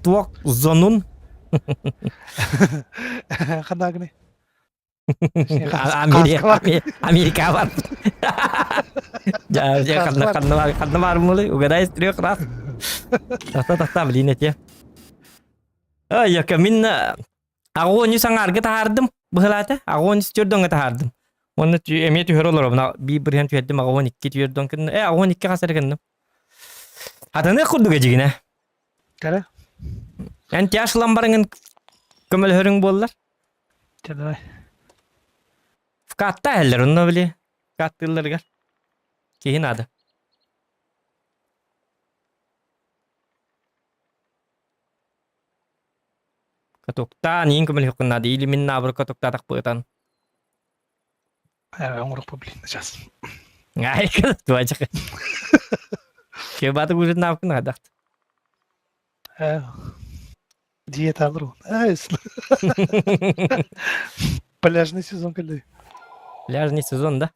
туох зонун? Ханаагыны? Америка, Америка бар. Я, я ханна ханна ханна бар мулы, угадай с трех раз. Тахта тахта блин эти. Ай, яка мин Аҕуонньу саҥаарга таһаардым быһылаата. Аҕуон үс түөрдүҥҥэ таһаардым. Уонна эмиэ түһэр олоробун. Биир бырыһан түһэрдим, аҕуон икки түөрдүн кынным. Э, аҕуон икки хас эрэ кынным. Атыныах курдук эдьигинэ. Кэрэ. Эн тяж ламбарыҥын көмөлөһөрүҥ буоллар. Чэ, давай. Вкатта эһэллэр, онно били вкаттыылларыгар. Киһи наада. Катоктаан иин көмөлөһүөххүн наада или мин наабыр катоктаатахпытан. Оҥоруохпун блин сейчас. Ай, туачык. Кебаты уже наабыкын хайдахт. Диета алыр Пляжный сезон кэллэ. Пляжный сезон, да?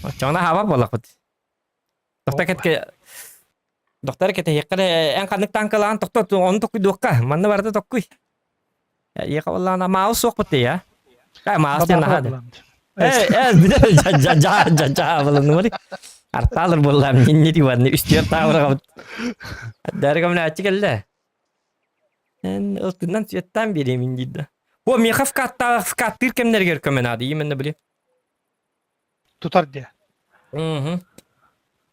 Оччоҕуна хаабар буоллахпыт. Доктор кэтке Доктор кэтэһиэххэ эрэ эн ханнык таҥкалаан тохто ону токуйдуохха. Манна барыта токкуй. Ийэхэ буоллаҕына маус суохпут дии, а? Э, маус диэн наһаа да. Э, э, жа жа жа жа булыннымыр. Артаалыр буоллаам нинни диванны үстүөр таабырҕабыт. Дәргөмнөөччү кэллэ. Эн ылтынан сүөттаан биэриэмин диир да. О, миэхэ вкаттаах вкаттыыр кэмнэригэр көмө наада, именно били. Тутар диэ. Мгм.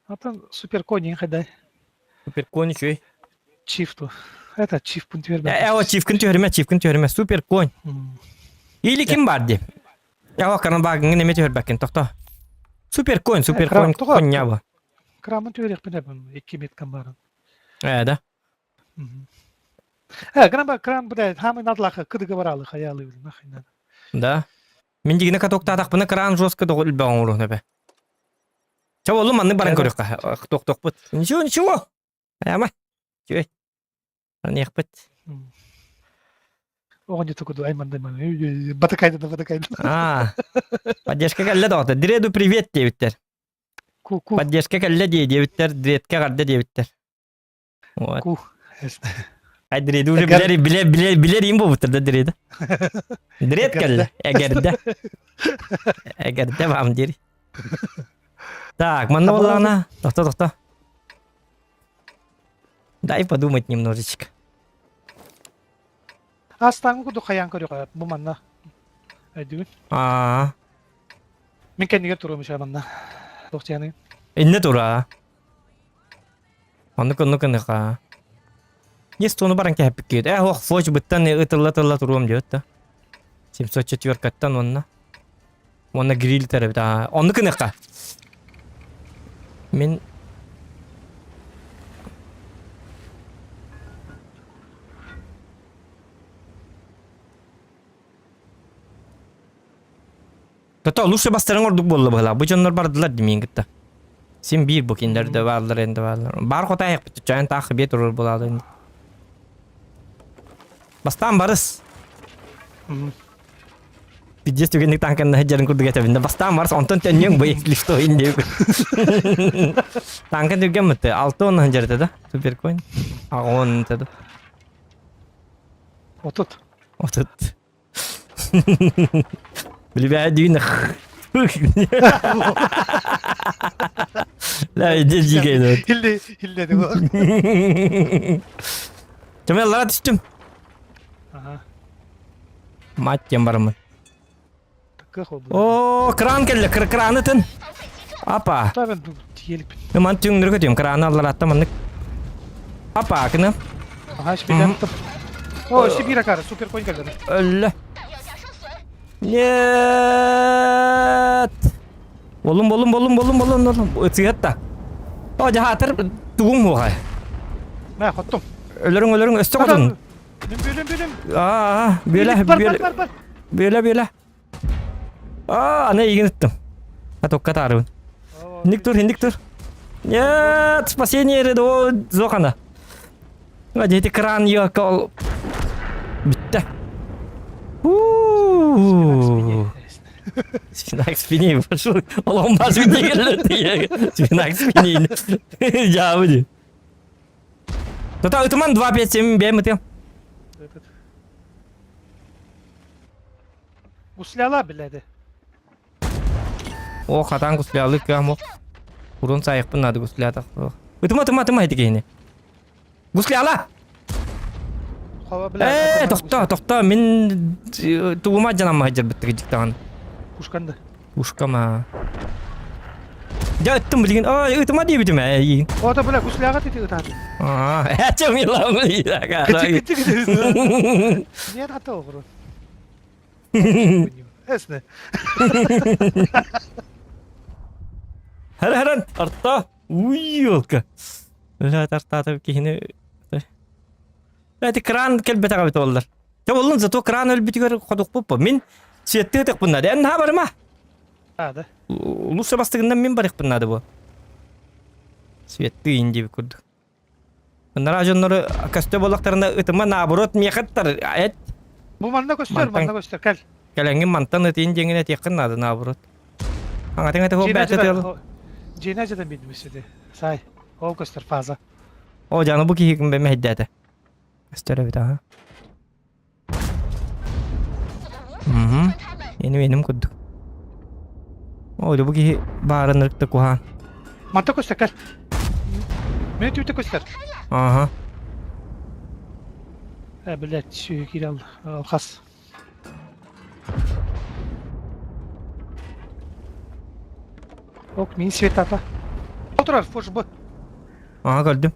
Атын суперконь хайдай. Суперконь үчүгэй. Чиф ту. Это чиф пун түһэрбэ. Э, о, чифкин түһэрмэ, чифкин түһэрмэ. Суперконь. Или ким бар ди? Я окаран багыңын эме түһэрбэккин, тохто. Суперконь, суперконь, конья бу. Крамын түһэриэхпин эбин, икки меткам барын. Э, да. Э, крам, крам, блядь, хамы надлаха, кыдыга баралы, хаялы, нахрен надо. Да. Мин дьигинэ катоктаатахпына кран жестко доҕор үлбэҕин оҥоруон эбэ. Чэ боллум маннык баран көрүөххэ. Тохтохпут. Ничего, ничего. Ама. Үчүгэй. Аныахпыт. Оҕонньо тукуду аймандай батыкайда да батыкайда. Аа. Поддержка кэллэ доҕото. Дреду привет диэбиттэр. Ку ку. Поддержка кэллэ дии диэбиттэр. Дредке эҕэрдэ диэбиттэр. Вот. Ку. Ай дреди уже билер билер билер билер им буолбуттар да дреди. Дред кэллэ. Эгерде. Эгерде вам дири. Так, манна буоллаҕына, тохто тохто. Дай подумать немножечко. Астааҥы курдук хайаан көрүөхэ бу манна. Өйдүгүн? Аа. Мин кэннигэр туруом еще манна. Туох Инне тура. Оннук оннук ыныха. Есть ону баран кэһэппиккит. Э, ох, фоч быттан ытылла-тылла туруом диэт да. 704-каттан онно. Уонна гриль тэребит. Аа, оннук ыныха. Мин Тото лучше бастарың ордук буолла быһылаах. Бу дьоннор бардылар димиин кытта. Син биир бу кинилэр да бааллар энде бааллар. Бар хотайык чайын таах бие турар булаалы. Бастаан барыс. Пиздец түгенник танканна хеджерин курдук этэбин. Бастаан барыс онтон төннүөҥ бу если что инде. Танкан түргэн мытты. Алты он хеджерте да. Суперконь. А он да. Отут. Отут. Билбээ дүүн Ла иди дигей Хилли хилли дего. Чөмө лара түстүм. Ага. Мать тем барымын. Такых ол. О, кран келле, краны тын. Апа. Табен тиелик. Ман түңнүр көтүм, краны аллар атта маннык. Апа, кына. Ага, шпилем. О, Сибира кара, супер конь келди. Өллө. Нет. Болум, болум, болум, болум, болум, болум. Ытыгатта. О, жаһатыр тугуң буҕай. Мә, хоттум. Өлөрүң, өлөрүң, өстө хотун. Бөлем, бөлем. Аа, бүөлэ, Бар, бүөлэ, бар, бар, бар. бүөлэ, бүөлэ. Аа, аны игин ыттым. Атокка таарыбын. Индик тур, индик тур. Нет, спасение рядового Зохана. Дети кран ёкол. Бүтті. Спина к спине пошел. Олом басы деген Спина к спине. Жабы. Тота ытыман 2 5 7 бэм ытым. Гусляла биледи. О, хатан гуслялы кам Урун сайықпын нады гуслятақ. Ытыма ытыма ытыма этигейни. Гусляла! Ээ, тохто, тохто, мин тугума дьанамма сылдьар быттыгы Пушканды. Пушкама. Дьэ ыттым билигин. Ой, ытыма диэбитим ээ. Ото бля, гусляга ти ытааты. Аа, эчэ милам. Кыты кыты кыты. Нет, ата оҕурун. Эсне. Хара-харан, арта. Уй, елка. Бля, тартаатып киһини Эти кран кэлбэтэҕэ эбит буоллар. Дьэ буоллун, зато кран өлбүтүгэр ходукпуппу. Мин светтыы ытыкпын наада. Эн наһаа барыма. Наада. Улус бастыгынан мин барыахпын наада бу. Светтыы индиби курдук. Ынараа дьоннору көстө буоллахтарына ытыма наоборот миэхэттэр эт. Бу манна көстөр, манна көстөр, кэл. Кэлэҥҥин мантан ытыйын диэҥҥин этиэххин наада наоборот. Аҥатыҥ этэ бээтэ тыал. Дьиэнэ дьэтэн биэрдим сити. Сай, ол көстөр фаза. О, дьану бу киһи ким бэмэһэйдээтэ. Көстөр эбит аха. Угу. Меним меним курдук. О, бу киһи баарын ырыкта куһаан. Манта көстөр, кэл. Мен түүтэ көстөр. Ага. Э, блядь, сүүһү киирэл алхас. Ок, мин светата. Отырар, фош б. Ага, көрдүм.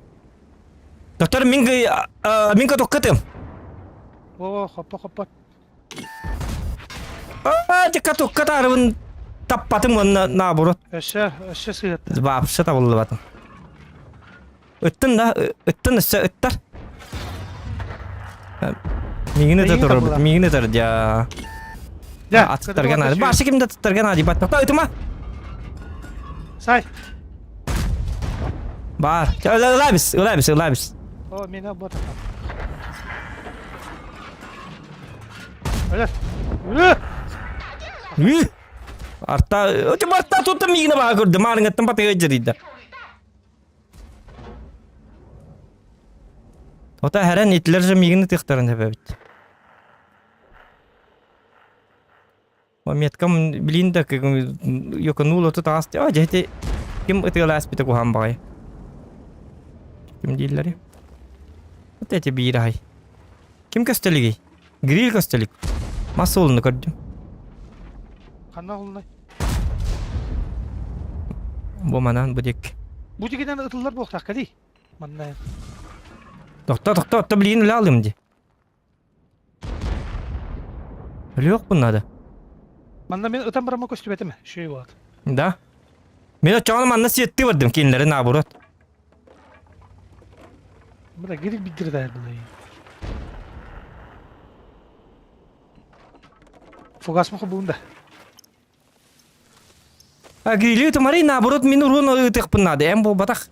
Доктор, мин мин катоккатым. О, хоппо хоппо. Аа, дьэ катокка таарыбын таппатым уонна наоборот. Өссө, өссө сыһыт. Вообще табыллыбатым. Ыттын да, ыттын өссө ыттар. Миигин ыта турар, миигин ытар дьа. Дьэ, Аттарга наада. Башы ким да аттарга наада бат. Тоқта ытыма. Сай. Бар. Ылабис, ылабис, ылабис. О, меня бот. Өлөр. Арта, барта тут миигин баа көрдө. Маарыҥаттан батыга дьарыйда. Ота хэрэн итилэр же миигин ытыахтарын сөбөбүт. Меткам билин да йоконул оту таас а дьэти ким ытыалааспыта куһаан баҕайы. Ким дииллэри? Вот эти биир аһай. Ким көстөлүгүй? Гриль көстөлүк. Мас суолуну көрдүм. Ханна олунай? Бу манан бу дик. Бу дигинен ытыллар буолтах кали. Манна. Тохто, тохто, отто билигин үлэ алым ди. Өлүөхпүн надо. Манна мен ытан барама көстүбэтим. Шөй болады. Да. Мен оччоҕуна манна сиэттии бардым кинилэри наоборот. Бля, гирик биддир дайыр Фугас муха буунда. А грили тумари наоборот мин урун ытыахпын наада эн буолбатах.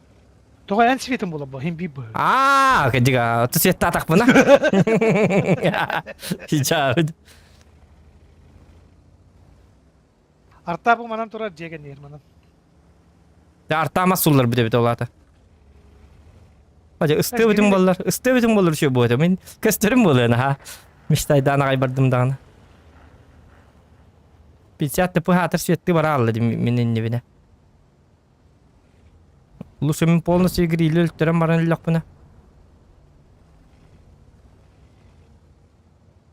Тоҕо эн светин буола бу хин биир бу. Аа, кэдига, ту светтаатахпына. Хичаабыт. Артаа бу манан турар дьиэ кэннигэр манан. Артаамас суллар бүтэбит ол аата. Ажа ыстыы бүтүн боллар, ыстыы бүтүн боллар үшө буота. Мин көстөрүм буолуон аха. Мечтайдаан аҕай бардым даҕаны. 50 тп хаатыр светты бара алла мин иннибинэ. Лучше мин полностью грили өлтөрөн баран өллөхпүнэ.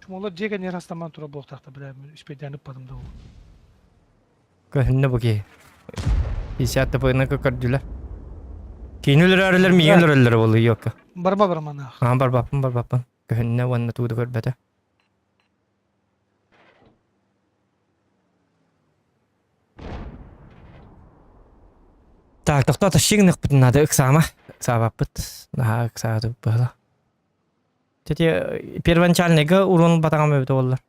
Чумолар дьиэ кэннигэр астаман тура буолтахта бля үспэйдээн ыппатым да ол. Көһүннэ бу киһи. 50 тп-ны көрдүлэр. Киини өлөрөөрүлэр миигин өлөрөллөр буолуо йокка. Барба барманаах. Аа барбаппын барбаппын. Көһүннэ уонна тууду көрбөтө. Так, тохтоо тащи гыныахпытын наада ыксаама. Ыксаабаппыт. Наһаа ыксаатыбыт быһыла. Тете первоначальныйга урон батаҕам эбитэ буоллар.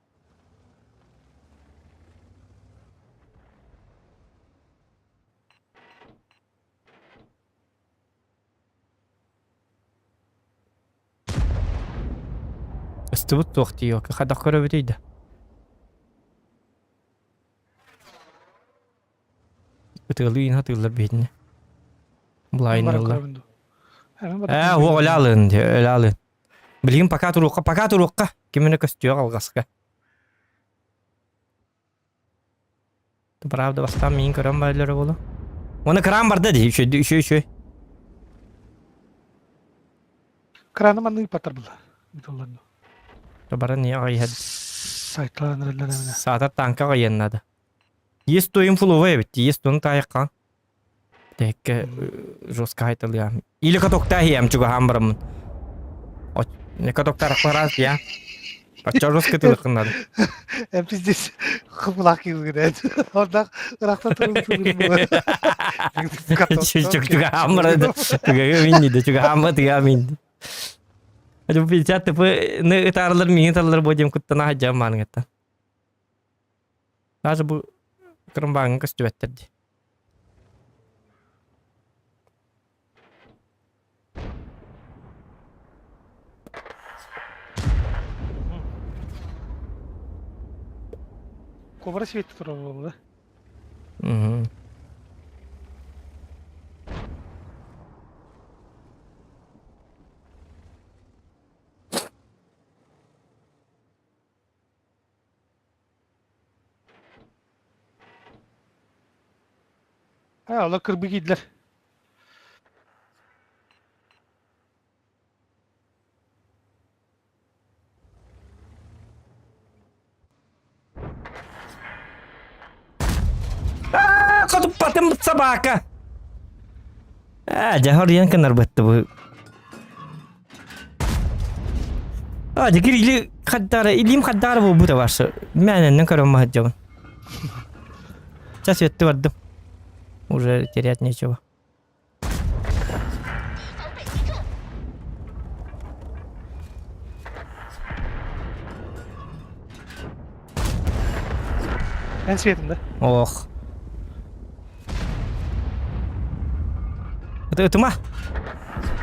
Ыстыбыт туох диэки хайдах көрөбүтүй да? Ытыалыы иһин атыыллар биһитинэ. Былайынныллар. Ээ, уох өлө алын, өлө алын. Билигин пока туруохха, пока туруохха. Ким эмэ көстүөх алҕаска. Правда, бастаан миин көрөн бараллара буолуо. Уонна кран барда дии, үчүгэй, үчүгэй, үчүгэй. Краны маннык ыппаттар була. Ыытыллан. Баран не аҕай иһэр. Сайталаан эрэллэр эминэ. Саатар танка аҕайыан наада. Есть то им фуловой эбит, есть тону таайыққан. Тэкке жестко айтылыам. Или катокта иһиэм чугаһаан бараммын. Катоктар аппарат я. Оччо жестко тылыккын надо. Э, пиздец, кыбылак килгенет. Онда ыракта турун Чугаһаан барады. Туга минни да чугаһаан тыга минни. Ачу 50 тп ны ытаарлар миңин таллар бу дем куттана хаджам маныгаттан. Даже бу кырымбааҥҥа көстүбэттэр дии. Кобра свети турар буолла. Угу. А, олор кырбы киирдилэр. Хотуппатым собака. А, дьэ хоруйан кынарбытты бу. А, дьэ кирили хаддара, илиим хаддара буолбута барсы. Мээнэннэн көрөн маһыддьабын. Сейчас өттү бардым. Уже терять нечего. Эн светом, да? Ох. Это ытыма.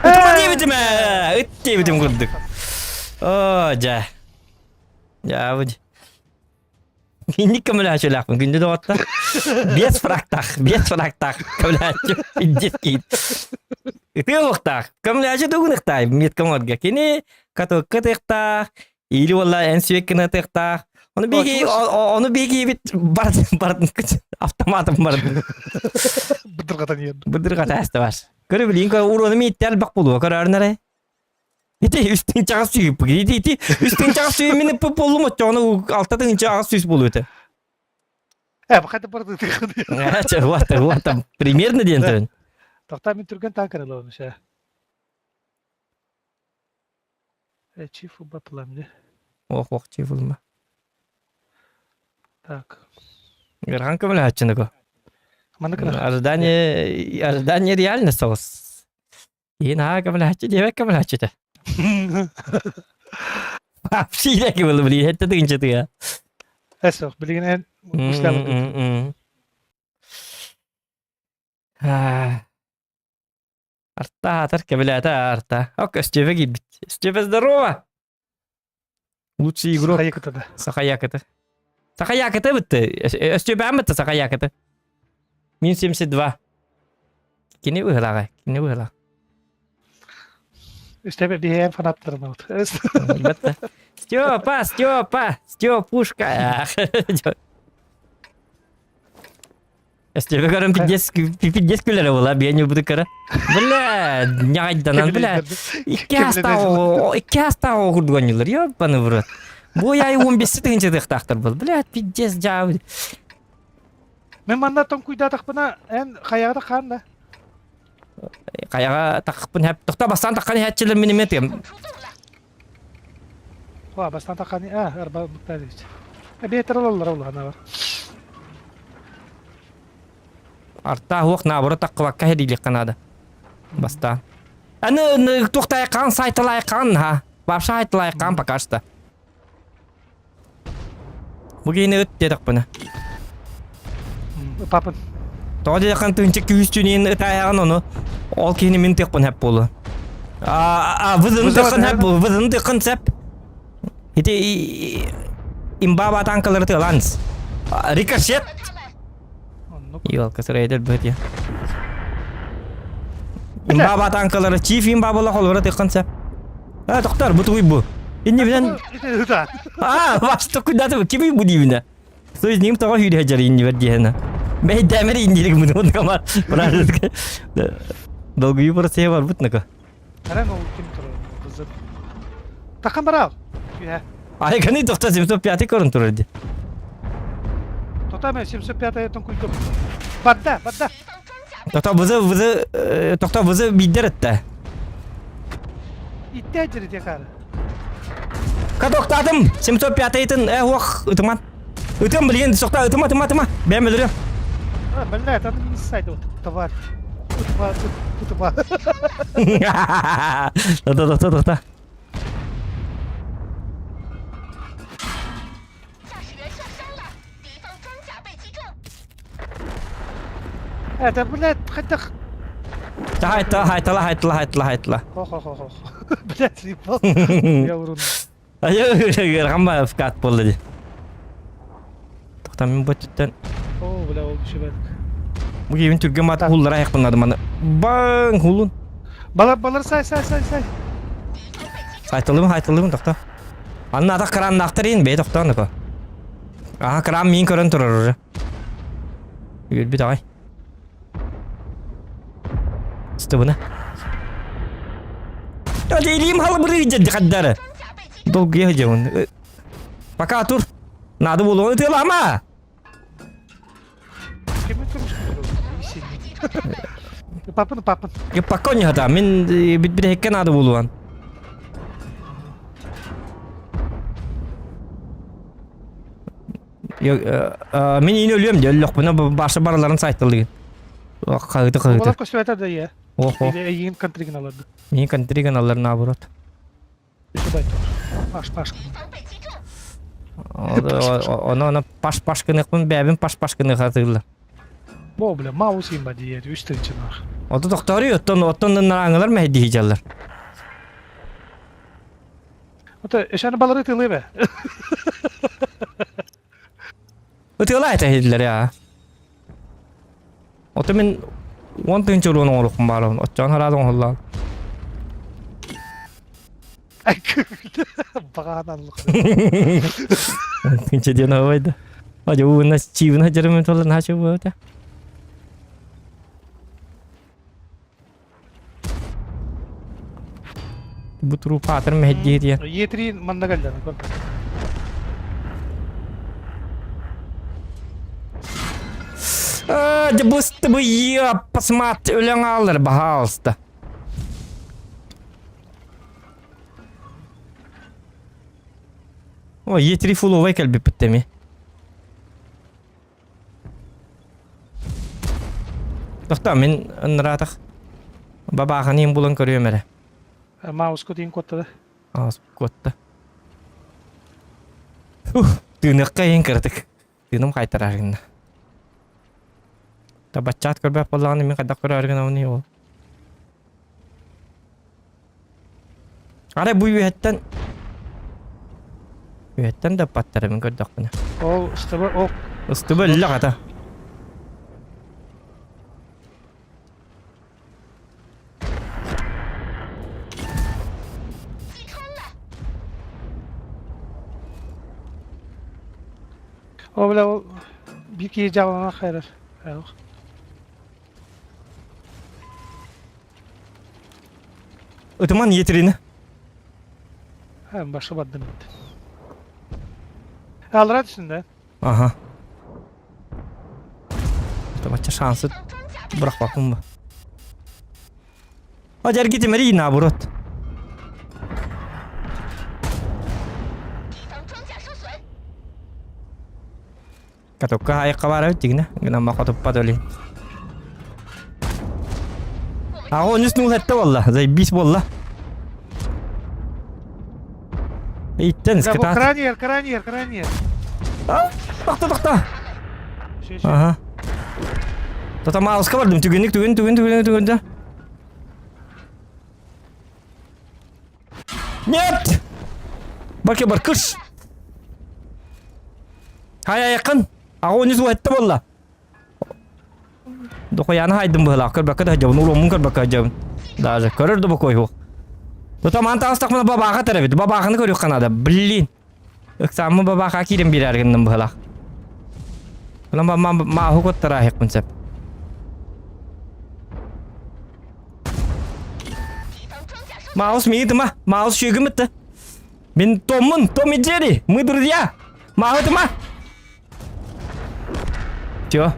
Ытыма диэбитим ээ. Ыт диэбитим курдук. Оо, дьэ. Дьэ, бу Инник көмөлөөчүлээхпин күндү доҕоттор. Биэс фрактаах, биэс фрактаах көмөлөөччү илдьит киит. Ытыа уохтаах, көмөлөөчү тугун ыхтаай метка оҥорго. Кини катокка ытыахтаах, или уолла эн сүөккүнэ ытыахтаах. Ону биги ону бигибит бардын бардын автоматом бардын. Быдырҕатан иһэн. Быдырҕата аста бар. Көрө билин уруону мииттэр бак булуо көрөөрүн эрэ. Ити үстүн чаҕас сүүппүт. Ити ити үстүн чаҕас сүү мин ыппыт буоллум оччоҕуна алта тыһыынча аҕыс сүүс буолуо этэ. Э, бахата барды тыхын. Э, вот, вот там примерно диэн төрүн. Тохтаа мин түргэн таан көрөлөм ше. Э, чифу батылам не. Ох, ох, чифулма. Так. Ыарахан көмөлөһөччүнү Маннык Ожидание, ожидание реально соҕус. Иин аа көмөлөһөччү диэбэт көмөлөһөччүтэ. Вообще было, блин, это тыынча тыа. Эсох, билигин эн услабын. Арта атар кэбилээтэ арта. Ок, Степа киирбит. Степа, здорово! Лучший игрок. Сахаякыта. Сахаякыта. Сахаякыта бытты. Степа бытты Сахаякыта. Минус 72. Кини быһылаҕа, кини быһылаҕа. Степа биһиэн фанаттарын алт. Степа, Степа, Степушка. Степа көрөн пиздец пиздец күлэрэ була биэн юбуду кыра. Бля, ньаҕайданан бля. Икки астаах икки астаах оҕо курдук оонньууллар, ёбаный в рот. Бу ай 15 тыһыынча тыахтаахтар был. Бля, пиздец дьаабы. Мен манна тоҥкуйдаатахпына эн хайаҕа хаан да? Хайаҕа тахпын хэп. Тохто бастаан таххан иһээччилэр мин эмиэ тыам. Хуа бастаан таххан а арба буктаадич. Эбиэтер ололлар улаана бар. Арта хуох наоборот таххыбакка хэдиилиэххэ наада. Бастаан. Аны туохтайкаан сайталайкаан ха. Вообще сайталайкаан пока что. Бу киһини ыт диэтэхпинэ. Папын. Тоҕо диэтэххин тыынча күүс түүнүн ытаайаҕын ону ол киһини мин тыахпын хэп буолуо. А вызын тыаххын хэп вызын тыаххын сэп. Ити имба танкалары тыаланс. Рикошет. Елка сырайдер быт Имба танкалары чиф имба була холбора тыаххын сэп. А, тоқтар, бу тугуй бу. Инни билен А, басты куда кими бу деймін. Со из ним того хүйде жар инни бер диэна. Бэйдэмэр иннилик муну онкама. Долгую просто бар бут нака. Аран ол ким турар? Кызып. Тахан барал. Иә. Ай, каны тоқта 705 көрін турар ди. Тота мен 705 тон куйдум. Бадда, бадда. Тоқта бызы бызы тоқта бызы биддер этте. Итте жери декары. Катоктадым 705-ын э ох ытыман. Ытым билген сокта ытыма ытыма ытыма. Бэм өлөрүм. А, блядь, аны минус сайт вот, товар. Утыма, утыма. Тоқта тоқта тоқта. Это, блядь, хотя... Хайтала, хайтала, хайтала, хайтала, хайтала. Хо-хо-хо-хо. Блядь, ебал. Я урон. Айы, хамма вкат болды. Там мин бу өттүттэн Оо, бля, ол үчүгэй. Бу киһибин түргэн маат хуллара айахпыннадым аны. Баң хулун. Балар, балар, сай, сай, сай, сай. Сайтылыбын, сайтылыбын, тохто. Анна атах краннаахтар иин, бэйэ тохтоон ака. Аха, кран миин көрөн турар уже. Үөрбүт аҕай. Стыбына. Илиим халбырыы дьэ хаддары. Долгуйа сылдьабын. Пока тур. Надо булуону тыалаама. Кими Папын, папын. Пока не хата. Мин бит-бит надо булуан. Мин иин өлүөм де өллөхпүнэ баша бараларын сайтылыгын. Хаһыты хаһыты. Олар көстүбэтэр да иә. Охо. Эйигин контригин аларды. Мин контригин алар наоборот. Паш паш. Ону ону паш паш гыныхпын бэбин паш паш гыныхатыыллар. Бо бля маус имба диер үс тыынчынах. Ото тохтору оттон оттон нарааңылар мэһдиһи Ото эшаны балары тылы бе. Ытыалаа этэһиллэр я. Ото мин уон тыһыынча уруон оҥоруохпун баарабын. Оччоон хараат оҥоһуллаан. Баганаллык. Тыһыынча диэн оһобайда. Адьа уунна чиибин хадьарым толан хачы буота. Бу туруупаатыр мэһэйдиир диэн. Е3 манна кэллэ. Дьэ быстыбы посмотри өлөҥ аалар баһаалыста. О, Е3 фуловай кэлбиппит эми. Тохтоо, мин ынраатах бабааханыйын булан көрүөм эрэ. Мауска тиин куотта да. Аас куотта. Ух, тыыныахха иһин кыратык. Тыыным хайтарар гынна. Табаччаат көрбөх буоллаҕына мин хайдах көрөөр гынабыный ол. Арай бу үөһэттэн үөһэттэн да ыппаттар мин көрдөхпүнэ. Ол ыстыба ол Ыстыба өллөх ата. Ол бля ол биир киһи дьаалана хайрар. Ытыман етерини. Башы бардым ит. Алра түсін да. Ага. Табача шансы бырахпаппын ба. А дәргитимери наоборот. Катокка айыкка баар эбит дигинэ. Гынан махотуппат өлүн. Аҕа онус нуул этте буолла. Заебись буолла. Иттен скатат. Краньер, краньер, краньер. Тохто, тохто. Ага. Тота мауска бардым. Түгенник, түген, түген, түген, түген, да. Нет! Барке бар, кыш! Хай айакын! Аҕа онус уһатта буолла. Дохуяны хайдым быһылаах көрбөккө да сылдьабын, уруоммун көрбөккө сылдьабын. Даже көрөр да бокой суох. Тута маан таҕыстахпына бабааха тэрэбит. Бабааханы көрүөххэ наада. Блин. Ыксааммын бабааха киирэн биэрээр гынным быһылаах. Онон мааһу куттараахыппын сөп. Маус миитыма, Маус сүйгүм бітті. Мен Томмун, Том и Джерри, мы друзья. Мааһытыма. Все.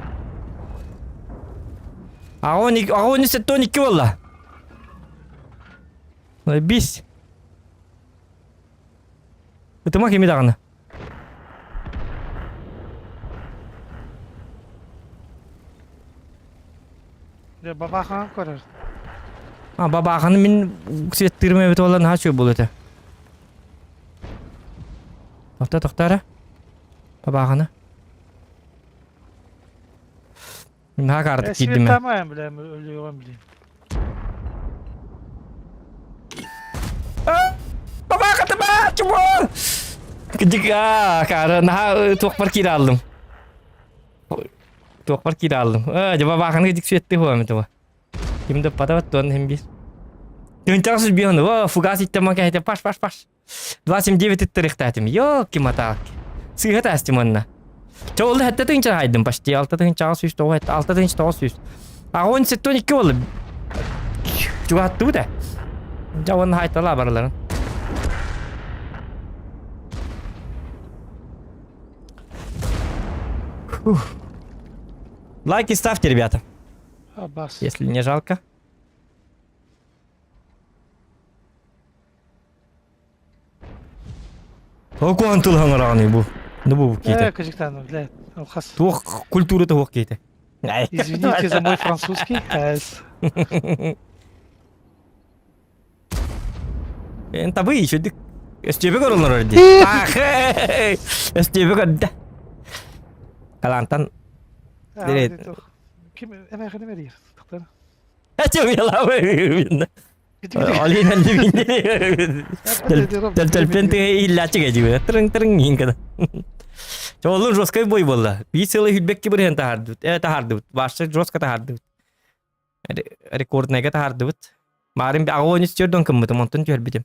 Аҕа 12 буолла. Бис. Ытыма кими даҕаны. Дьэ, бабаахаҕын көрөр. А, бабааханы мин светтыырым эбит буолла наһаа үчүгэй буолуо этэ. Тохто, тохто эрэ. Бабааханы. Наһаа каартык киирдим ээ. Светтамайын билэм, өлүөҕүм билиим. Бабаахатыма, чубуор! Кыдьык, аа, каара, наһаа туохпар киирэ алдым. Туохпар киирэ аллым. Ээ, дьэ бабааханы дик сүөтти хуам это. Ким да патабат туон хим бир. Тынчаҕас үс О, фугас иттем кэһите паш паш паш. 29 иттырыхтаатым. Ёлки маталки. Сыыһа таастым онно. Чэ ол хэтте тыынча хайдым почти 6 тыынчаҕа 109 6 тыынча 900. А он 72 болду. Чугаттыбыт э. Дьэ уонна хайталаа барыларын. Фух. Лайки ставьте, ребята. Абас. Если не жалко. Окуан тыл хаҥараҕыный бу. Ну бу киитэ. Э, Казахстан, блядь, алхас. Туох культура туох киитэ. Извините за мой французский. Эс. Эн табы ишедик. Өстүөбэ көрөлөр дии. Ах, өстүөбэ көрдө. Талантан Ким эмээхин эмэрийэр. Тахтар. Эче Алина Төлпен иллачыга дьибэ. Тырың тырың иин када. Чоллун жесткой бой болла. Би сылы хүлбекки бирhen тахардыбыт. Э тахардыбыт. Башы жестко тахардыбыт. Рекорднайга тахардыбыт. Марын би агы ойнус жерден кыммытым, онтон түһэрбитим.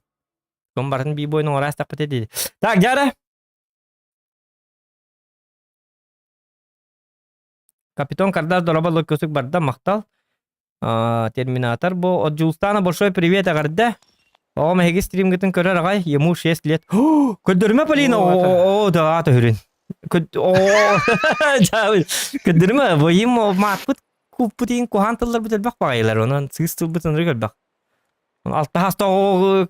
Ком барын би бойын оңорас таппыт диди. Так, жара. Капитон Кардаш дороба лөкөсүк барда махтал. Терминатор бу от Дьулустана большой привет эҕэрдэ. Оҕом эһиги стримгытын көрөр аҕай, ему 6 лет. Көрдөрүмэ Полина, о да төһүрүн. О Көрдөрүмэ, бу им мааппыт куппут иин куһаан тылларбыт элбэх баҕайылар, онон сыыс тылбыт ынырык элбэх. Алтаһас тоҕо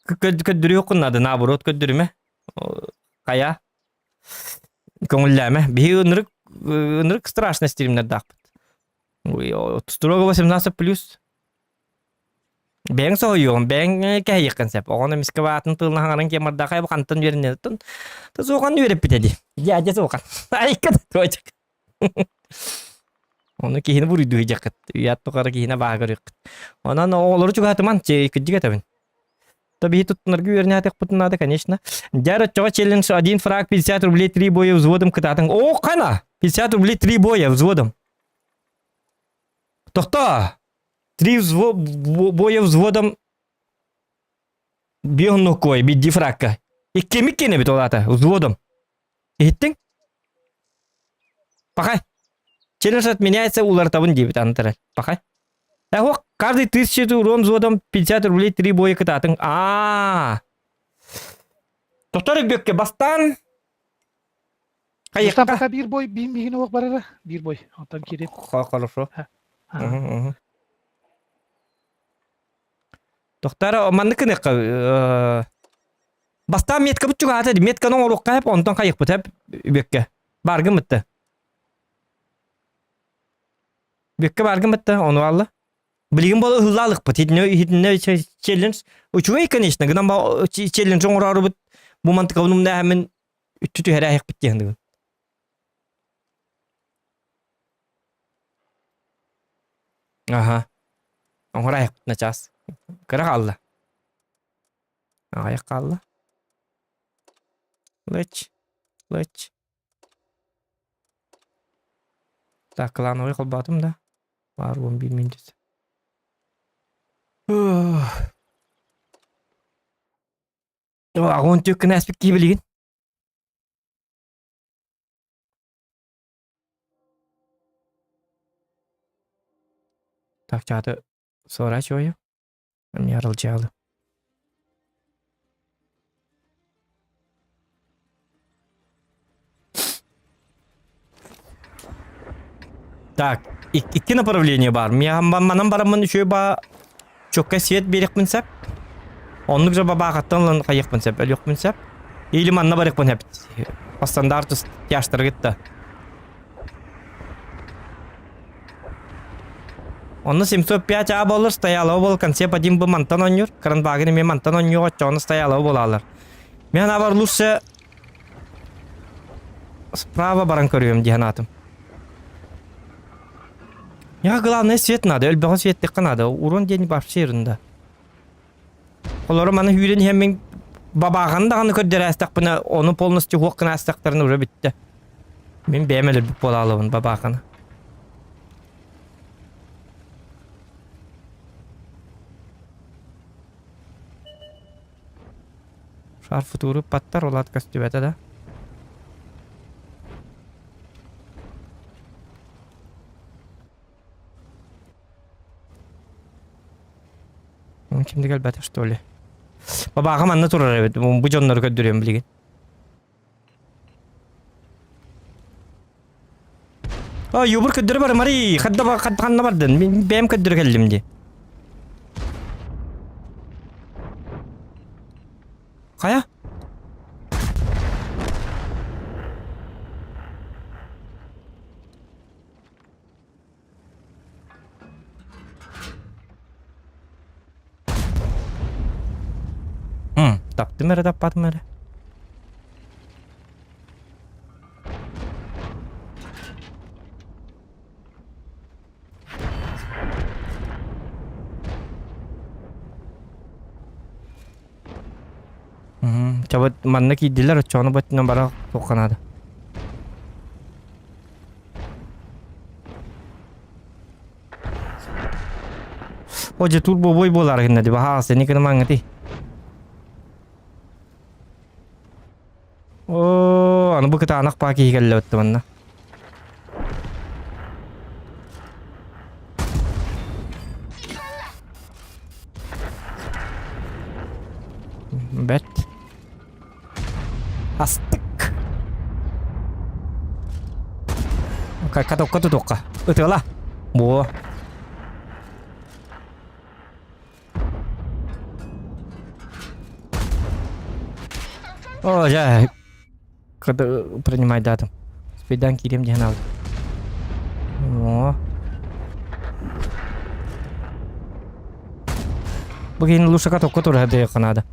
көрдөрүөх наада, наоборот көрдөрүмэ. Хайа Көҥүллээмэ. Биһиги ынырык ынырык страшно стримнердаахпыт. Строго 18 плюс. Бэйэҥ соһуйуоҕун, бэйэҥ кэһэйиэххин сөп. Оҕону эмискэ баатын тылын хаҥаран киэмардаахай бу хантан үөрэнэ тун. Суохан үөрэппит эди. Дядя суохан. Айка туочак. Ону киһини буруйдуу дьаххыт. Үйат тухары киһини баа көрүөххүт. Онон оҕолору чугаһатыман, кырдьык этэбин. То биһи туттунарга үөрэнээтихпитин надо, конечно. Дьэр оччоҕо челлендж один фраг 50 рублей три боя взводом кытаатыҥ. О, хана! 50 рублей три боя взводом. Тохто! Три взво... боя взводом бион кой, бидди фракка. Иккими кенебит ол ата, взводом. Иһиттиҥ? Пахай. Челлендж отменяется улартабын диэбит антарар. Пахай. Эхо, каждый тысячу урон взводом 50 рублей три боя кытаатыҥ. Аа. Тохтор Бүөккэ бастаан Бастаан пока биир бой биин биһини олох барара. Биир бой. Онтон киирин. Хорошо. Тохтар маннык гыныахха бастаан меткабыт чугаһата метканы оҥоруохха эп онтон хайыхпыт эп Бүөккэ. Баргын бытта. Бүккэ баргын бытта, ону алла. Билигин бол ыһыллаалыкпыт. Итинне итинне челлендж үчүгэй, конечно, гынан ба челлендж оҥороорубут бу мантыкабын умнааһаммын үттү түһэрээһикпит диэн Аха. Оҥораайыкпыт начаас. Кыра хаалла. Аҕыйах хаалла. Лыч. Лыч. Так, клановый холбоотум да? Баар 11 минут. Аҕын түккүн ааспыт кии билигин. Так, чааты сворачиваю. Мне аралдьаалы. Так, икки направление бар. Манан бараммын үчүгэй ба чокка свет биэриэхпин сөп. Оннук же бабаахаттан ылан хайыахпын сөп, өлүөхпүн сөп. Или манна барыахпын сөп. По стандарту тяжтаргытта. Онно 705 А буолар, стоялова буол, концепт один бы мантан оонньуур, Кранбагын эмиэ мантан оонньуох, оччоҕуна стоялова буолаалар. Мен абар лучше справа баран көрүөм дии санаатым. Я главное свет надо, өлбөҕө светтиххэ надо, урон диэн вообще ерунда. Олору маны үүрэн иһэн мин бабааҕын даҕаны көрдөрөөстөхпүнэ, ону полностью хуох гына астахтарына уже бүттэ. Мин бэйэм өлөрбүт буолаалыбын бабааханы. Шар футуру паттар улаат көстүбэтэ да. Ким да кэлбэтэ что ли? Бабааҕа манна турар эбит. Бу дьоннору көрдөрүөм билигин. А, юбур көрдөрө бар, Мари, хадда ханна бардын? Мин бэйэм көрдөрө кэллим дии. Хайа? Таптым эрэ, таппатым эрэ. Чабыт манна киирдилэр, оччоҕуна бөттүнэн бара туохха наада. О, дьэ турбо бой буолар гынна ди баһаас, ини кынымаҥҥытый. О, аны бу кытаанах паа киһи кэллэ бытты манна. Бэт. Астык. Катокка тутуохха. Ытыала. Буо. О, я когда принимай дату. Спидан кирим диэн алды. О. Бу киһини лучше катокка турар диэххэ наада.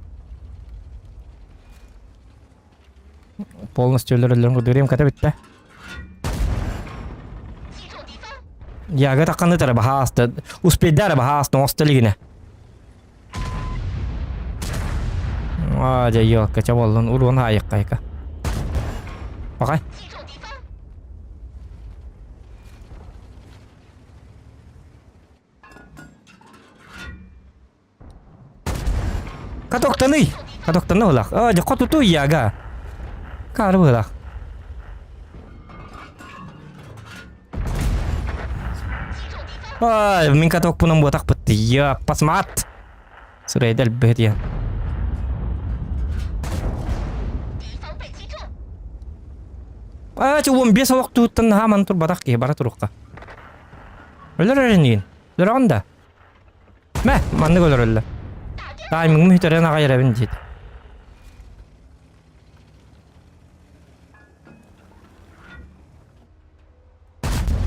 Полностью өлөрөллөрүн курдук ката бүттэ. Яга таққаны тара баһааста. Успейдара баһааста оҥосто илигинэ. А, дьэ, ёлка, ча буоллун, уруон аайыккайка. Бакай. Катоктаный! Катоктаны ылах. А, дьэ, хотуту яга. Кары ылах. Ай, мин катокпунан буотахпыт. Я, пасмат! Сырайда элбэт я. А, 15 олох туһуттан наһаа ман турбатах киһи бара турукка. Өлөр эрин Өлөрөҕүн да? Мэ, маннык өлөрөллөр. Таймиҥым үтэрэн аҕай эрэбин диэт.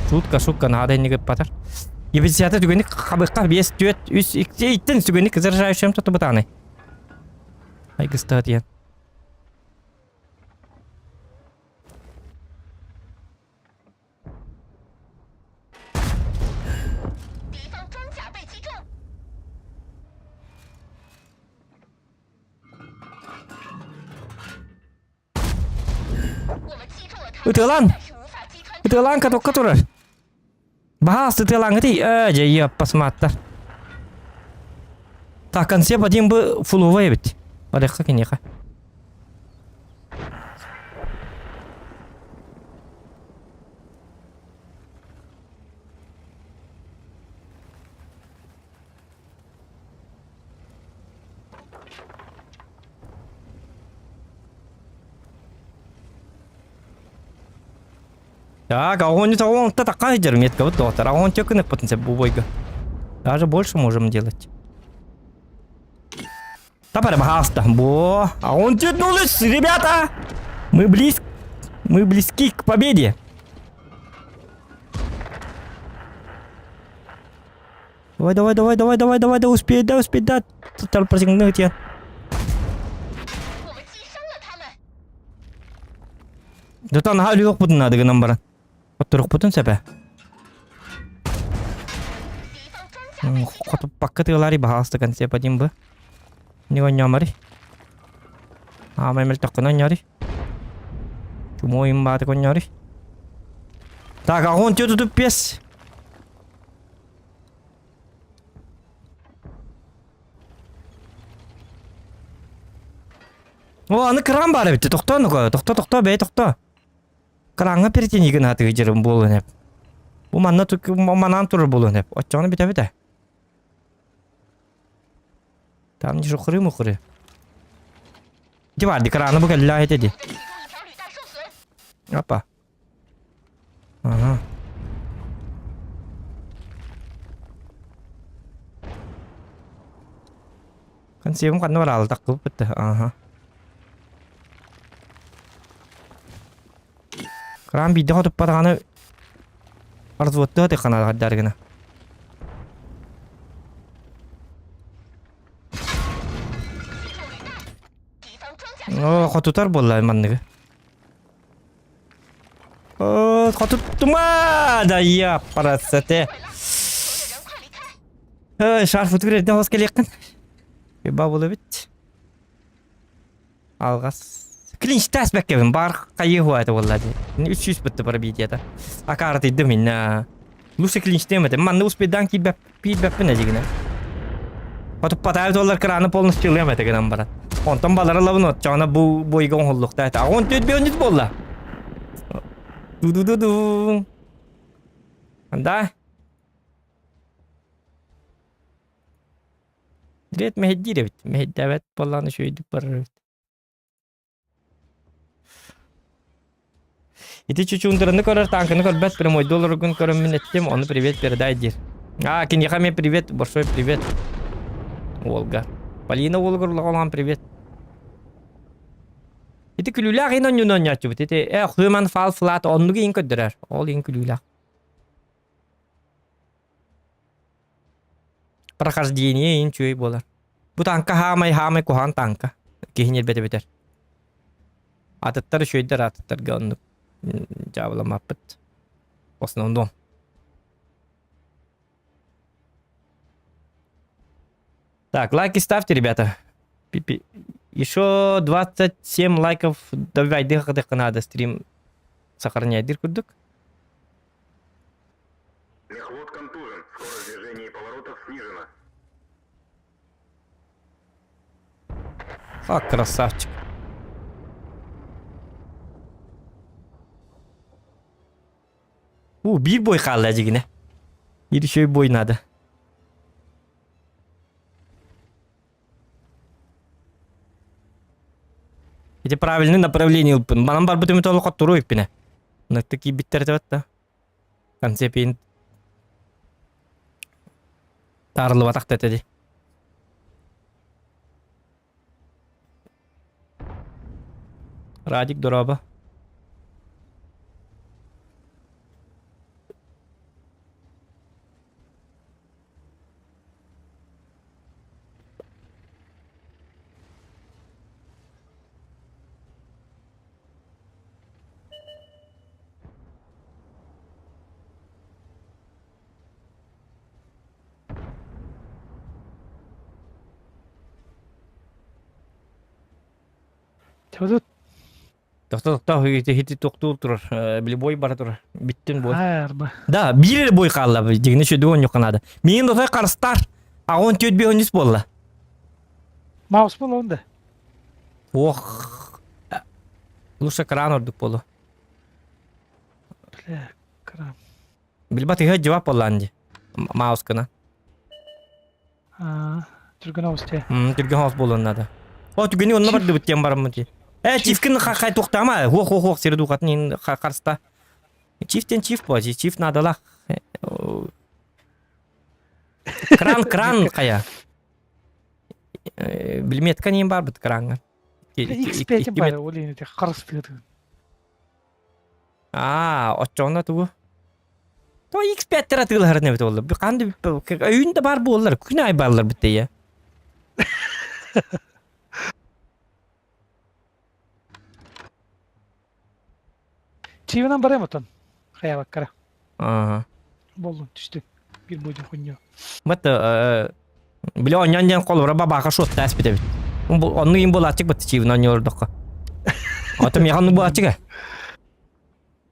Шутка, шутка, наада инник ыппатар. Ебезята түгенник хабыкка 5, 4, 3, 2, иттен сүгенник заряжающим тотубутааны. Айгыстаат диэн. Ытыалаан! Ытыалаан катокка турар. Баһаас ытыалааҥҥытый? Ээ, дьэ, йаппасмааттар. Так, концепт один бы фуловый эбит. Барыахха киниэхэ. Так, а он он то такая метка, вот доктор, а он тёканных потенциал бубойга. Даже больше можем делать. Пожалуйста, Бо, а он тянулась, ребята! Мы близко, мы близки к победе. Давай, давай, давай, давай, давай, давай, да успей, да успей, да. Протягнуть Да там өлүөхпүтүн наада гынан баран. Отторукпутун сөпө. Хотуппакка тыалари баһаалыста концепа дим бы. Не онньоомари. Аамай мөлтөххүнэ онньоори. Чумуойум баатык онньоори. Так, огонь тету туппес. О, аны кран баар эбит. Тохтоо, ну-ка, тохтоо, тохтоо, бэйэ тохтоо. Краҥҥа перетинигин атыы дьырым буолуон эп. Бу манна манаан турар буолуон эп. Оччоҕуна бүтэбит Там не жухры-мухры. Ити баар ди краны бу кэллээ этэ ди. Опа. Ага. Консервым ханна бараалы таххыбыт да. Ага. Кран биирдэ хотуппатаҕына разводтыа тыххана хардаар гына. Оо, хотутар буолла манныгы. Оо, хотуттума! Да я парасате. Эй, шарф утур хос келиэххин. Ба була бит. Алҕас. Клинчтаас бэккэбин бар хайыы это буолла дии. 300 бытты пробитиета. Акаратыйдым инна. Лучше клинчтем это. Манна успейдан киирбэп пиирбэппин эдигинэ. Хотуппатаабыт олар краны полностью ылыам этэ гынан баран. Онтон балары лабын отчоҕуна бу бойга оҥоһуллуохтаах этэ. Аҕон түөт бионнит буолла. Ду-ду-ду-ду. Да. Билет мэһэйдиир эбит. Мэһэйдээбэт буоллаҕына үчүгэйдик барар эбит. Ити чучундураны көрөр, танканы көрбөт, прямойду олороргун көрөммүн эттим, ону привет передай диир. А, киниэхэ эмиэ привет, большой привет. Уолга. Полина уолугар улахан привет. Ити күлүүлээх иин онньуну онньооччубут. Ити э, Human Fall Flat оннук иин көрдөрөр. Ол иин күлүүлээх. Прохождение иин үчүгэй буолар. Бу тааҥка хаамай хаамай куһаҕан тааҥка. Киһи ньирбэтэ бүтэр. Атыттар үчүгэйдэр атыттарга оннук дьаабыламмаппыт. В основном. Так, лайки ставьте, ребята. Еще 27 лайков добавайдыах надо стрим сохраняйдыр курдук. Мехвод контужен. Скорость движения и поворотов снижена. А, красавчик. У, биир бой хаалла дьигинэ. Биир үчүгэй бой надо. Ити правильный направление ылпын. Манан барбыт үмүт олохо туру иппинэ. Ныкты киирбиттэр этэ да. Концепин таарыллыбатах да этэ дии. Радик дорообо. Чудут. Тохто тохто хити тохтуур турар. Били бой бара турар. Биттин бой. Арба. Да, биир эрэ бой хаалла. Дигини шөдү онньукка наада. Миин дотой карыстар. Аҕон түөт биһонньус буолла. Маус буолуон да. Ох. Лучше кран ордук буолуо. Бля, кран. Билбат ыһа жевап буоллаан дии. Маускана. Түргэн оҕус дии. Түргэн оҕус буолуон наада. О, түгэни онно бардыбыт диэн бараммыт дии. Э, чифкин хай туохтаама. Хуох хуох хуох сири духатын ин харста. Чифтен чиф буо, чиф наадалах. Кран кран хайа. Билметка нин барбыт кранга. X5 бар, ол ини харыстыытын. Аа, оччоҕуна тугу? То X5-тер атыылаһарын эбит буолла. Ханды өйүн да бар буоллар, күн аайы бааллар бит Чиибинэн барыам отон. Хайабаккара. Ага. Боллун түстү. Бир бойдун хунньо. Бат били онньон диэн холобура бабаха шуотта эспит эбит. Онну им буолааччык бат чиибин онньордоххо. Ото миэхэ онну буолааччык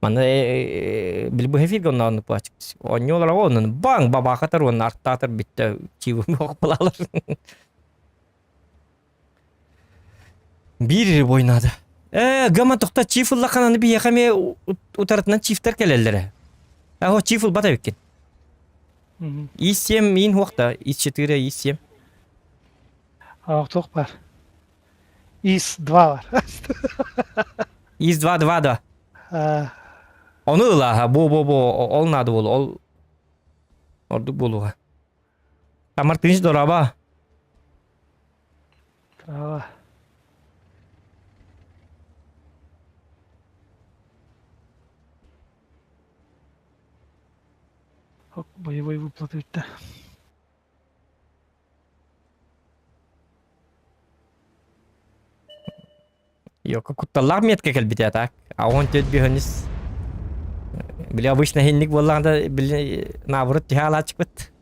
Манна били бу эфирге онно оннук буолааччык. Онньуолара оннун баҥ бабаахатар уонна артаатар бүттэ чиибин буолалар. Биир бой наада. Э, гама тохта чиф ыллаххына аны биһиэхэ эмиэ утарытынан чифтэр кэлэллэрэ. Аһо чиф ылбат эбиккин. И7 иин хуохта, И4, И7. Туох бар? ИС-2 бар. ИС-2 2 да. Ону ылааха, бу бу бу ол наада буолу, ол ордук буолуоҕа. Тамар тыынч дораба. Трава. Боевой выплаты бүттэ. Йока кутталлаах метка кэлбитэ так. А он тет биһөнүс. Били обычно хинник буоллаҕына били наоборот түһэ алаачыкпыт.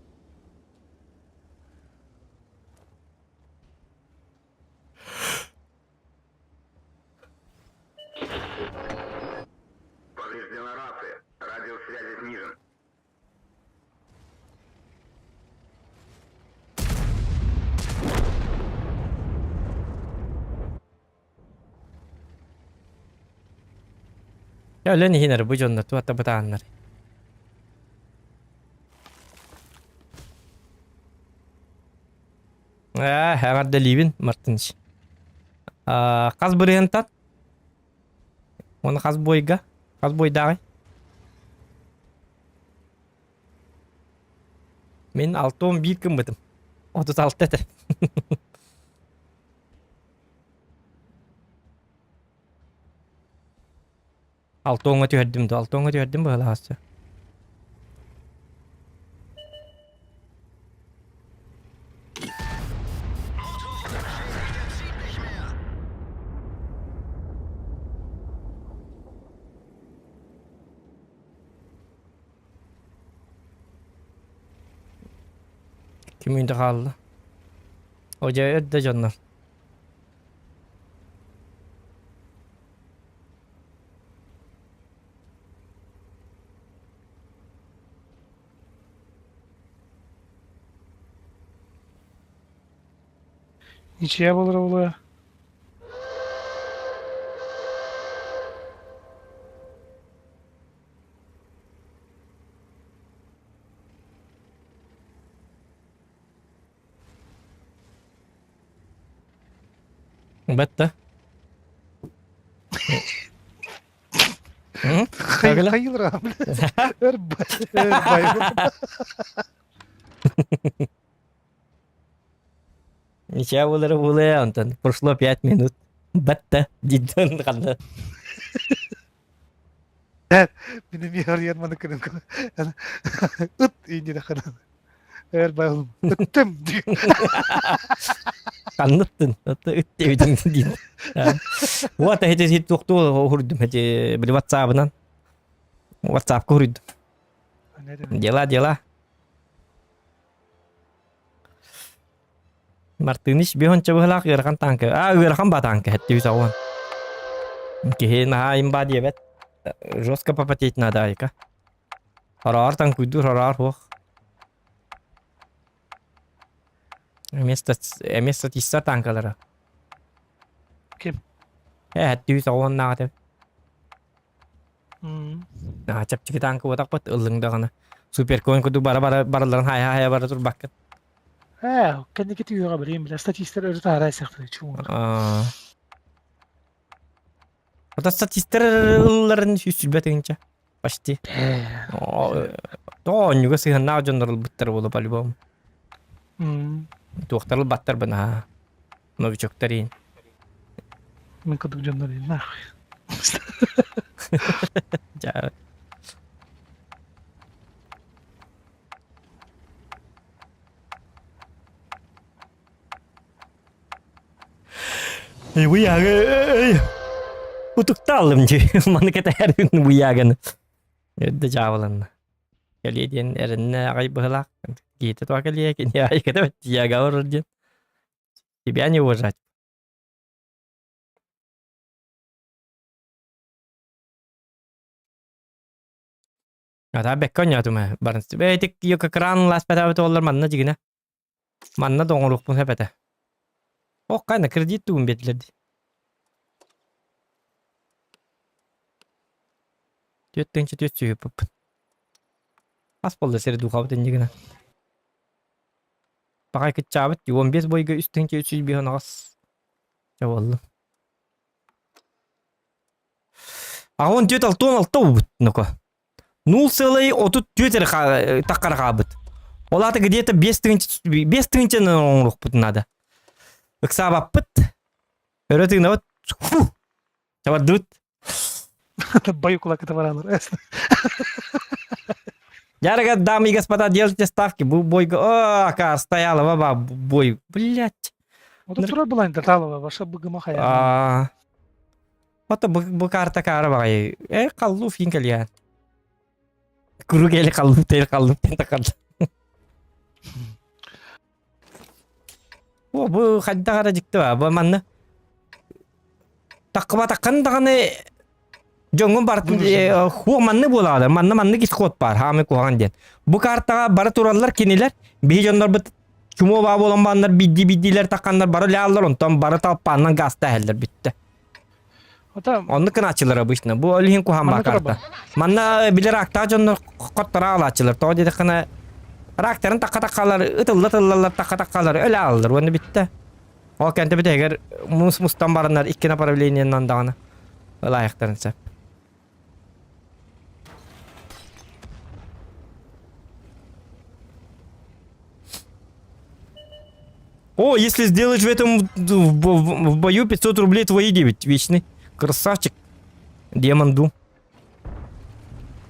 Повреждена рация. Радиус связи снижен. Өлөн иһин эрэ бу дьоннор туохта бытааннар. Ээ, эҕэрдэлиибин, Мартыныч. Аа, хас бырыһыантан? Уонна хас буойга? Хас буойдааҕый? Мин 61 гыммытым. 36 этэ. Алтоҥҥа түһэрдим да, алтоҥҥа түһэрдим быһалаахсы. Ким үүнтэ хаалла? О дьэ өрдө дьоннор. Ничья буолара буолуо. Бэтте. Хайылра. Өр бай. Ничего буолара буолуо, онтон прошло 5 минут. Бэтте дийтэн ханна. Мин эмиэ арыйан маны кынын ыт ииннire ханан. Эр байылым. Ыттым. Ханныттын. Ыт диэбитиҥ диин. Вот эти хит туохту уһурдум эти били WhatsApp-ынан. WhatsApp-ка уһурдум. Дела, дела. Мартыныч биһонча быһылаах ыарахан тааҥка. А, ыарахан ба тааҥка хэттибит оҕон. Киһи наһаа имба диэбэт. Жестко попотеть надо айка. Хараар таҥкуйдуур хараар суох. Эмиэ статистар тааҥкалара. Ким? Э, хэттибит оҕоннааҕа этэ. Аа, чэпчэки тааҥка буотахпыт ыллыҥ даҕаны. Суперкон курдук бара-бара барыларын хайа-хайа бара турбаккын. Ээ, кэнники түһүөҕэ билигин билэ статистар өрө таһаарай сахтары чуҥур. Аа. Ото статистар ылларын сүүс тыһыынча. Почти. Тоҕо оонньууга сыһыаннаах дьоннор ылбыттар буолуо по-любому. Туохтар ылбаттар бына. Новичоктар иин. Мин курдук дьоннор иин нахуй. Дьа. Уйагы утуктаалым дии. Маны кэтэһэрин уйагын. Эрдэ дьаабыланна. Кэлиэ диэн эрэннэ аҕай быһылаах. Киһитэ туа кэлиэ, кини аҕай кэтэбэт тияга олорор диэн. Тебя не уважать. Ата бэккэ оонньоотум ээ баран бэйэтик экран лааспатаабыт уоллар манна дьигинэ манна да оҥоруохпун сөп этэ. Ох хайна кредит тугун биэрдилэр дии. 4 400 Ас буолла сири духабыт иннигина. Пахай кыччаабыт 15 бойга 3 305 аҕыс. Чэ буоллум. Аҕыс 4 6 6 убут нука. 0,34 эрэ таххара хаалбыт. Ол аата где-то 5 тыһыынча 5 тыһыынчаны оҥоруохпут наада. Ыксаабаппыт. Өрө тыынабыт. Фу! Чабардыбыт. Баю кулакыта баралар. Дорогие дамы и господа, делайте ставки. Бу бойга... О, ака, стояла баба, бой. Блять. Вот турар булайын таталова, ваша быгыма хая. А. Ото бу, бу карта кара багай. Э, қаллу фин кэлиэн. Куру кели қаллу тел қаллу тен такалла. О, бу хайда гара дьикти ба. Бу манна Таккыбатаххын даҕаны дьоҥҥун барытын хуох манны буолаҕа манна маннык исход баар хаамый куһаҕан диэн. Бу картаҕа бары тураллар кинилэр биһи дьоннорбут чумуо баа буолан бааннар бидди биддилэр тахханнар бары лааллар онтон бары талпааннан гаста иһэллэр бүттэ. Оннук гынааччылар обычно. Бу ол иһин куһаҕан баар карта. Манна билэр актаах дьоннор хоттора аалааччылар. Тоҕо диэтэххинэ рактарын такка таккалар ытылла тыллаллар такка таккалар өлө ааллар уонна бүттэ. Ол кэнтэ бүтэһигэр муус мустан бараннар икки направлениеннан даҕаны ылаайахтарын сөп. О, если сделаешь в этом в, в, в бою 500 рублей твои 9 вечный. Красавчик. Демон Ду.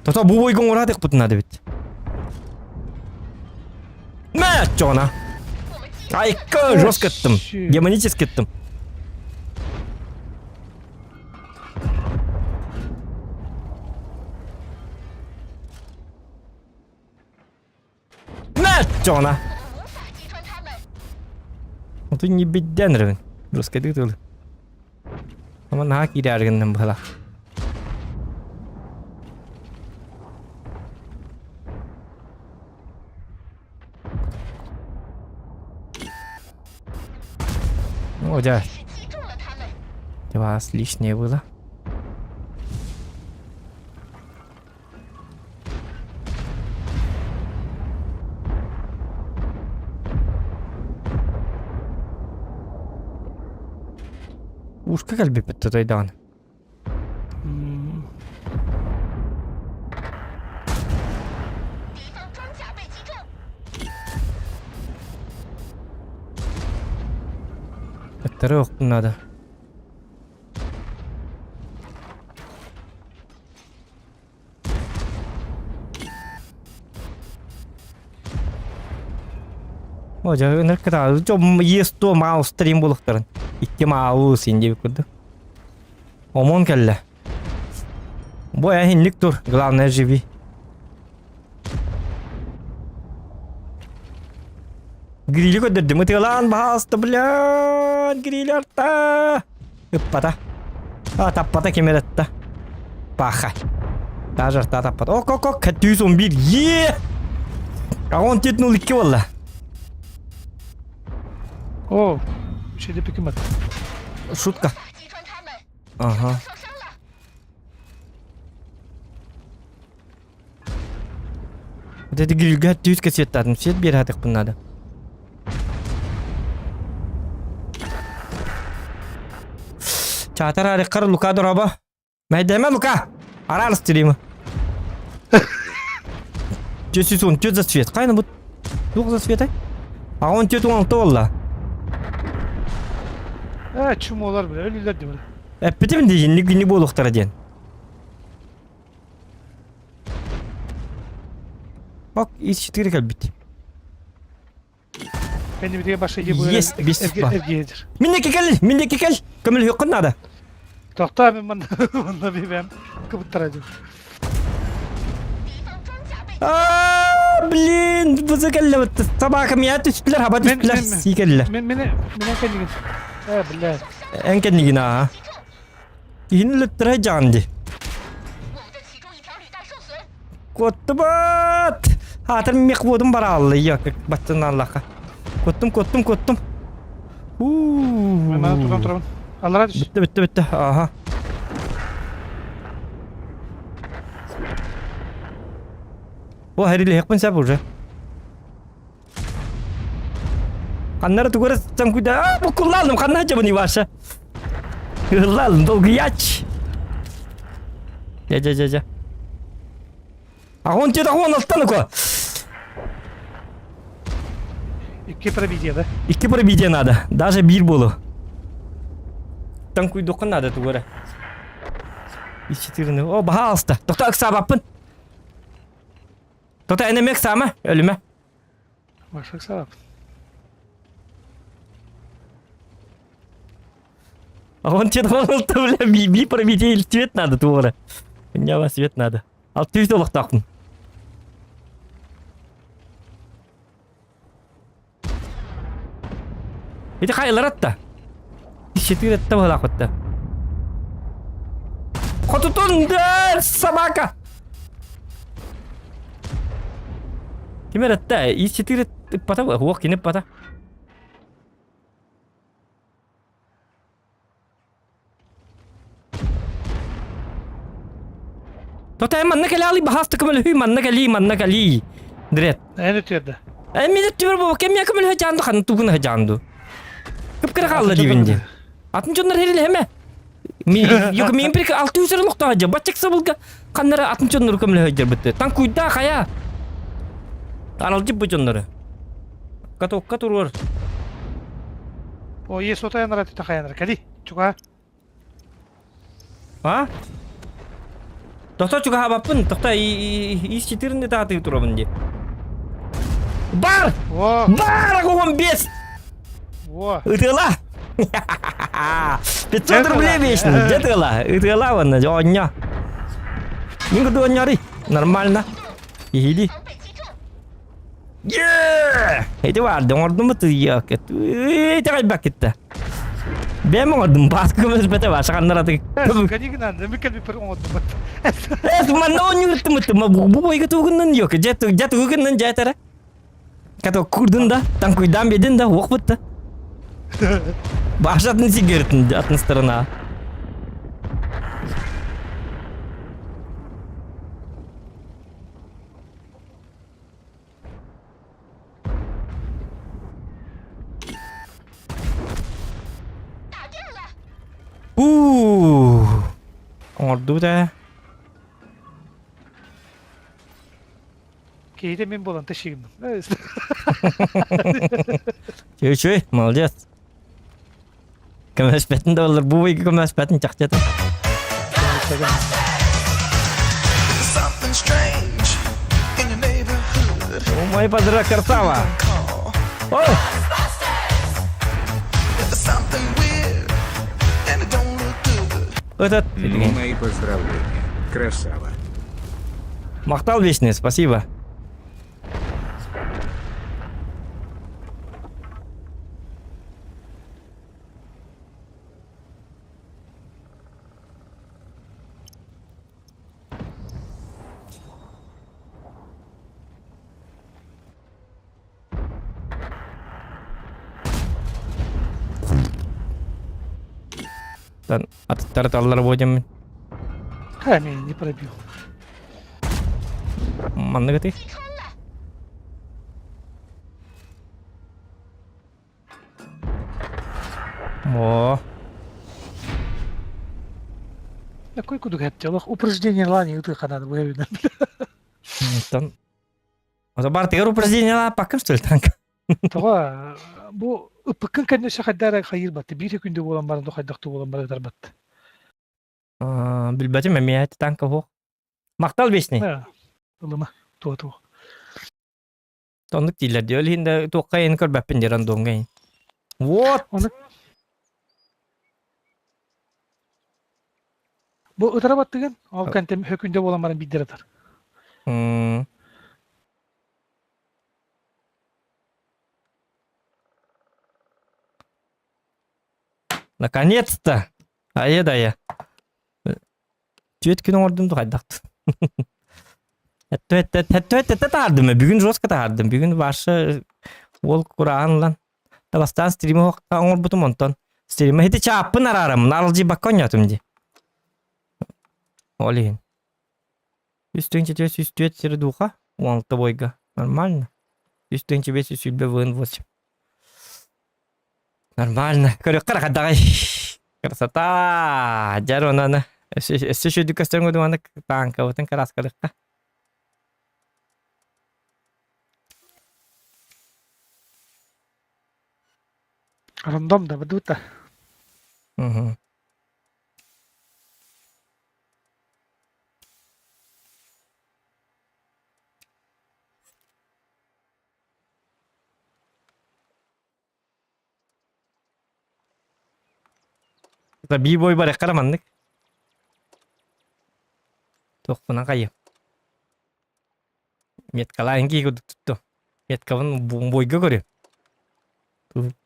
Тото бу бойгон уратык надо ведь. Мә, чона. Айка, жестко еттім. Демонически еттім. Мә, чона. Ты не бедден рыбын. Жестко дытылы. Ама наһаа киирээри гынным быһалаах. О, дядь. Вас лишнее было. Ушка кэлбиппит тутайдаҕына. Ыттары охтун надо. О, дьэ, ынырык кытаҕа. Дьон ЕС-100 маал стрим буолуохтарын. Икки маалы син диэбит курдук. Омон кэллэ. Бу эһинник тур, главное живи. Грили көрдөрдүм ытыалаан баһаалыста блядь, грили арта. Ыппата. А, таппата ким эрэ ытта. Паха. Даже арта таппата. Ок, ок, ок, 111. Е! А он 402 буолла. О, şeyde пекемат. Шутка. Ага. Вот это грильга түүскэ светтаатым. Свет биэрэ надо. Чаатар арыккар Лука дороба. Мәйдәмә Лука! Арар стримы. Тёт он тёт за свет. Кайна бу туох за света? А он тёт он толла. Э, чумолар бile, өлүлэр дии бile. Эппитим дии, не буолуохтара диэн. Ок, ис-4 кэлбит. Есть, без Миннеки кэл, миннеки кэл. Көмөлөһүөххүн наада. Тохтоо мен манна манна бибэм кыбыттара дьон. А, блин, бузы кэллэ Собака меня түстүлэр, хаба түстүлэр, сиикэллэр. Мен мен мен кэннигин. Э, бля. Эн кэннигин аа. Киһини өлөттөрө дьаҕан дии. Куоттубат! Аатыр мехводум бараалла, я как баттыналлаха. Куоттум, куоттум, куоттум. Мен мана туран турабын. Аллара түс. Бүттэ, бүттэ, бүттэ. Ага. О, хэрилиһиэхпин сөп уже. Ханнары тугу эрэ чаҥкуйда. Аа, буккуллаалым, ханна сылдьабын Иваша? Ыһыллаалым, долгуйаач. Дьэ, дьэ, дьэ, дьэ. Аҕон тиэт аҕон алтан уко. Икки пробитие, да? Икки пробитие надо. Даже биир буолу. Таҥкуйдухха надо тугу эрэ. Из 14. О, баһаалыста. Тохто ыксаабаппын. Тота эн эмиэ ыксаама, өлүмэ. Маша ыксаабап. А он тебе бля, би пробитие или цвет надо туора. У свет надо. Ал түс олохтоохпун. Ити хайлар атта. Четыре атта быһалаахпытта. Хотутун да собака! Ким эрэ атта? Из четыре ыппата уох кини ыппата. Тотай манна кэлэали баһаста көмөлөһүй, манна кэлии, манна кэлии. Дрет. Эн өтүөрдэ. Эн мин өттүбэр бу кэмҥэ көмөлөһө дьаанду ханна тугун дьаанду. Кып-кыра хаалла диибин дии. Атын дьоннор хэрилэһэмэ. Yok мен бір алты жүз олохтоох дьэ баччак сабылга ханнара атын дьоннору көмөлөһө дьарбытты. Танкуйда хая. Аралдьып бу дьоннору. Катокка туруор. О, ес отаянара тутахаянара. Кали, чуга. А? Тохто чугаһаабаппын, тохто ис четырны таатыы турабын дии. Бар! О! Бар, огон бес! О! Ытыала! 500 рублей вечно, где тыала? Ытыала вон, оонньо. Мин курдук оонньоорый. Нормально. Иһили. Yeah! Ити баар, оҥордум тыйыак. Итэҕэйбэккитте. Бэйэм оҥордум, бааска көмөлөспөтө баа, саханнар аты. Канигынан, микел бипер оҥордум. Эс, манна оонньууртумут, бу бойга тугуннан yok. Дьэ, дьэ тугуннан дьэ этэрэ. Като курдун да, танкуйдаан биэдин да, уох бутта. Баша атын сигаретін, атын сторона. Уу, оҥордубут ээ. Киһитэ мин буолан тащигым. Чүй-чүй, молодец. Көмөлөспөтүн да боллар, бу бойга көмөлөспөтүн чахчы этэ. Something strange in your neighborhood. О, мой подраг красава. Call. Ой, If there's something weird and it don't look good. этот. Ну, мои поздравления. Красава. Махтал вечный, спасибо. Аттары таллар будем. Камень не пробил. Маннык ты. О. Такой кудук хәттелох упреждение лани ыты ханан выявлено. Там. Бар тегер упреждение ла пакын что ли танк? Тоҕо бу ыппыккын кэннэ хайдара хайыр батты биир күндү буолан баран хайдахтуу буолан барытар батты. Билбэтим эмиэ танка суох. Махтал вечный. Ылыма туо туо. Оннук дииллэр дии. Ол иһин да туохха иһин көрбөппүн дии рандомҥа иһин. Вот! Ону Бу ытара баттыгын, ол кэнтэн хөкүндэ буолан баран биирдэр ытар. Наконец-то! Айа да айа. Түөт күн оҥордум да хайдахт. Этте таһардым бүгүн жестко таһардым. Бүгүн ваша уол кураан ылан. Бастаан стрима оҥорбутум онтон. Стрима ити чааппын араарам, наралдьыйбакка оонньоотум дии. Ол иһин. Үс тыһыынча түөрт сүүс түөрт сири дууха. 16 бойга. Нормально. 3520 вн 8. Нормально. Көрүөххэ эрэ хайдаҕай. Красота! Дьэр онаны. Өссө үчүгүйдүк көстөрүн курдук маннык тааҥкабытын кырааскалыахха. Рандом да быдыта. Угу. Би-бой барыахха маннык. Туохпунан хайыам. Меткалаан кии курдук туттум. Меткабын бойга көрүм.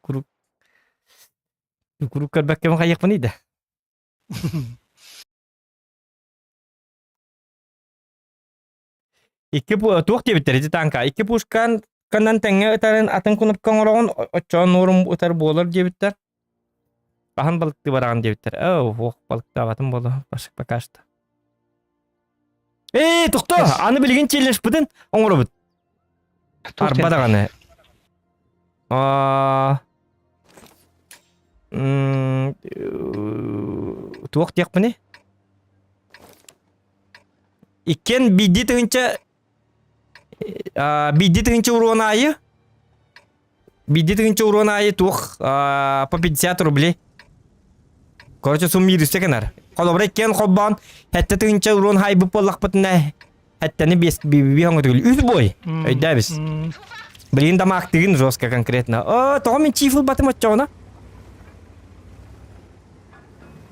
Курук курук көрбөккөбүн хайыахпыный да. Икки туох диэбиттэр ити танка икки пушкан канан тэҥҥэ ытарын атын кнопка оҥороҕун оччоон нуорум ытар буолар диэбиттэр. Хаһан балыктыы бараҕын диэбиттэр. Оо, ох, балыктаабатым буолла пока что. Ээ, тохтоо! Аны билигин челлежпытын оҥоробут. Арба даҕаны. Аа туох диэхпиний? Иккиэн биирдии тыһыынча биирдии тыһыынча уруон аайы биирдии тыһыынча уруон аайы туох по 50 рублей. Короче, суммируйся гынар. Холобура иккиэн холбоон сэттэ тыһыынча уруон хайбыт буоллахпытына Эттэни биэс би оҥотугул үс бой. Өйдөөбүс. Блин дамаактыгын жестко конкретно. О, тоҕо мин чиф ылбатым оччоҕуна?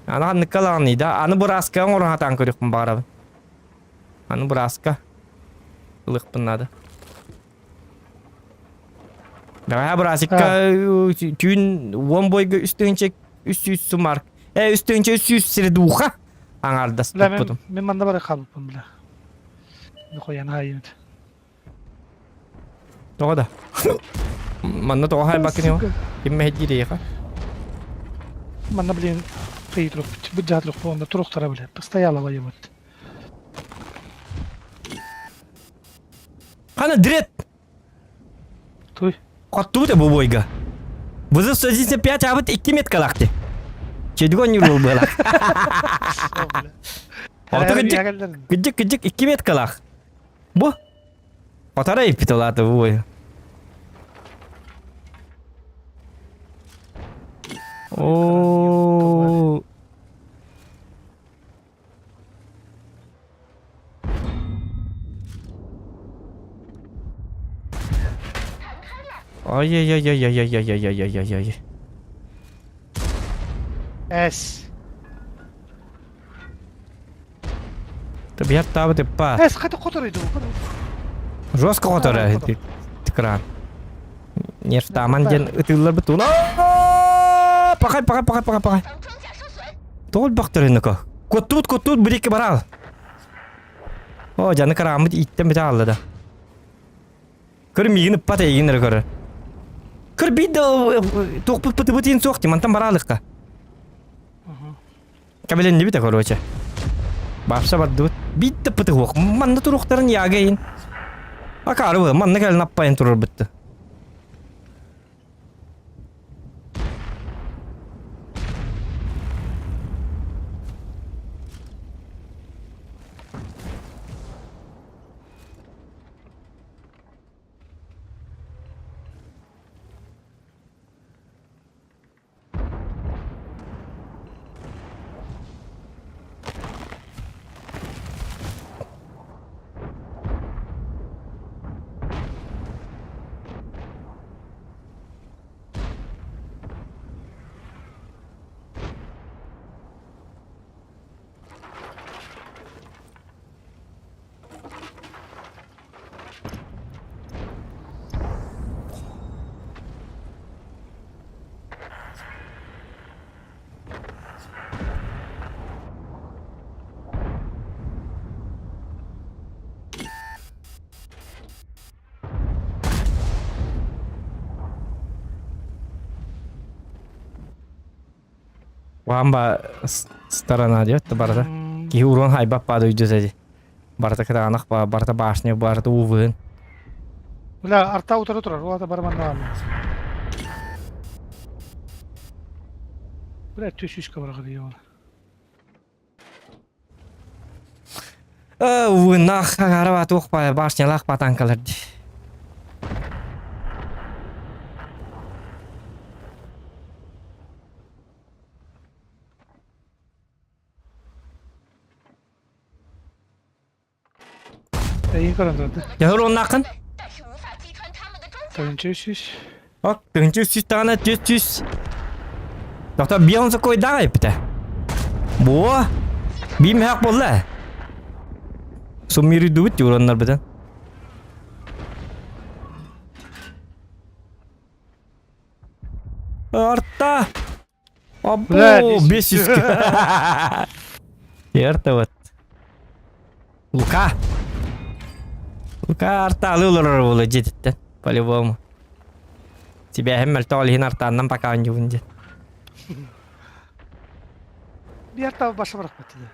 Аны ханныкка ылаҕыный да? Аны бырааска оҥоро сатаан көрүөхпүн баҕарабын. Аны бырааска ылыахпын наада. Бэҕэһээ быраасикка түүн уон бойга үс тыһыынча үс сүүс сумар. Э, үс тыһыынча үс сүүс средуха аҥаардас туппутум. Мин манна бары хаалбыппын бile. Нохуян хаайымыт. Тоҕо да? Манна тоҕо хаайбаккын его? Ким мэһэйдиир эйиэхэ? Манна блин кыйы турук быдьаа турук онда туруктара биле. Постояла воевать. Хана дрет! Туй. Хоттубут бу бойга. Вызов 175 абыт 2 меткалахты. Чедгон юрул была. Ото кыдьык, кыдьык, кыдьык 2 меткалах. Бу. Отара иппиталаты бу. О. Ай-яй-яй-яй-яй-яй-яй-яй-яй-яй. Эс. Табият табы типа. Эс, хата который Жестко который экран. Нервтаман диэн ытыыллар бутуна. Пахай, пахай, пахай, пахай, пахай. Тоҕо бөхтөрүнүкө? Куттубут, куттубут, бір екі барал. О, жаны караамыт ииттен бите алла да. Көр миигин ыппат эйигин эрэ көрөр. Көр биир да туохпут пытыбытын суох мантан бараалыкка. Кэбилэннибит короче. Бапса бардыбыт. Биир да пыты суох. Манна туруохтарын яагайын. Акары манна кэлэн аппайын турар бытты. Уамба сторона диэт барыта. Киһи уруон хайбап баада өйдөс эди. Барыта кытаанах барыта башня, барыта увын. Бля, арта утары турар, ол ата бараман Бля, түс үс кабарга дейі Увынах, араба туох башнялаах батанкалар дии. Эйин көрөн турда. Дьаһыр уоннааххын? Тыһыынча үс сүүс. Ок, 1300 даҕаны 400. Доктор бион сокойдаах эппитэ. Буо, биир мөһөх буолла. Суммируйдубут уроннарбытын. Арта! Або, 500. Ерте вот. Лука. Лука артаалы олорор буолуо дьиэтиттэн, по-любому. Сибээһим мөлтөх ол иһин артааннан пока оонньуубун диэн. Биир тал баша бырахпат дии.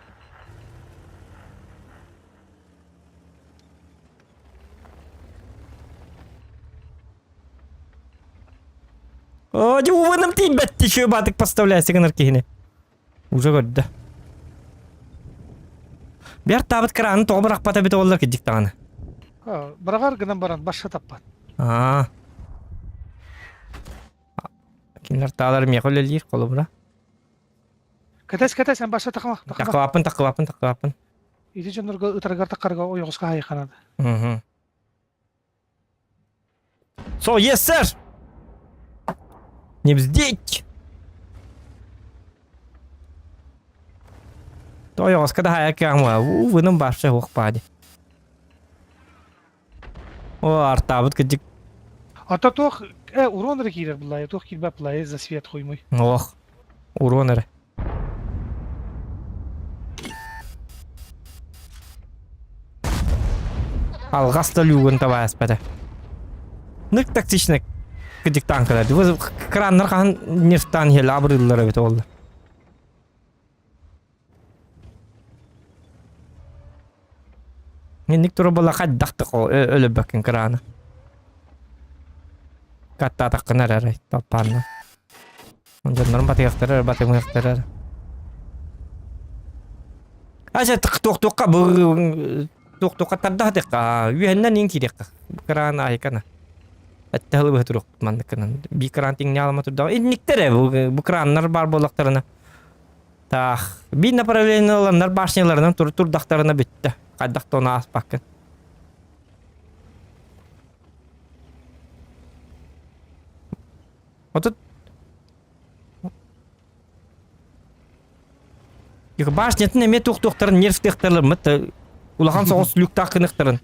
Оо, дьэ ууным тиийбэт еще баатык поставляйся гынар киһини. Уже көрдө. Биэр таабыт кырааны тоҕо бырахпата эбит оллар киддик даҕаны. Быраҕар гынан баран башка таппат. Аа. Кинилэр таалар миэхэ үлэлиир холобура. Кэтэс кэтэс эн башка тахама. Таккыбаппын таккыбаппын таккыбаппын. Ити дьоннорго ытаргар таккарга ойоҕоско хайханады. Угу. So, yes, sir! Не бздеть! Тойоҕоско да хайа кыаҕым уу вообще уох баadi. О, артаабыт кыдьык. Ата туох урон эрэ киирэр буллаайа, туох киирбэт буллаайа за свет хуймуй. Ох, урон эрэ. Алҕас да люгун табааспата. Нык тактичный кыдьык танкалар. Краннар хаһан нефтан иһэлэ абырыыллар эбит ол. Инник тура була хайдах өлөбөккүн краны. Каттаатаххына эрэ талпаанна. Дьоннорум батыахтара батымыахтара. Ася туох-туохха туох-туохха тардаһатыахха үөһэннэн иин киириэххэ. Кран айкана. Этте хылыбыһы турук манныккынан. Би кран тиҥне алама турдаҕа. Инниктэр бу краннар бар буоллахтарына. Таах, биир направлениеланнар башняларынан тур турдахтарына бүттэ. Хайдах да ону ааспаккын. Отут башнятын эмиэ туох-туохтарын нервтыахтарламмыт улахан соҕус люктаах гыныхтарын.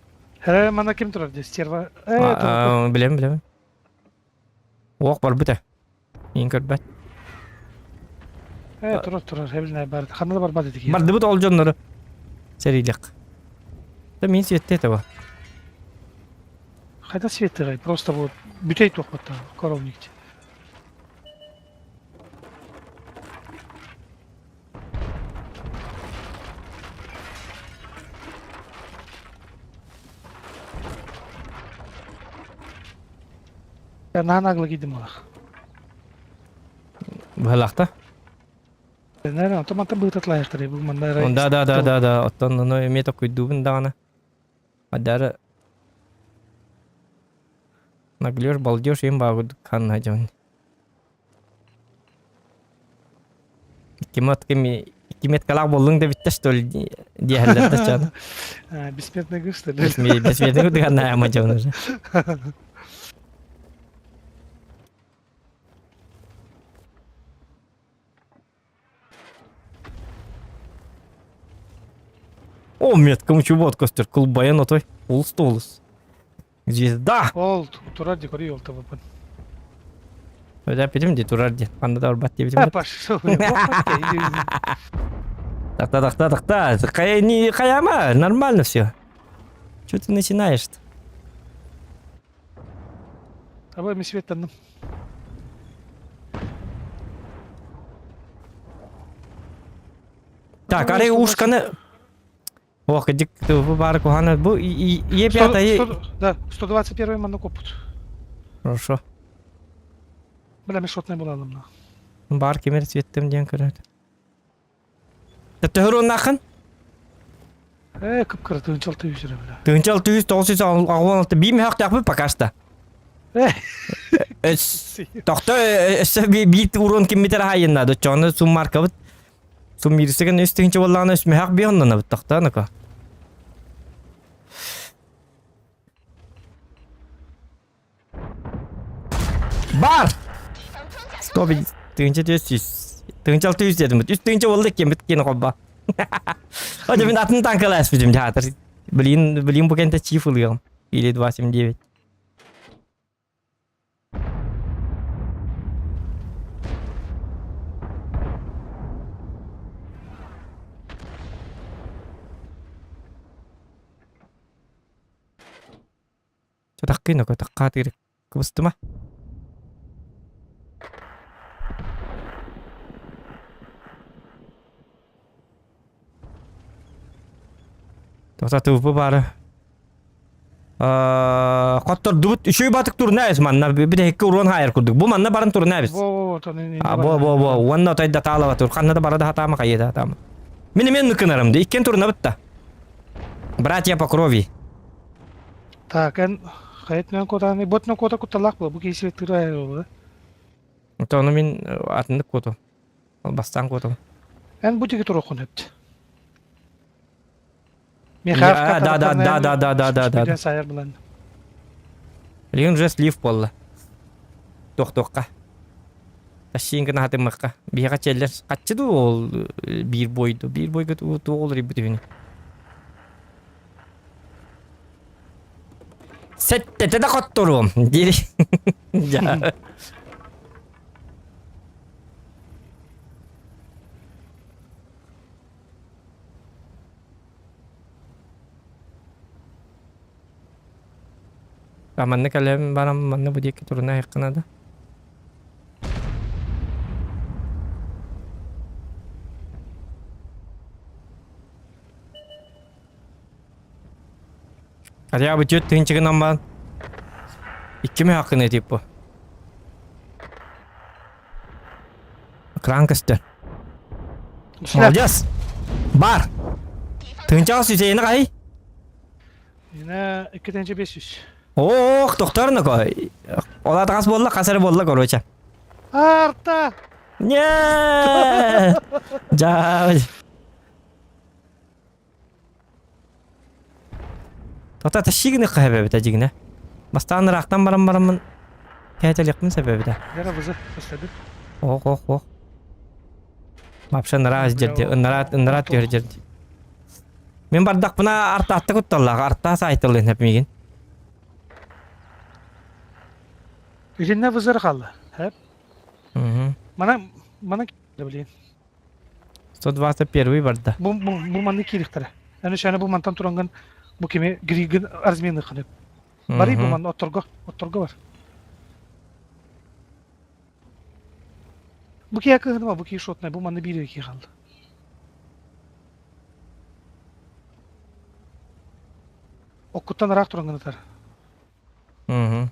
Э, мана ким турар дии, стерва. Э, билем, билем. Уох барбыта. Иин көрбөт. Э, турар турар, эбилнэ бар. Ханна да барбат этики. Бардыбыт ол дьоннору. Сэриилэх. Да мин светте это ба. Хайда светте просто вот бүтей туохпатта коровник. Наан агла кийдим олох. Быһалаахта? Наверное, онтон мантан быытатлаайахтарый бу манна Да, да, да, да, да. Оттон ону эмиэ токуйдуубун даҕаны. Адары Наглёж, балдеж им багуд ханна дьон. Кимат кими киметкалаах буоллуҥ да бүттэ что ли диэһэллэр да чан. Бессмертный гы что ли? Бессмертный гы дыганна дьон уже. О, меткам чубот костер, кулбаян отой, улус толус. Звезда! Ол турар ди көрүй ол табыпын. Öyle yapayım di турар ди. Анда да барбат диэбитим. Паш, Так, так, так, так, так. Не хаяма, нормально все. Че ты начинаешь-то? Абы ми светтанным. Так, арай ушканы... Ох, кыдьык бу баар куһаҕан бу Е5 Да, 121 манна коппут. Хорошо. Бля, мен шотный буолалым на. Баар кимер цветтем диэн көрөт. Төһөр уоннааххын? Э, кып-кыра тыынчал тыйыс эрэ бля. Тыынчал тыйыс 986 биир мөһөхтөөхпүт пока что. Э, Тохто өссө биир урон киммитер аһайынна дочону суммаркабыт суммирсеген үс тыһынча буоллаҕына үс мөһөх биир оннонобут тохтооноко. Бар! 150 тыһынча 400 тыһынча 600 дедим. Үс тыһынча болду кембит кені холба. Ода мен атын танкалас бидим театр. Блин, блин, бу кенте чиф ылыгым. Или 279. Таккыйна таккаатыр кыбыстыма. Тоса тыыпы бары. Хоттордубут үчүгэй батык турнайбыз манна битэһиккэ уруон хаайар курдук. Бу манна баран турнайбыз. Во, во, А бо бо бо уонна отой да таалаба тур. Ханна да бара да хатаама хайы да хатаама. Мин эмиэ ныкынарым ди. Иккен турнабыт да. Братья по крови. Так, эн хайытынан куотааны, ботна куота кутталаах була, бу киһи тыра була. Это ону мин атыннык куотум. Бастаан куотум. Эн бу тиги туруоххун эпт. Да, да, да, да, да, да, да, да, да. Сайар булан. Билигин уже слив буолла. Туох-туохха. Тащиин гына хатыммакка. Биһиэхэ челлер хаччы дуу ол биир бойду. Биир бойга туох олор бүтүһүнү. Сэттэтэ да хотторуом диир. Дьа. А манна кэлэн баран манна бу диэки туруна айахха наада. Хотя бы түөрт тыһыынча гынан баран икки мөһөөх типа. Экран көстөр. Молодец! Бар! Тыһыынчаҕа сүүсэйини хай? Ина 2500. Ох, тохторно ко. Ола тагас буолла, хас эрэ буолла, короче. Арта! Не! Жа. Тота тащигини хаһэбэбитэ дьигинэ. Бастаан ыраахтан баран бараммын кээтэлиэхпин сөбөбүтэ. Яра бызы көстөдү. Ох, ох, ох. Вообще нара жерди, ыннара ыннара түһэр жерди. Мен бардахпына артаатта кутталлаах, артаа саайтыллын хеп мигин. Итиннэ бызыр халла. Хэп. Мгм. Мана мана блин. 121 барда. Бу бу бу манны кириктара. Аны шаны бу мантан туранган бу кими григин размены ханып. Бары бу манна отторго, отторго бар. Бу ки якыгыныма, бу ки шотная, бу манны бири ки халды. Оккуттан ыраах туранган атар. Мгм.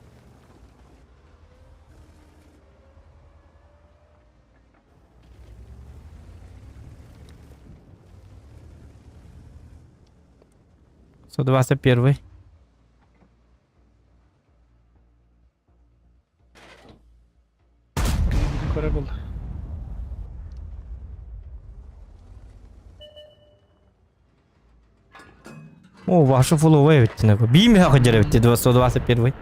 121. Көрөр буолла. О, ваша фуловая эбит такой. Бии мехах дьэр эбит 121.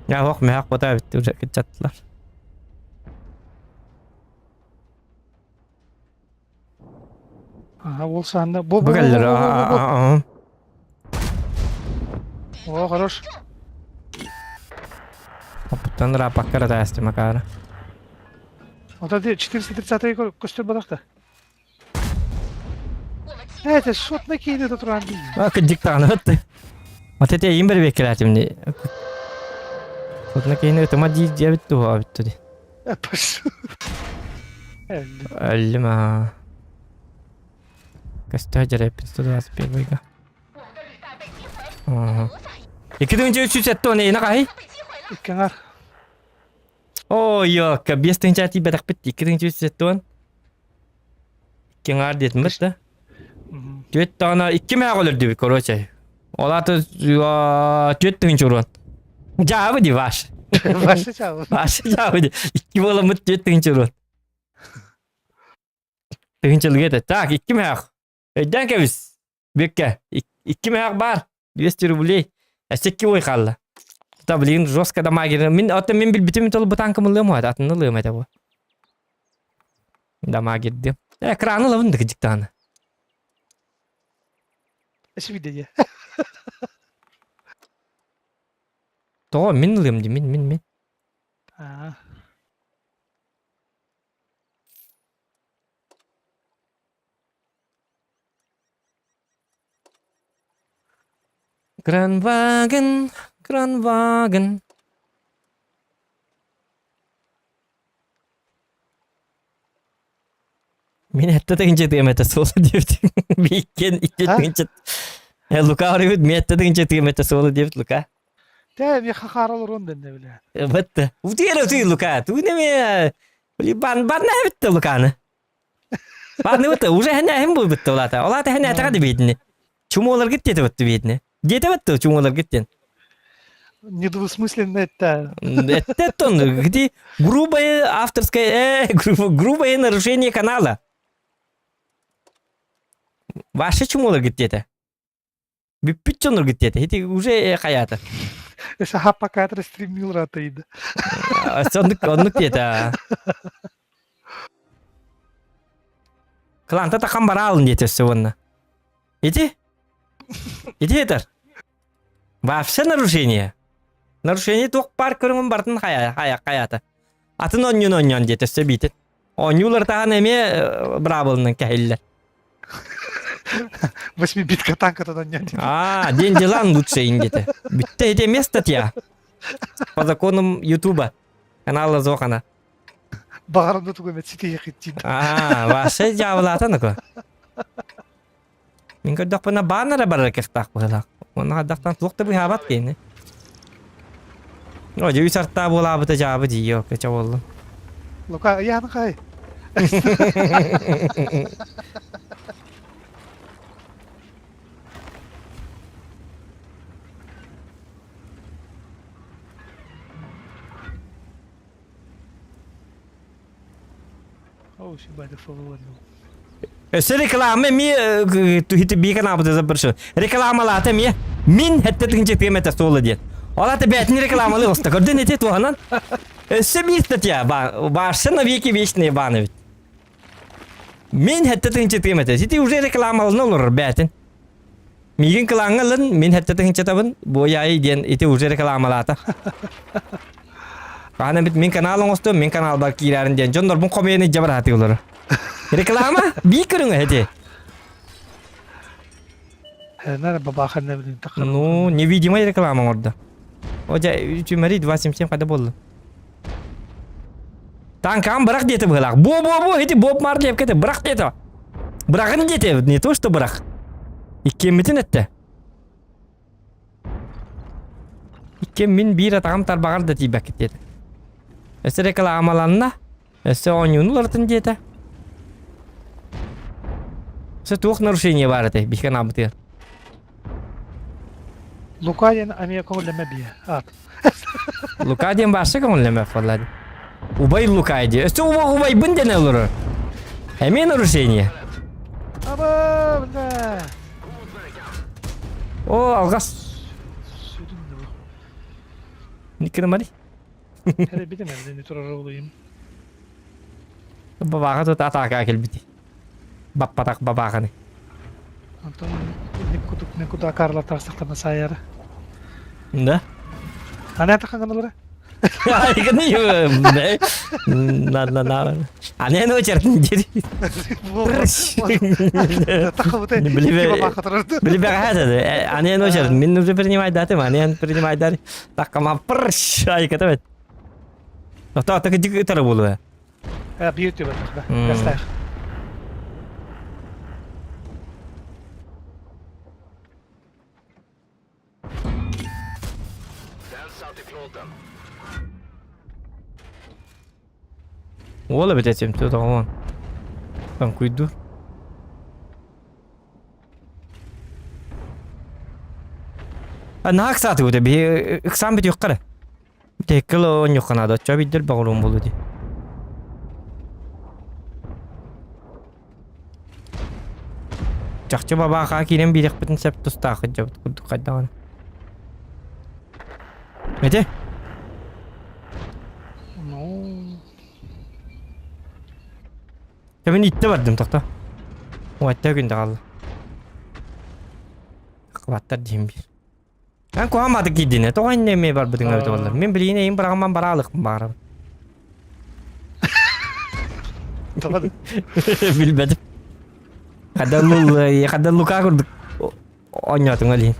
Я ох мехах бота эбит уже кычаттылар. Ага, ол саанда. Бу Бу бу бу кэллэр. бу бу бу. А О, хорош. Опыттан рапаккара таасты макара. Вот это 430 көстөр бодақта. Это шотна кейді да тұрған дейін. А кыдьык даҕаны ытты. Вот это им бер беккелээтим Сотна кейини ытыма дии диэбит туһа бүттү ди. Паш. Өллүм аа. Көстөө дьэрэппин 121-га. Ага. 2370 эйиэнэ хаһый? Икки аҥар. Оо, ёка, 5 тыһыынча тиийбэтэхпит 2370. Икки аҥаар диэтим бит да. Түөрт даҕаны икки мээх өлөрдүбүт, короче. Ол аата 4000 урон. Дьаабы ди ваш. Ваша чаабы. Ваша дьаабы ди. Икки буоламмыт 4000 урон. Тыһыынчалыга этэ. Так, икки мээх. Өйдөөн кэбис. Бүккэ. Икки мээх баар. 200 рублей. Өссө икки ой хаалла. Та блин, жестко дамагер. Мин оттон мин билбитим тол бу танкым ылыам уһат, атын ылыам этэ бу. Дамагердым. Экраны ылабын да кыдьыктааны. Свидание. Тоҕо мин ылыам ди мин мин мин. Аа. Гранваген, Гранваген. Мин этте тыгынча тыам этэ суола диэбит. Бииккен икки тыгынча. Лука арыйбыт мен этте тыгынча тыам этэ суола диэбит Лука. Тэ ми хахаар олорон дэннэ билэ. Бытты. Утуйар утуй Лука. Тугун эме бан бан эбитте Луканы. Баны бытты уже хэнэ хим бытты олата. Олата хэнэ атаға дебейтини. Чумолар гит дете бытты бейтини. Дете бытты чумолар гиттен. Недвусмысленно это. Это он, где грубое авторское, грубое нарушение канала. Ваше чумолар гиттете. Бүппүт дьоннор гиттете. Ити уже хаята. Саха пока стримил ратайда. Оннук оннук диэтэ. Кланта тахан бараалын диэтэ өссө уонна. Ити? Ити этэр. Вообще нарушение. Нарушение туох паар көрүҥүн барытын хайа хайа хайата. Атын онньун онньон диэтэ өссө биитин. Оонньуулар таһан эмиэ быраабылынан кэһиллэр. Восьмибитка танка онньон. А, день делан лучше индите. Бүтте ити эмиэ статья. По законам Ютуба. Канала Зохана. Баҕарым да тугу эмэ ситиһиэхит Аа, вообще дьаабылаата нако. Мин көрдөхпүнэ баан эрэ барар кыахтаах быһыылаах. Уонна хайдахтан туох да быыһаабат киһини. О, дьэ үс артаа буолаабыта дьаабы дии, кыча буоллум. Лука, ыйааны хай. О, сибайда фолловал. Өссө реклама эмиэ түһүтү бии каналбыта запрещен. Рекламалаата эмиэ мин хэттэ тыгынча тиэмэтэ суола диэн. Ол ата бээтин рекламалыы оста. Көрдүн эти туһанан. Өссө биир статья баарса навеки вечные бааны бит. Мин хэттэ тыгынча тиэмэтэ. Сити уже рекламалана олорор бээтин. Миигин кылааҥҥа ылын, мин хэттэ тыгынчатабын, буойаайы диэн ити уже рекламалаата. Хаһан эбит мин канал оҥостуом, мин каналбар киирээрин диэн дьоннорбун хомуйан илдьэ бараатыы олорор. Реклама бии көрүҥэ ити. Нара бабахан блин Ну, невидимая реклама оҥордо. О, дьэ, үчүмэри 277 қайда болду? Танкам бырах диэти быһылаах. Бо-бо-бо, ити Боб Марли эпкете, бырах диэти. Бырагын диэти, не то что бырах. Иккиэммитин этте. Иккиэн мин биир атаҕым тарбаҕар да тиийбэккит диэтэ. Өссө рекламаланна, өссө оонньууну уларытын диэтэ. Өссө туох нарушение баар этэй биһиги анаабытыгар? Лука диэн эмиэ көҥүллэмэ биэ аат. Лука диэн баарса көҥүллэмэ буолла дии. Убай Лука дии. Өссө убайбын диэн олорор. Эмиэ нарушение. Аба, бля. О, алгас. Сүрүн да бу. Никкина Мари. Хәре битем әле, не турар улыйым. Бабаға тут атака келбити. Баппатак бабағаны. Антон никуда никуда карлар тарсақтарына саяр. Да? Ана тахангалары? На на на. Ане ну чертин дери. Били Ане ну чертин. Мин уже принимать даты, ане принимать даты. Такама прш ай катабет. Та так дик тара болу. Бьюти бер. Гастах. Уол эбит этим тоҕон. Таҥкуйдуур. А наһаа ыксаатыбыт биһи ыксаан бүтүөххэ эрэ. Тэккэл оонньуохха наада, оччо биирдэр баҕаруом буолуо дии. Чахчы бабаахаа киирэн биэриэхпитин сөп тустаах дьабыт курдук хайдаҕын. Эти? Ну, Мин иттэ бардым тохто. Уотта күндэ хаалла. Хваттар диэн биир. Эн куһаамаатык киирдинэ, тоҕо иннэ эмиэ барбытыҥ эбитэ буоллар. Мин билигин эйин быраҕамман бараалыкпын баарым. Тоҕо да? Билбэтим. Хада лул, хада лука курдук оонньоотуҥ олиһин.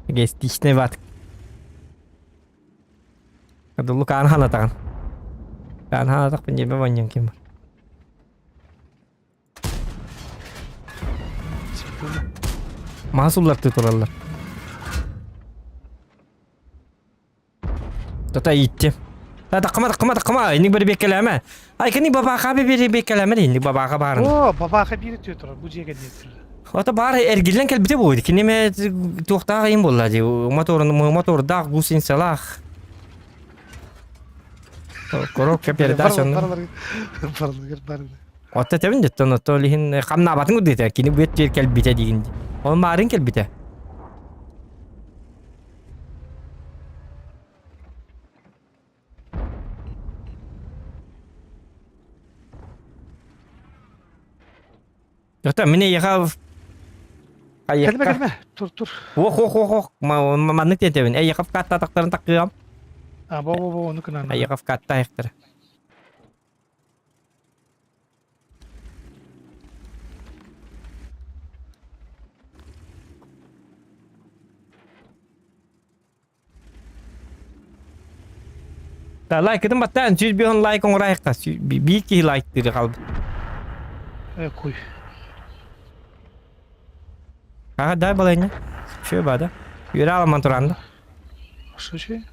Эгоистичный баатык. Хада лукааны ханатаҕын. Лукааны ханатахпын диэбэ вонньон ким бар. Мас уллартыы тураллар. Тата иитти. Таққыма, таққыма, таққыма, инник бэрбиэккэлээмэ. Ай, кини бабааха бэрбиэккэлээмэ, инник бабааха баарын. О, бабааха биир өтүө турар, бу дьиэгэ диэн турар. Ото баар эргиллэн кэлбитэ буолуо. Кини эмэ туохтаах ыйын буолла дии. Моторун мотордаах, гусеницалаах. Коробка передач онно. Барылыгар бар. Отто этэбин деттон отто ол иһин хамнаабатын курдук кини бүөт түөр кэлбитэ диигин дии. Ол маарын кэлбитэ. Ото мин эйиэхэ Кэлимэ кэлимэ тур тур. Ох ох ох ох маннык диэтэбин эйиэхэ вкаттаатахтарын таккыам. А бо бо бо ону кынан. Эйиэхэ вкаттаахтара. Та лайкытын баттаан 105 лайк оҥорайыққа биир киһи лайктыыры хаалбыт. Э куй. Ага, дай балайня. Чё бада? Үөрэ аламан туран да. Что че?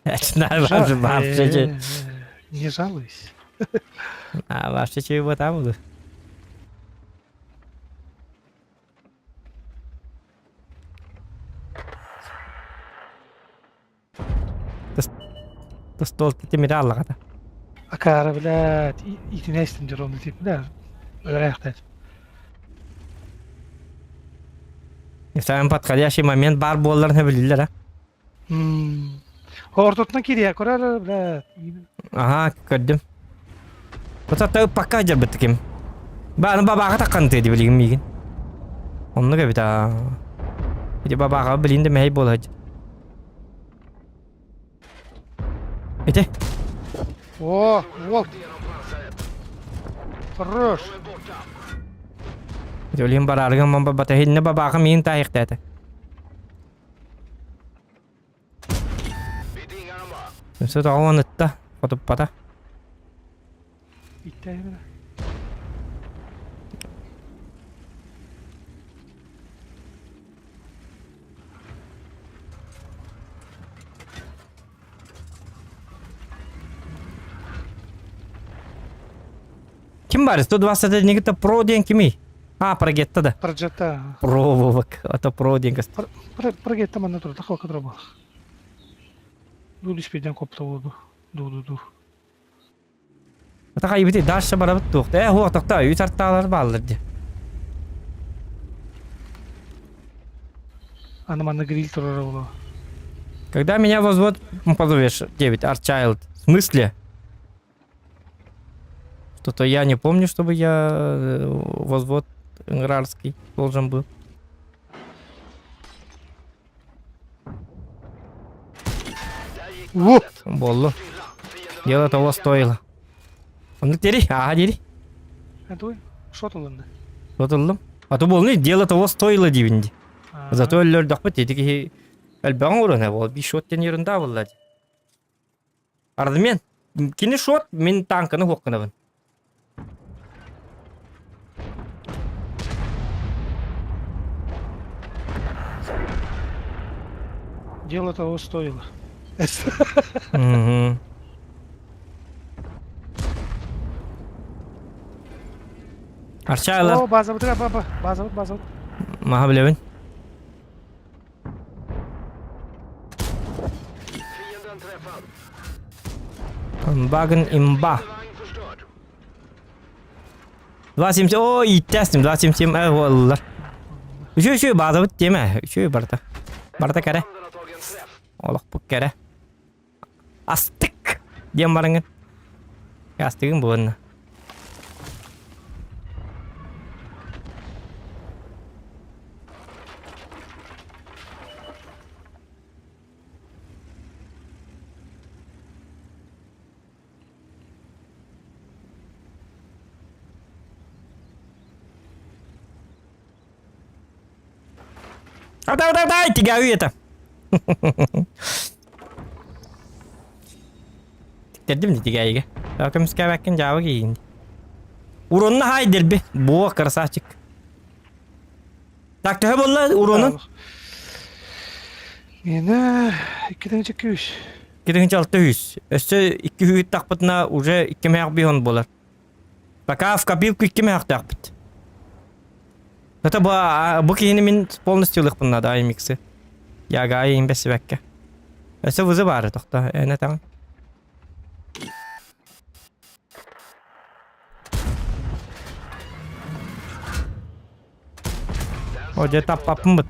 Вообще, вообще. Не жалуйся. А вообще чего там буду? Стол тимири аллаҕата. Акаара, блядь, итинэ истин дьоруомну тип, бля, өлөрээхтэр. Самый подходящий момент бар буолларын билиллэр, а? Ортотунан кириэ, көрөр, бля. Аха, көрдүм. Отата пока дьарбыт ким. Бааны бабааҕа таххан тыа билигин миигин. Оннук эбит аа. Ити бабааҕа билин да мэһэй буола Ити. О, вот. Хорош. Ити олин бараарыган ман бабата хинне бабааҕа миин таайыктаата. Өссө тоҕо ытта, хотуппата. Иттэ Ким бар? 121 про диэн кимий? А, Прогетта да. Проджета. Про Вовак. Это про диэн көстөр. Прогетта манна турар, тахва кадра бар. Ду диспейден копта болду. Ду ду ду. Ата хайбити дальше барабыт туох. Э, хуох тохто, үс артаалар бааллар ди. Аны манна гриль турар болу. Когда меня возвод позовешь, 9, Арчайлд. В смысле? Что-то я не помню, чтобы я возвод инграрский должен был. Во! Боллу. Дело того стоило. Оннук дери, ага дери. Дуй, шот ылынны. Шот А то болны дело того стоило дибин ди. Зато өллөрдөхпүт ити киһи элбэҕин урана бол би шот ден ерунда болла ди. Ардымен, кини шот, мин танканы хуокканабын. Дело того стоило. Мгм. Арчайлар. О, базабыт, баба, базабыт, базабыт. Маха билэбин. Багын имба. 2.77, о, ииттэстим, 2.77, э, буоллар. Үчү үчү баазабыт диэмэ, үчү барыта. Барыта кэрэ. Олохпут кэрэ. Астык! Диэн барыҥын. Астыгын буолна. Атай-атай-атай, тигээүй это. Тиктэрдим да тигээйигэ. Көмүскээбэккин дьаабы киигин. Уронна хай дерби. Буо, красавчик. Так, төһө буолла уронун? Миэнэ 2 300. 2600. Өссө 200 тахпытына уже 2 500 буолар. Пока в копилку 2 мээхтээхпит. Это бу, бу киһини мин полностью ылыахпын наада аймиксы. Яга айын бэсибэккэ. Өссө вызы баары тохто, эне таҥ. О, дьэ таппаппын быт.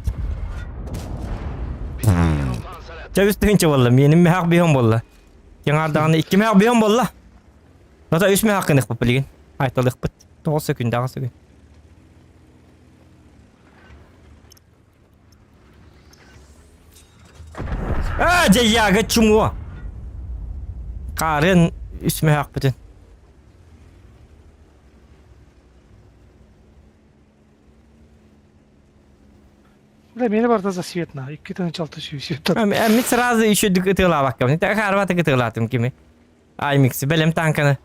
Чэ үс тыһыынча буолла, миэним мөһөөх биһон буолла. Киҥаардаҕына икки мөһөөх биһон буолла. Ата үс мөһөөх гыныахпыт билигин. Айталыахпыт. 9 секүн, 9 секүн. А, дьэ яга чумуо. Хаарыан үс мөһөөхпүтүн. Да, миэнэ барыта засветно. 2600. Мин сразу еще ытыалаабаккабын. Хаарбата ытыалаатым кими. Аймикс бэлэм танканы.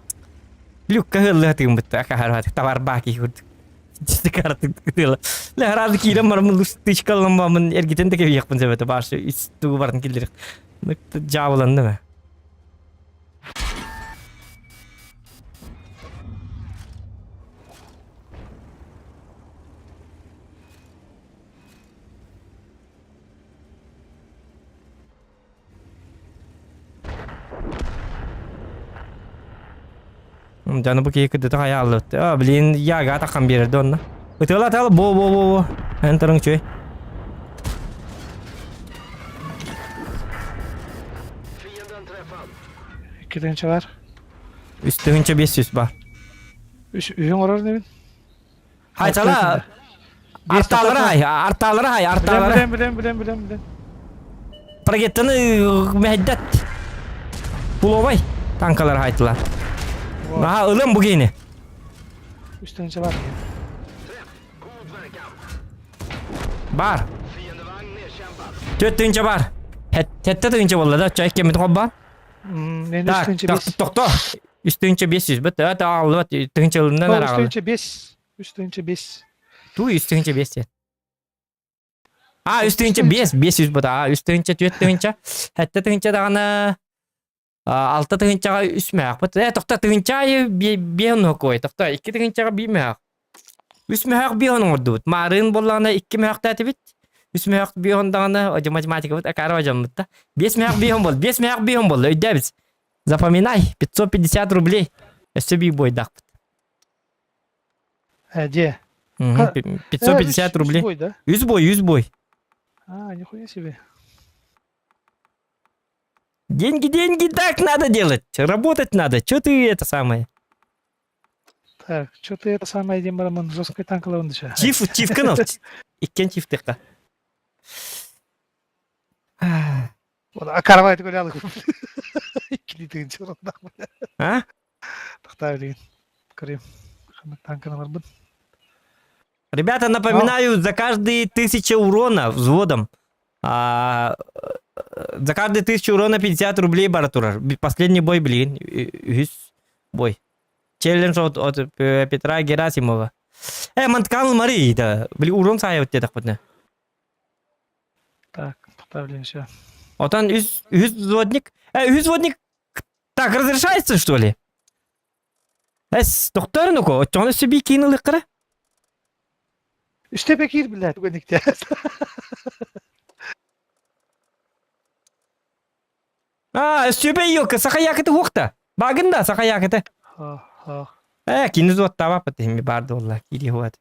Люкка хыллыатыгым бытта хаарбата товар баки курдук. Картык ытыала. Ле сразу киирэн барамын тычкалан бамын эргитен да кэбиэхпин сөбөтө башы үс тугу барын киллерих. Жаабыланды ма. Дьону бу киһи кыдыта хайааллыбыт. А, блин, яга таххан биэрэрди онно. Ытыала атала бо бо бо бо. Эн турың үчүгэй. 2 тыһыынча бар. 3 500 бар. Үс үһүн орор небин. Хайтала. Арталары хай, арталары хай, арталары. Билем, билем, билем, билем, билем. Прогеттаны мэһэйдэт. Пуловай танкалар хайтылар. Аха, ылым бу киһини. 3 тыһыынча бар. Бар. 4 тыһыынча бар. 7 тыһыынча буолла да, чай кемит хобба. Мен үс Так, тыһыынча бес. тохто. 3 500 бит, это аллыбат, тыһыынча ылынан Үс арагалы. тыһыынча бес. 3 500. Ту 3 500. А, 3 500, 500 бут, а, 3 тыһыынча, 4 тыһыынча, 7 тыһыынча даҕаны 6 тыһыынчаҕа үс мөһөөх бут. Э, тохто, тыһыынча айы биэһин кой, тохто, 2 тыһыынчаҕа 1 мөһөөх. 3 мөһөөх биэһин оҥордубут. Маарыын буоллаҕына 2 мөһөөхтөэтибит. 3 мөһөөх биэһин даҕаны, одьу математикабыт акаары одьоммут да. 5 мөһөөх биэһин буолла, 5 мөһөөх биэһин буолла, өйдөөбүт. Запоминай, 550 рублей. Өссө биир буойдаахпыт. Э, где? 550 рублей. Бой, да? Үс бой, үс бой. А, нихуя себе. Деньги, деньги так надо делать. Работать надо. Че ты это самое? Так, что ты это самое диэн барамын жесткой танкалабын дыша. Чиф, чиф канал. Иккен чифтыхта. А каравай гулял. 2 тыһыынча уруннах. А? Тахта билигин. Көрүм. Ханнык танканы барбын. Ребята, напоминаю, за каждые 1000 урона взводом, за каждые 1000 урона 50 рублей бара турар. Последний бой, блин, үс бой. Челлендж от Петра Герасимова. Э, Монтканл Мари, да. Блин, урон саайбыт диэтэх бутна. Так, тохта билигин все. Отон үс үс взводник. Э, үс взводник так разрешается, что ли? Эс, доктор ну-ка, оччоҕуна өссө бии киин ылыаххара. Үстэ бэкиир билээ түгэнникте. А, өссөбэ елка, саха якыты хуохта. Багын да, саха якыты. Ха, ха. Э, кини зуоттаабаппыт иһин баар дуолла, киири хуат.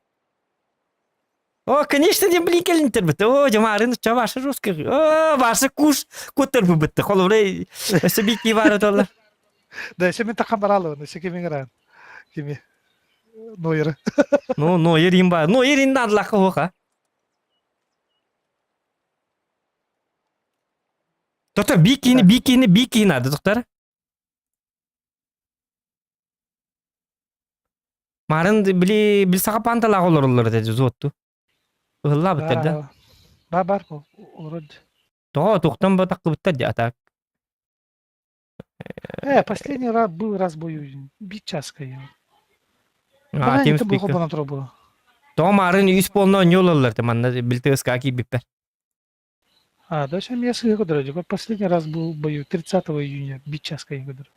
О, конечно, дем блин келинтер бит. О, жамарын ча ваша русский. О, ваша куш кутер бит. Холовре, өссө бии кии баар отоллар. Да, еще мен такам баралы, өссө кимин гран. Кими? Нойры. Ну, нойер им бар. Нойер ин надлаха хуоха. Доктор, бикини, бикини, бикини надо, доктор. Марын били бил саха панталаах олороллор этэ зуотту. Ыһыллаабыттар да. Бар бар олород. Тоҕо туохтан батаккыбыттар дии атак. Э, последний раз был раз бою бит часка я. А, Тем спикер. Тоҕо марын үс полно оонньуу олороллор манна билтыска киирбиппэр. А, да, сейчас я сыграл, Последний раз был в бою 30 июня, бит часка я говорю.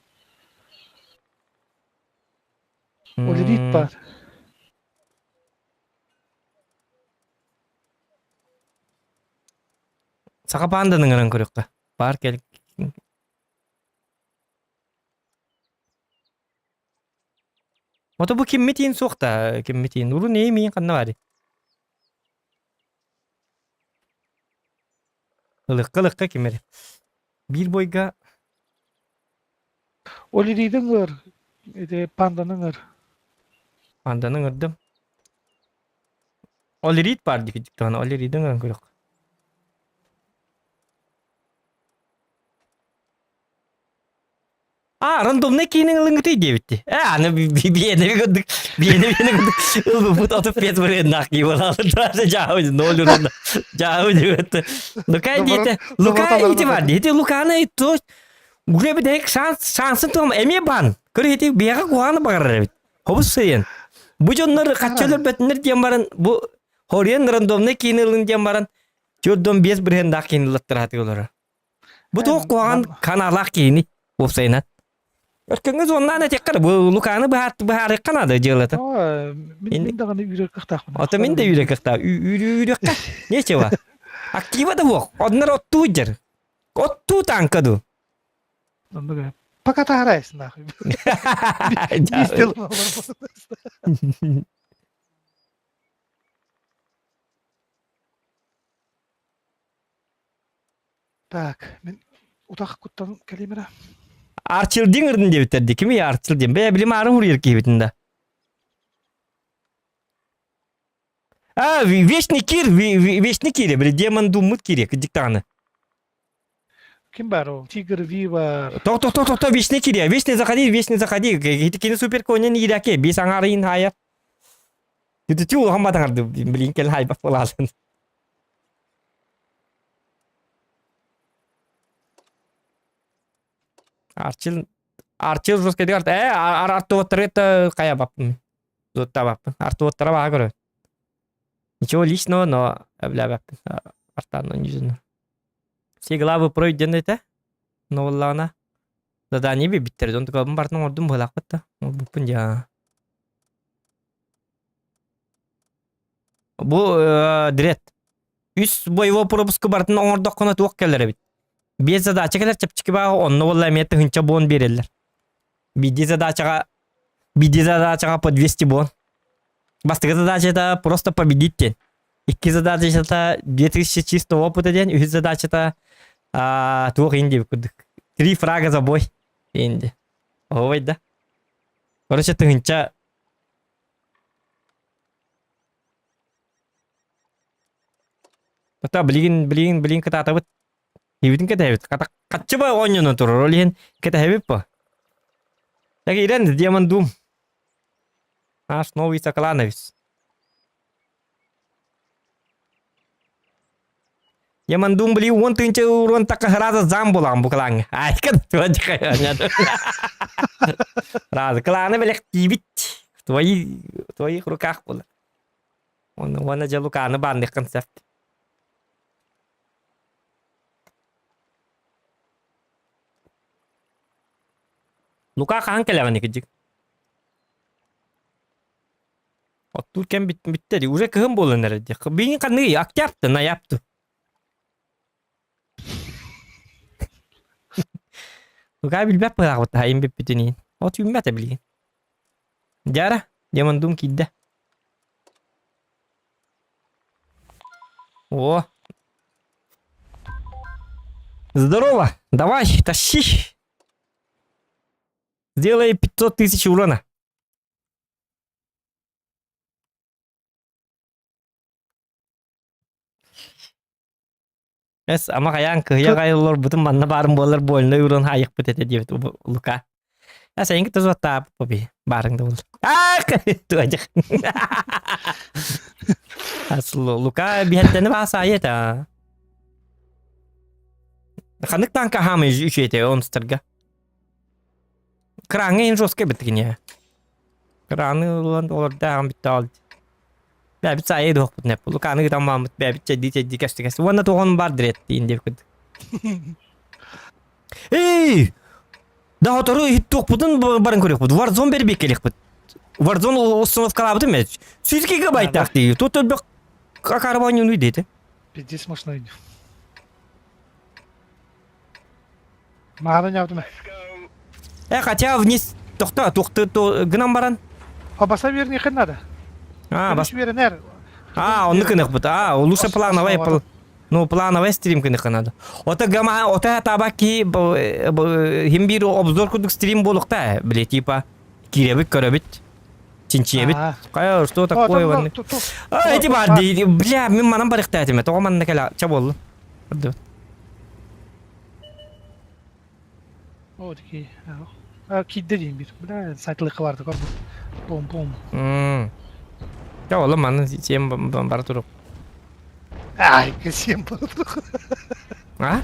Олевит пар. Саха панданын ыран көрүөххэ. Бар кэл Ото бу киммитиин суох да киммитиин урун эймиин ханна баарый? Ылыкка ылыкка ким эрэ. Биир бойга Олериидин ыр, ити панданын ыр. Панданын ырдым. Олерит бар дии даҕаны Олеридин ыран көрүөх. А, рандомный киинин ылыҥҥытый диэбитти. Э, аны биэнэ курдук, биэнэ биэнэ курдук ылбыппыт 35 бырыаннаах кии буолаалы даже жаабы ноль урунна. Жаабы диэбитти. Лука диэтэ, Лука ити бар диэти Луканы то уже бит шанс шансын туом эмиэ бан. Көрө ити биэҕэ куһаҕаны баҕарар эбит. Хобус сыйын. Бу дьоннор хаччалар бөтүннэр диэн баран бу хориен рандомный киин ылын диэн баран 4,5 бырыаннаах киин ыллаттараатык олорор. Бу туох куһаҕан ханаалаах киһини уопсайынан. Өркөҥҥө зоннаан этиэххэ бу Луканы быһаарыахха наада дьыалата. Мин даҕаны үүрэр кыахтаахпын. Ото мин да үүрэр кыахтаах. Үүрүөххэ. Нечего. Актива да суох. Оннор оттуу дьэр. Оттуу танка ду. Пока таһарайсың нахуй. Так, мин утах куттан кэлиим эрэ. Арчилдиҥ ырдын диэбиттэр дии. Кимий Арчил диэн? Бэйэ билим аарын хуруйар киһибитин да. А, вечный кир, вечный кире, били демон думмут кире, кырдьык даҕаны. Ким бар ол? Тигр Вива. Тох тох тох тох тох вечный кире, вечный заходи, вечный заходи. Кини супер конен иирээки, бис аҥаарыйын хаайар. Түтү улахан батаҥарды, блин, кэлин хайбат буолаатын. Арчил Арчил жесткайдык арт ээ артуоттары хайа баппын туттабаппын артуоттара баҕа көрө ничего личного но эблээбэппин артаан ньүзүнү все главы пройдены этэ но буоллаҕына задание биэрбиттэр дьон тукабын барытын оҥордум быһыылаахпыт да оҥорбуппун дьаа Бу дред. Үс боевой пропуску барытын оҥордоххуна туох кэлэр эбит? Биэс задача кэлэр чэпчэки бааҕа онно буолла эмиэ тыһыынча буон биэрэллэр. Биирдии задачаҕа биирдии задачаҕа по 200 буон. Бастакы задачата просто победить диэн. Икки задачата 2000 чистого опыта диэн, үһүс задачата туох иин диэбит курдук. Три фрага за бой диэн. Оһуобай да. Короче, тыһыынча Ата билигин билигин билигин кытаатабыт. Киһибитин кэтэһэбит. Хата хаччы ба оонньонон турар. Ол иһин кэтэһэбит по. Так Ирен, Демон Дум. Наш новый Соколановец. Демон Дум били уон тыынча уруон такка сразу зам булаҕын бу кылааҥҥа. Айка Сразу кылааны бэлэхтиибит. Твои, в твоих руках было. Уонна уонна дьэ Луканы баанныаххын сөп. Лука хаһан кэлэҕин икидик? Оттуур кэм бүттэ дии. Уже кыһын буолан эрэр дии. Билигин ханныгый? Октябрь ноябрь. Лука билбэт быһаахпыт таһайын бүппүтүн иһин. От үүммэтэ билигин. Дьара, Демондум киирдэ. О! Здорово! Давай, тащи! Сделай 500 тысяч урона. Эс, ама хайаан кыһыйа кайыллар бутун манна баарым буолар больной урон хайыкпыт этэ диэбит Лука. Эс, эйиҥ кытта суоттаабыт баарыҥ да буолар. Аах! Туадьах. Лука биһэттэни баасаайы этэ. Ханнык танка хаамай үчүөтэ онстарга? Краҥҥа иһин жестко эбит кини. Краны ылан олордооҕун бүтэ ол. Бэбит саайы дуохпут нэп. Луканы гытан мааммыт бэбит чэйдии чэйдии кэсти кэсти. Уонна туоҕун бар дирэт диин диэбит курдук. Эй! Да хотору иһит туохпутун барын көрүөхпүт. Warzone бэрбиэк кэлиэхпит. Warzone установкалаабытым ээ. Сүүс гигабайттаах дии. Тут өлбөх акарбанюну диэтэ. Пиздец мощный. Маҕаны ньаабытым Э, хотя вниз тохто, тухты гынан баран. А баса вернихин надо. А, бас... Веренер. А, онну кыныкпыт. А, лучше плановый Ну, плановый стрим кыныхха надо. Ота гама, ота таба ки хим бир обзор курдук стрим болукта, бile типа киребит көрөбүт. Чинчиэбит. Кая, что такое? А, эти бар, бля, мен манан барыктаатым. Тоҕо манна кэлэ, ча болду. О, такие. Киирдэ диэн бир. Бля, сайтылыкка барды көрбүт. Пом-пом. Чэ, ола манна сиэн бара турук. Ай, сиэн бара турук. А?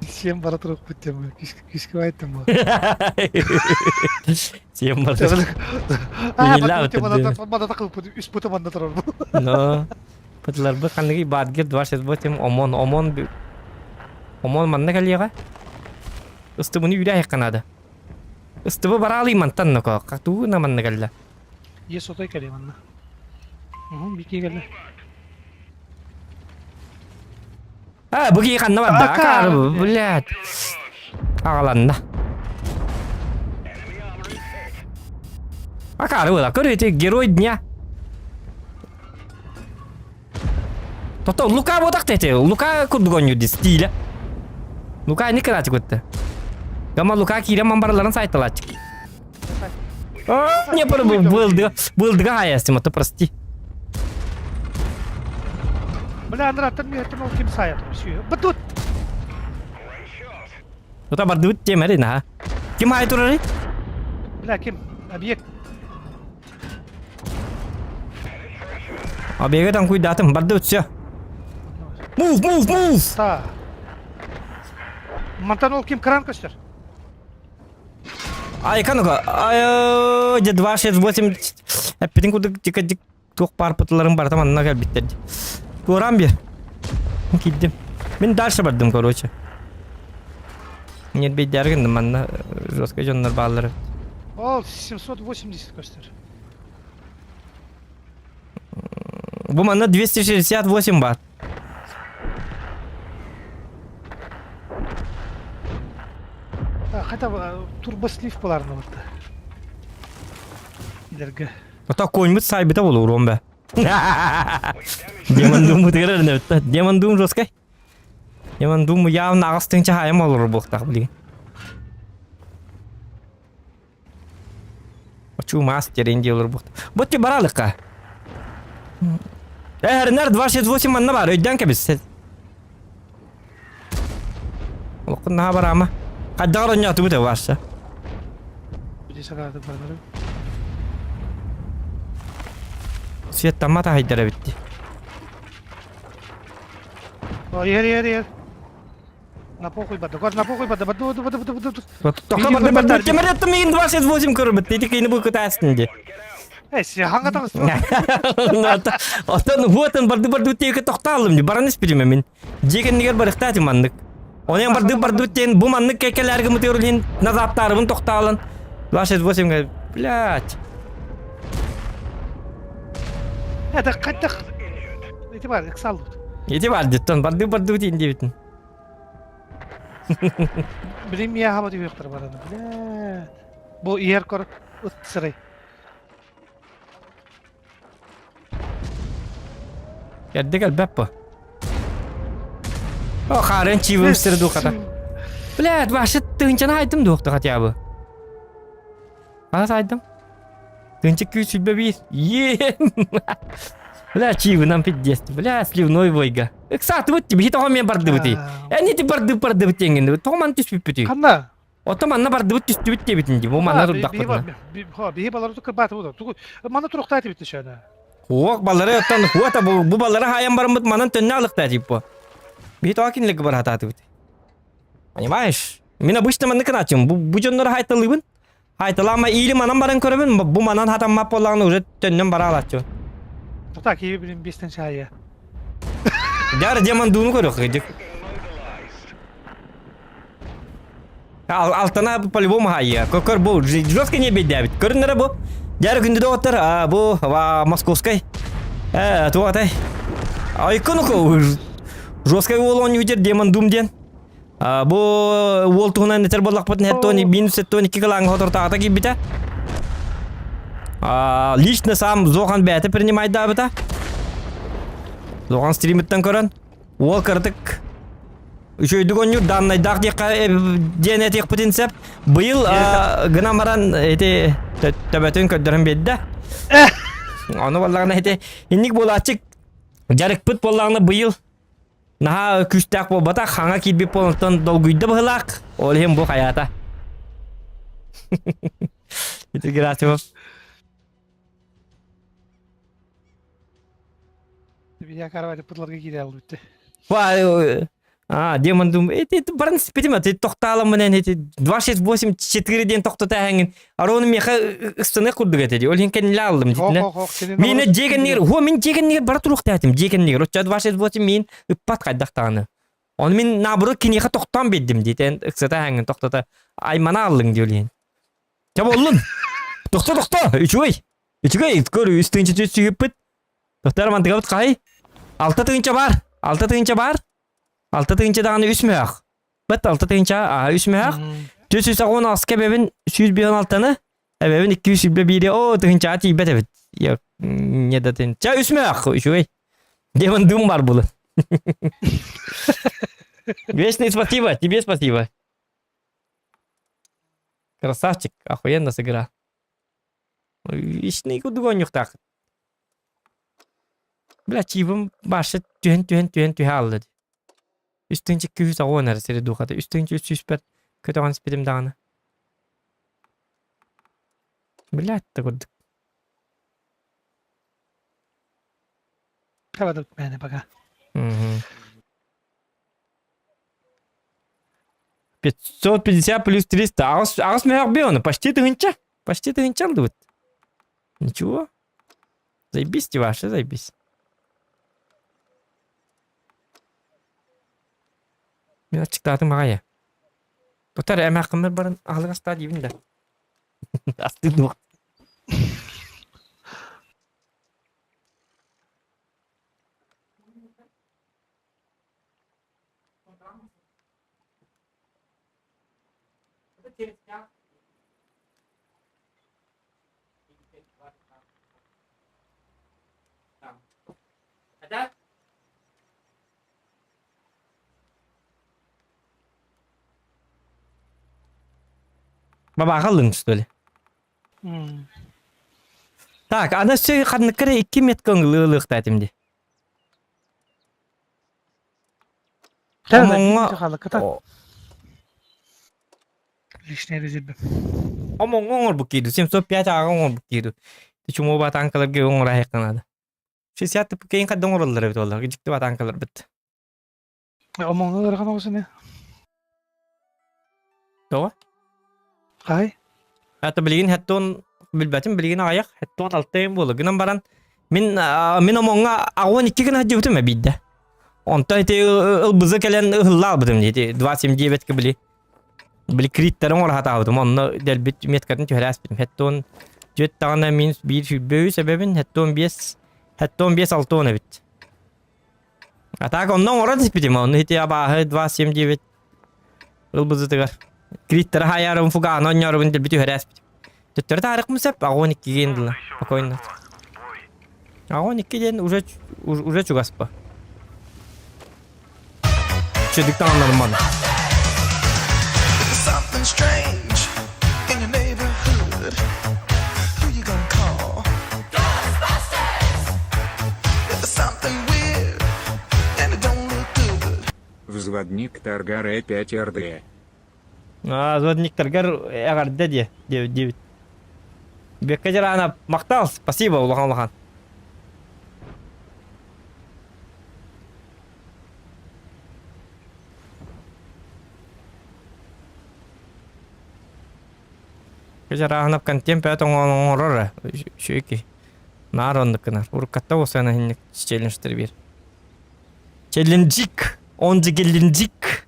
Сиэн бара турук бүттем. Кишки айттым бу. Сиэн бара турук. А, мана такыл үс пута манна турар бу. Но. Пытыларбы ханныгый Бадгер 268 ОМОН ОМОН ОМОН манна кэлиэҕэ. Ыстыбыны үүрэ айахха наада. Ыстыбы бараалый мантан ноко. Тугу на манна кэллэ? Е сотой кэлиэ манна. Уһун бики кэллэ. А, бу киһи ханна барда? Акаары, блядь. Аҕаланна. Акаары была. Көрү, герой дня. Тото Лука буотах тете. Лука курдук оонньуур дии стиля. Лука не кыраачы көттө. Гама Лука киирэн мамбараларын сайталааччы. Не был былдыга хаястым, а то прости. Бля, Андраттан миэттэн ол ким сайат? Бутут! Тута бардыбыт темери наха. Ким хай турары? Бля, ким? Объект. Объега там куйдатым, бардыбыт все. Move, move, move! Та. Мантан ол ким кран көстөр? Ай, кануга, ай, де 2, 6, 8, эппитин курдук тика дик туох паарпытыларын барыта манна кэлбиттэр дии. Туораан биэр. Киирдим. Мин дальше бардым, короче. Нет, бейдээр гынным манна жестко дьоннор бааллар. Ол 780 көстөр. Бу манна 268 бар. Хотя бы турбослив буларны барда. Илерге. Ото коньбут сайбыта болур бе. Демон Doom бутыгар эрнебит. Демон Doom жесткай. Демон Doom явно аҕыс тыһыынча хаайым олорор буолуохтаах билигин. Очуу мастер инди олор буолуохтаах. Бу баралыкка. Эрнер 268 манна бар, өйдөөн кэбис. Олоххун наһаа бараама. Хайдаҕар онньоотубут ээ Вася? Били санаатым барбарым. Свет тамма таһайдар эбит дии. О, иһэр, иһэр, иһэр. На похуй барды. Кор, на похуй барды. Барды, барды, барды, барды. Тоқта барды, барды. Кемер миин 28 көрбүт. Ити кини бу кытаастын ди. Эй, сиһаҥа таҕыстым. Оттон вот он барды барды тиэки тохтаалым ди. Баран испитим мин. Дьиэ кэннигэр барыхтаатым маннык. Онон барды барды диэн бу маннык кэккэлэргэ мытыырын назаптарыбын тохтаалан 268 блядь. Это хайдах Ити бар, ыксаллыбыт. Ити бар диттон барды барды диэн диэбитин. Билим мия хаба түһүөхтэр бараны. Блядь. Бу иһэр кор ыт сырай. Эрдэ кэлбэт бу. О, хаарын чивым сир духата. Блядь, вообще тыынчаны айдым дуохта хотя бы. Хас айдым? Тыынча күүс сүлбэ биир. Е! Бля, чивынан пиздец. Бля, сливной бойга. Ыксаатыбыт, биһи тоҕо мен бардыбытый? Эн ити барды бардыбыт диэҥҥин. Тоҕо ман түспүппүтүй? Ханна? Ото манна бардыбыт түстүбүт диэбитин дии. Бу манна турдахпытына. Биһи балары кырбаатыбыт. Тугу манна туруктаат эбит шана. Хуок балары оттон хуота бу бу балары хаайан бараммыт манан төннө алыктаа типа. Биһи тоҕо кинилэргэ баратаатыбыт. Понимаешь? Мин обычно маннык гынааччым. Бу бу дьоннору хаайталыыбын. Хаайталаама иили манан баран көрөбүн. Бу манан хатаммат буоллаҕына уже төннөн бара алааччыбын. Так, киһи билин биэстэн шаайа. Дьар демон дууну көрүөх кыдьык. Алтана по-любому хайя. Көр бу жестко не беддээбит. Көрүннэрэ бу. Дьары күндү доҕоттор, бу московскай. Э, туатай. Айконуку жесткай уол оонньуу демон дум диэн. Бу уол туһунан этэр буоллахпытын хеттон минус хеттон икки кылааҥҥа хотортоҕута киирбитэ. Лично сам Зохан бэйэтэ принимайдаабыта. Зохан стримиттэн көрөн Уол кыратык үчүгэйдик оонньуур дааннайдаах диэххэ диэн этиэхпитин сөп. Быйыл гынан баран ити төбөтүн көрдөрөн биэрдэ. Ону буоллаҕына ити инник буолааччы дьарыкпыт буоллаҕына быйыл наһаа күүстээх буолбатах, хаҥа киирбит буолан долгуйда быһылаах. Ол иһин бу хайаата. Ити Герасимов. Я каравай пытларга киирэ албыт. А, демон дум, эти баран спитим, ты тохтаалам менен эти 2 6 8 4 диэн тохтота эһэҥин. Арону миэхэ ыстаны курдук этэ ди. Ол иһин кэннилэ алдым дитинэ. Миинэ дьиэгэннигэр, хуо мин дьиэгэннигэр бара туруохтаатым дьиэгэннигэр. Оччо 2 6 8 миин ыппат хайдах даҕаны. Оны мин наоборот киниэхэ тохтоон биэрдим диэтэн ыксата эһэҥин тохтото аймана аллыҥ ди ол иһин. Чэ боллун. Тохто тохто, үчүгэй. Үчүгэй, көр үс тыынча түс сүһүппүт. Тохтор мантыгабыт хай? Алта тыынча бар. Алта тыынча бар. Алта тыынча даҕаны үс мөһөх. Бат алта тыынча аха үс мөһөх. Түс үс аҕын аска эбэбин сүүс биэн алтаны. Эбэбин икки үс үбэ биири. О, тыынчаҕа тиийбэт эбит. Я не да тыынча үс мөһөх. Үчүгэй. Демон дым бар булы. Вечный спасибо, тебе спасибо. Красавчик, охуенно сыграл. Вечный курдук оонньуохтаах. Бля, чиибым башы түһэн түһэн түһэн түһэ хаалла дии. Үс тыһыынча күүс оҕуон эрэ сири духата. Үс тыһыынча үс сүүспэр көтөҕөн испитим даҕаны. Блядь, да курдук. Хабадыт мэне пока. Мгм. 550 плюс 300. Аҕыс, аҕыс мөһөх биону. Почти тыһынча. Почти тыһынча ылдыбыт. Ничего. Заебись, ваши, заебись. Мен ачыктаатым аҕай. Тутар эмээххиммэр баран аһылык астаа диибин да. Астыы дуо. Бабаҕа ылыҥ что ли? Так, аны өссө ханныкка эрэ икки метка ылыахта этим дии. Омоҥҥо Личный резерве. Омоҥҥо оҥорбут киирду. 705 ааҕа оҥорбут киирду. Чуму батаанкаларга оҥораһыахха наада. 60 тыпы хайда оҥороллор эбит олар. Дьикти батаанкалар бит. Омоҥҥо ыарахан оҕус ини. Тоҕо? Хай. Ата билигин хеттон билбэтим билигин аҕыйах хеттон алтайым буолла. Гынан баран мин мин омоҥҥо аҕуон икки гына сылдьыбытым эбиидэ. Онтон ити ылбызы кэлэн ыһыллаабытым ити 279 били били криттэрин оҥоро сатаабытым онно дэлбит меткатын түһэрээспитим хеттон түөрт даҕаны минус биир сүүрбэ үс эбэбин хеттон биэс хеттон биэс алтон эбит а так онно оҥоро түспүтүм онно ити абааһы 279 ылбызытыгар криттэрэ хаайаарым фугааны онньоорубун дэлби түһэрээспитим төттөрү таарыкпын сөп аҕон иккиген дылы спокойно аҕон икки диэн уже уже чугаспа Чөдүк таҥаннарым маны. Something strange in your neighborhood. Who you gonna call? Ghostbusters! If there's something weird and it don't look good. Взводник Таргар Э5 РД. А, взводниктаргар эҕэрдэ диэ, диэбит. Бекка Дьараана, махтал, спасибо, улахан улахан. Дьарааһынап контент бэйэтэ оҥорор ээ, үчүгэй киһи. Наар оннук гынар. Уруккатта буолсаана инник челленджтэр биэр. Челленджик! Он же Геленджик!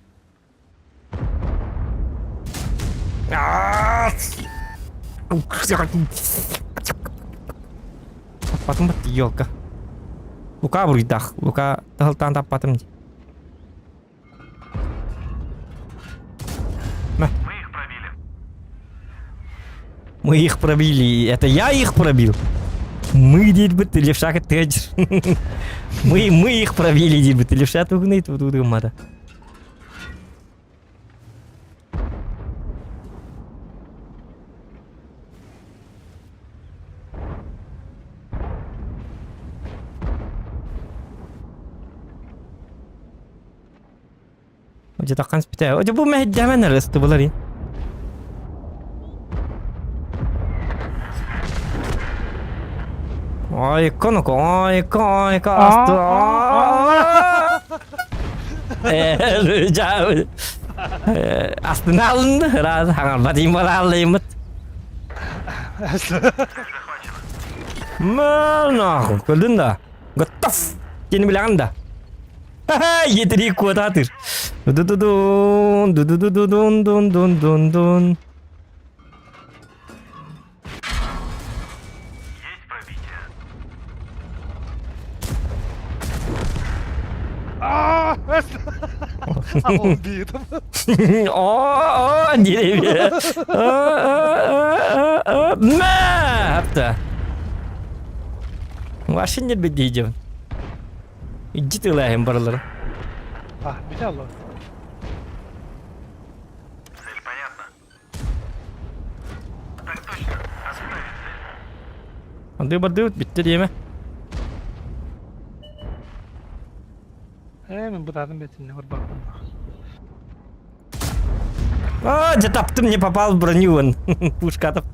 Таппатым бат елка. Лука буруйдаах. Лука таһылтаан таппатым дии. Мы их пробили. Мы их пробили. Это я их пробил. Мы диирбит левша кыттыгачыр. Мы, мы их пробили диирбит левша тугунай тутугуммата. Дьатаххан спитэ. О, бу мэһэйдээмэн эрэ ыстыбылар ин. Ой, коноко, ой, ой, касту. Астына алынды, раз хаңарбат ималалыймыт. Мал нахуй, көрдүн да. Готов. Сeni билэҕин да. Етирии куотаатыр. Ду-ду-дун, ду-ду-ду-дун, дун-дун-дун-дун. А, О, деревья. Мә! Апта. Машин нербе дейдем. Иди тылаһын барылары. А, бүтэ алла. Анды бардыбыт бүттэ диэмэ. Ээ, мин бытаатым бэтинне барбаппын. А, дьэ таптым, не попал в броню он. Пушкатов.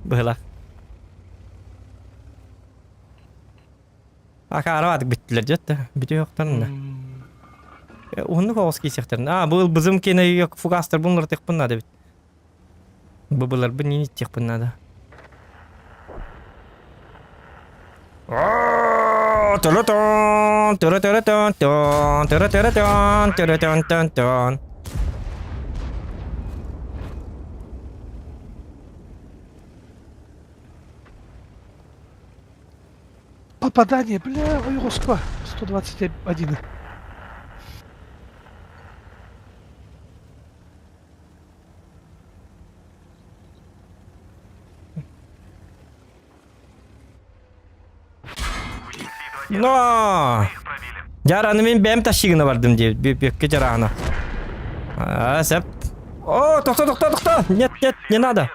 Было. Акаарабатык бүттүлэр дьэ бүтүөхтэрин Уһуннук оҕус киисэхтэрин. А, бу ылбызым киэнэ фугастарбын уларытыахпын наада эбит. Быбыларбын нин иттиэхпин наада. Төрөтөн, төрөтөрөтөн, төрөтөрөтөн, төрөтөн-төн-төн. Попадание, бля, ой, господи, 121. Но! Жараны мен бэм тащигына бардым диэбит бүөккэ жараана. А, сеп. О, тохто, тохто, тохто! Нет, нет, не надо.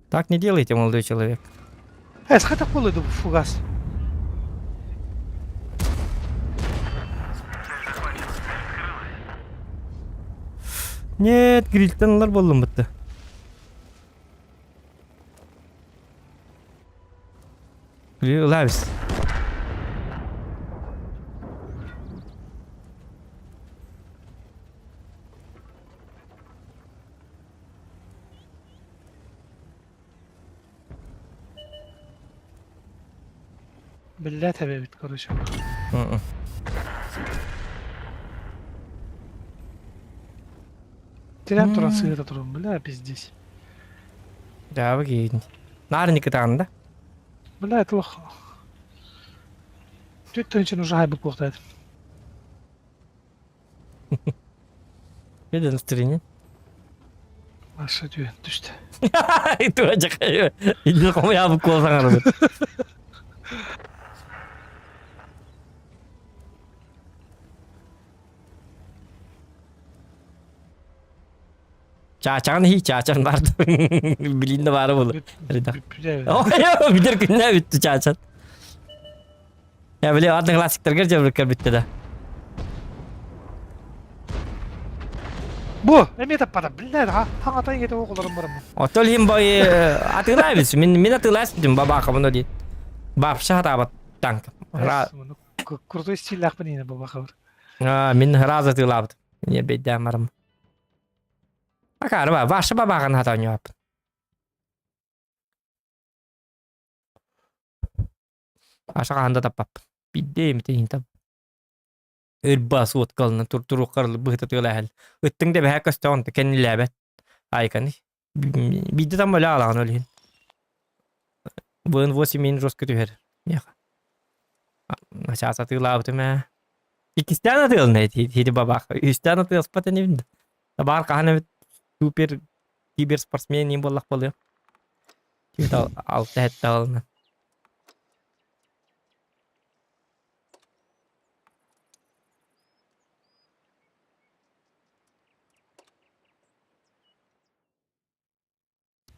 Так не делайте, молодой человек. Эс хата буолуй фугас. Нет, грильтен ылар буоллум бытты. Ылабис. Биллэ тэбэбит короче. Тирээн туран сыыта туран, бля, пиздец. Дьаабы киһин. Наар Никитаҕын да? Бля, это лох. Түт тыынчын уже хайбыт буолта Виден настроение. Маша түһэн түстэ. Тура жакай. Иди хомуя бу куолсаҥарбыт. Чаачаҕын иһии чаачан баар билин да баара буолу. Бүтэр күннэ бүттү чаачан. Я били одноклассниктаргар дьабырыккар бүттэ да. Бу, эмиэ таппата, биллэр, хаҥата ийэтэ оҕолорум бараммын. Отол иһин бай атыылаабыс. Мин мин атыыласпытым бабаахабын диэн. Бабша хатаабат танк. Крутой стиллаахпын иһинэ бабахабыр. Мин раз атыылаабытым. Не бейдээн барым. Акаарба, ваша бабаҕын хатаанньуаппын. Аша хаһан да таппаппын. Бидде эмите иһин Ырба суоткалына тур туруоххар быһыта тыалаһал. Ыттыҥ да бэһэ көстөҕүн кэннилээбэт. Айканы. Биирдэ там өлө аалаҕын ол иһин. Быын 8 мин жестко түһэр. Миэхэ. Начаас атыылаабытым ээ. Иккистээн атыылана ити бабаах. Үстээн атыыласпат инибин да. Табаар хаһан эбит супер киберспортсмен ним буоллах буолуо. Алта хэтте алына.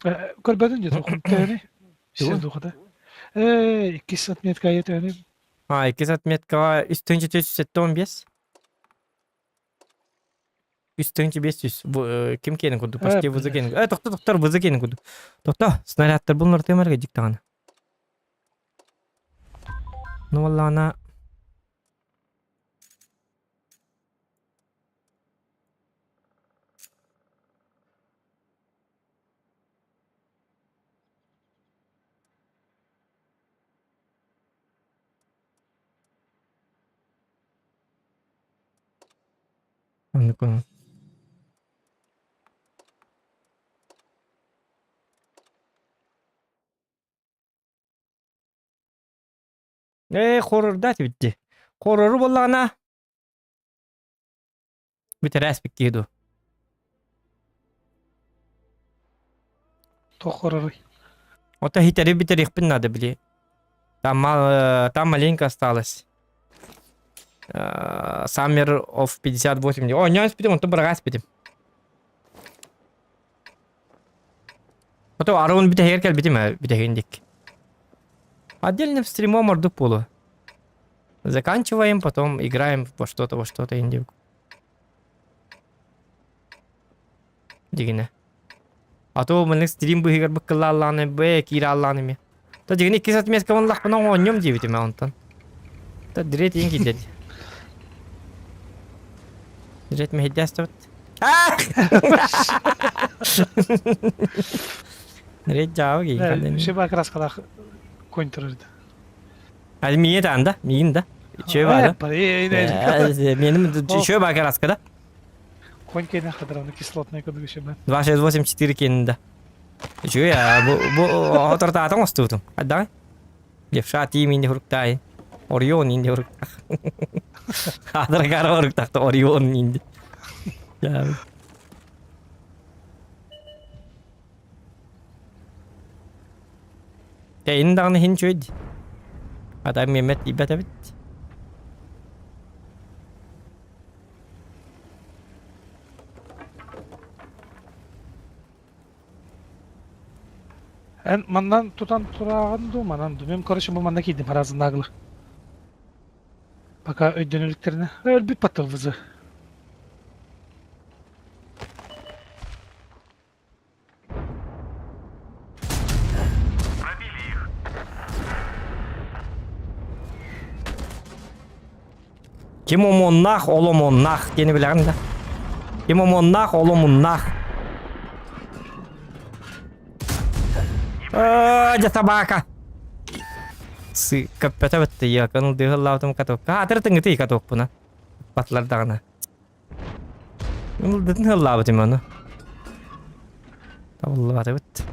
Көрбөтүн дии төһөнүй? Сир духата. Э, иккис отметка төһөнүй? А, иккис отметкаҕа үс тыһыынча түөрт сүүс сэттэ уон биэс. Үс тыһыынча биэс сүүс. Бу ким киэнин курдук? Почти вызы киэнин. Э, тохто, тохтор, вызы киэнин курдук. Тохто, снарядтар булнар тыамарга дьиктаҕына. Ну, валлаана Оннук Ээ, хоррордаат эбит дии. Хоррору буоллаҕына бүтэрээспит киһи дуу. Туох хорроруй? Ото хитэри бүтэриэхпин наада били. Там, там маленько осталось. Summer of 58. О, не спитим, онтон быраҕа спитим. Ото арыгын бүтэһигэр кэлбитим ээ, бүтэһигин дик. Отдельным стримом ордук буолуо. Заканчиваем, потом играем во что-то, во что-то индивку. Дигинэ. А то маннык стрим быһыгар быккылааллааны бэ киирааллааны эми. То дигини иккис отметка лахпына оонньом диэбитим онтон. То дрет иин киирдэ. Дрет мэһэйдээстэбит. Дрет жаабы киин. Шеба краскалаах конь турар Hadi миин да, миин да. Чөй бар да. Меним чөй бар краска да. Конь кенен хадыраны кислотный кыдыгы шеба. 2 6 8 4 кенин да. Үчүгэй бу бу отортаатаң остуутум. Аддаҕай. Левша тиим инде хуруктаайын. Орион инде хуруктах. Адрагара хуруктахта Орион инде. Тэйин даҕаны иһин үчүгэй дии. Ата миэммэт тиийбэт эбит. Эн маннан тутан тураҕын дуу, манан дуу? Мен короче бу манна киирдим харазынааглы. Пока өйдөнө иликтэринэ. Өлбүт паттылбызы. Ким омуоннаах, ол омуоннаах диэни билэҕин да? Ким омуоннаах, ол омуннаах. Аа, дьэ табака. Сы көппөтө бытты якын дыһыллаабытым катокка. Атыр тыҥытый катокпуна. Батлар даҕаны. Ылдытын хыллаабытым аны. Табыллыбатыбыт.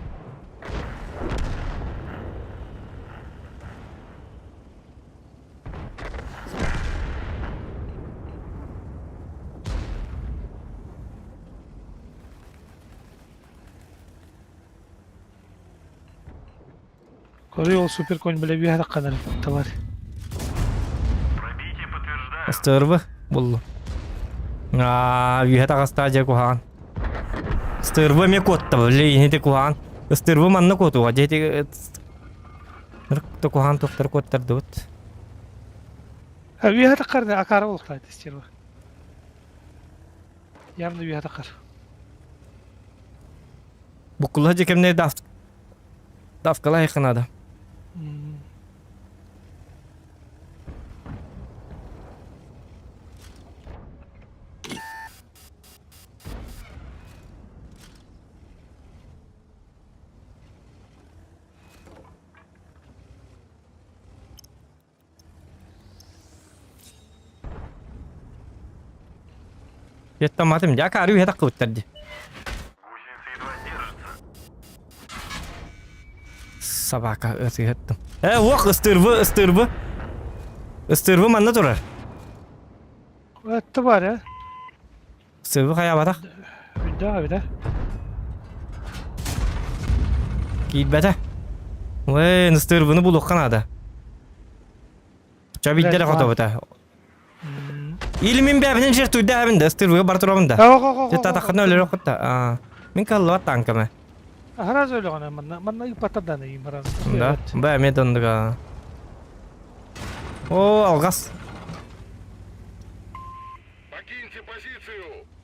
Көрүй ол супер конь бile үөһэ тахханар товар. Ыстырбы буллум. Аа, үөһэ таҕыстаа дьэ куһаҕан. Ыстырбы эмиэ куотта били инити куһаҕан. Ыстырбы манна куотуга дьэ ити куһаҕан туохтар куоттардыбыт. Үөһэ таххар акаара буолуохтаах стерва. Явно үөһэ таххар. Буккулла дьэ кэмнэ давкалайыхха надо. Еттаматым дьэ акаары үһэ таххыбыттар дии. Собака ытыһыттым. Э, уох, ыстырбы, ыстырбы. Ыстырбы манна турар. Это бар, э? Ыстырбы хайаабатах. Үйдээх эбит, э? Киирбэтэ. Ой, ыстырбыны булуохха наада. Ча биддere хотобута. Или мин бэбинен жер туйда әбин да ыстырбыга бар турабын да. Жет атахына өлөр окутта. Мин каллыбат танкама. Сразу өлөҕүнэ манна манна ыыппаттар им сразу. Да, бэ мен тондуга. О, алгас.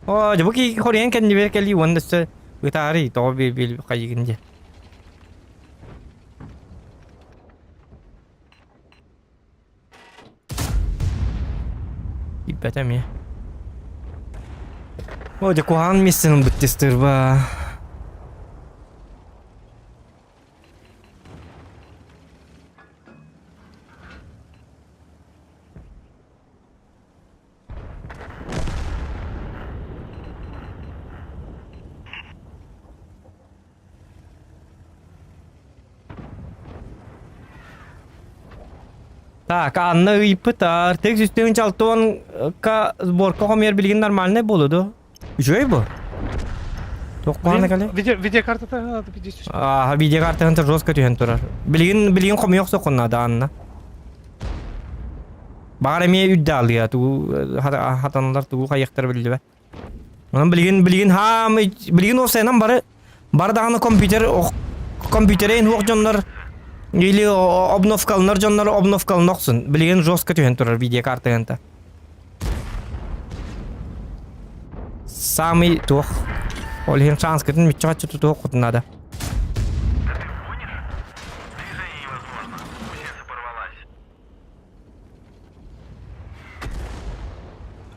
О, дьэ бу киһи хоруйан кэннибэр кэлии уонна өссө ытаарый тоҕо бил хайыгын дьэ. Билбэтэ эмиэ. О, дьэ куһаҕан миэстэни ылбыт тестырба. Так, Анна ыйыппыт Артек үстүн чалтуон ка сборка хомуйар билигин нормальный буолу ду? Үчүгэй бу. Туох куһаҕана кэлий? Видео видеокартата надо 50 Ааха, видеокартаһын жестко түһэн турар. Билигин билигин хомуйуох сокун наада Анна. Баҕар эмиэ үрдэ алыа, тугу хатаналар тугу хайыахтара биллибэт. Онон билигин билигин хаамый билигин уопсайынан бары бары даҕаны компьютер компьютерейн уох дьоннор или обновкаланар дьоннор обновкалана охсун. Билигин жестко түһэн турар видеокартаҕынта. Самый туох ол иһин шанскытын мүччү хаччы тутуох надо.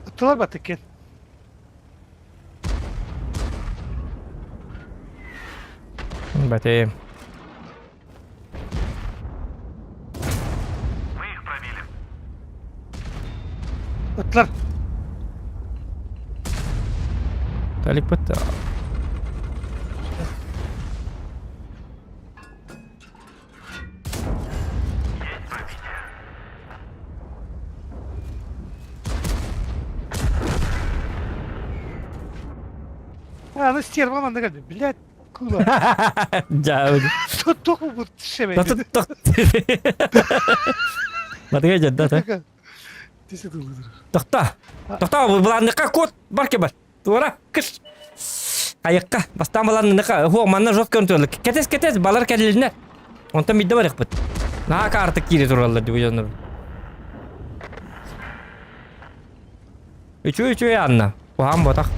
Ыттылар баттыккен. Бэтэ. Ыттылар. Талиппыт. А, ну стерва манна кэлбит. Блядь, кыла. Дьаабы. Туох бу шебе. Матыга дьадда та. Тохта. Тохта, былаанныка кот бар ке бар. Туора, кыш. Айыкка, бастаан баланныка, хо, манна жестко өнтөлүк. Кетес, кетес, балар кэллилинэ. Онтон бидде барыхпыт. Наһаа каартык киири тураллар дии дьоннор. Үчү үчү Анна. Куһаан ботах.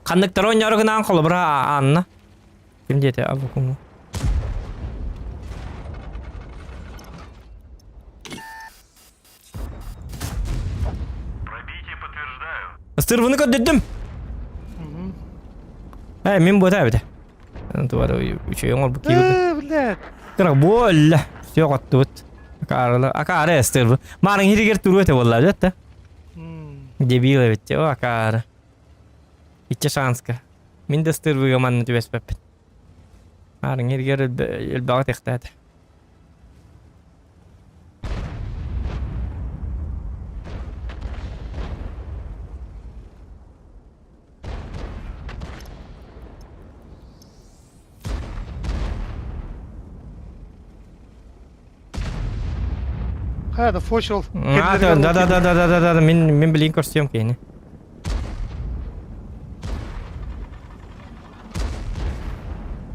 Ханныктары оонньоору гынаан холобура Анна. Ким диэтэ Абукуму? Ыстырбыны көрдөрдүм. Э, мин буота эбитэ. Туара үчүгэй оҥорбут киһи. Э, блядь. Кыра буолла. Все оттубут. Акаарылар. Акаары эстер. Маарыҥ хиригер туруо этэ буолла да? Дебил эбит. О, акаары. Иччэ шанска. Мин да ыстырбыга манна түбэспэппин. Маарыҥ хиригер өлбөҕө тихтээтэ. Хайа да фочел. А, да, да, да, да, да, да, да, мин мин билин көрсүөм киһини.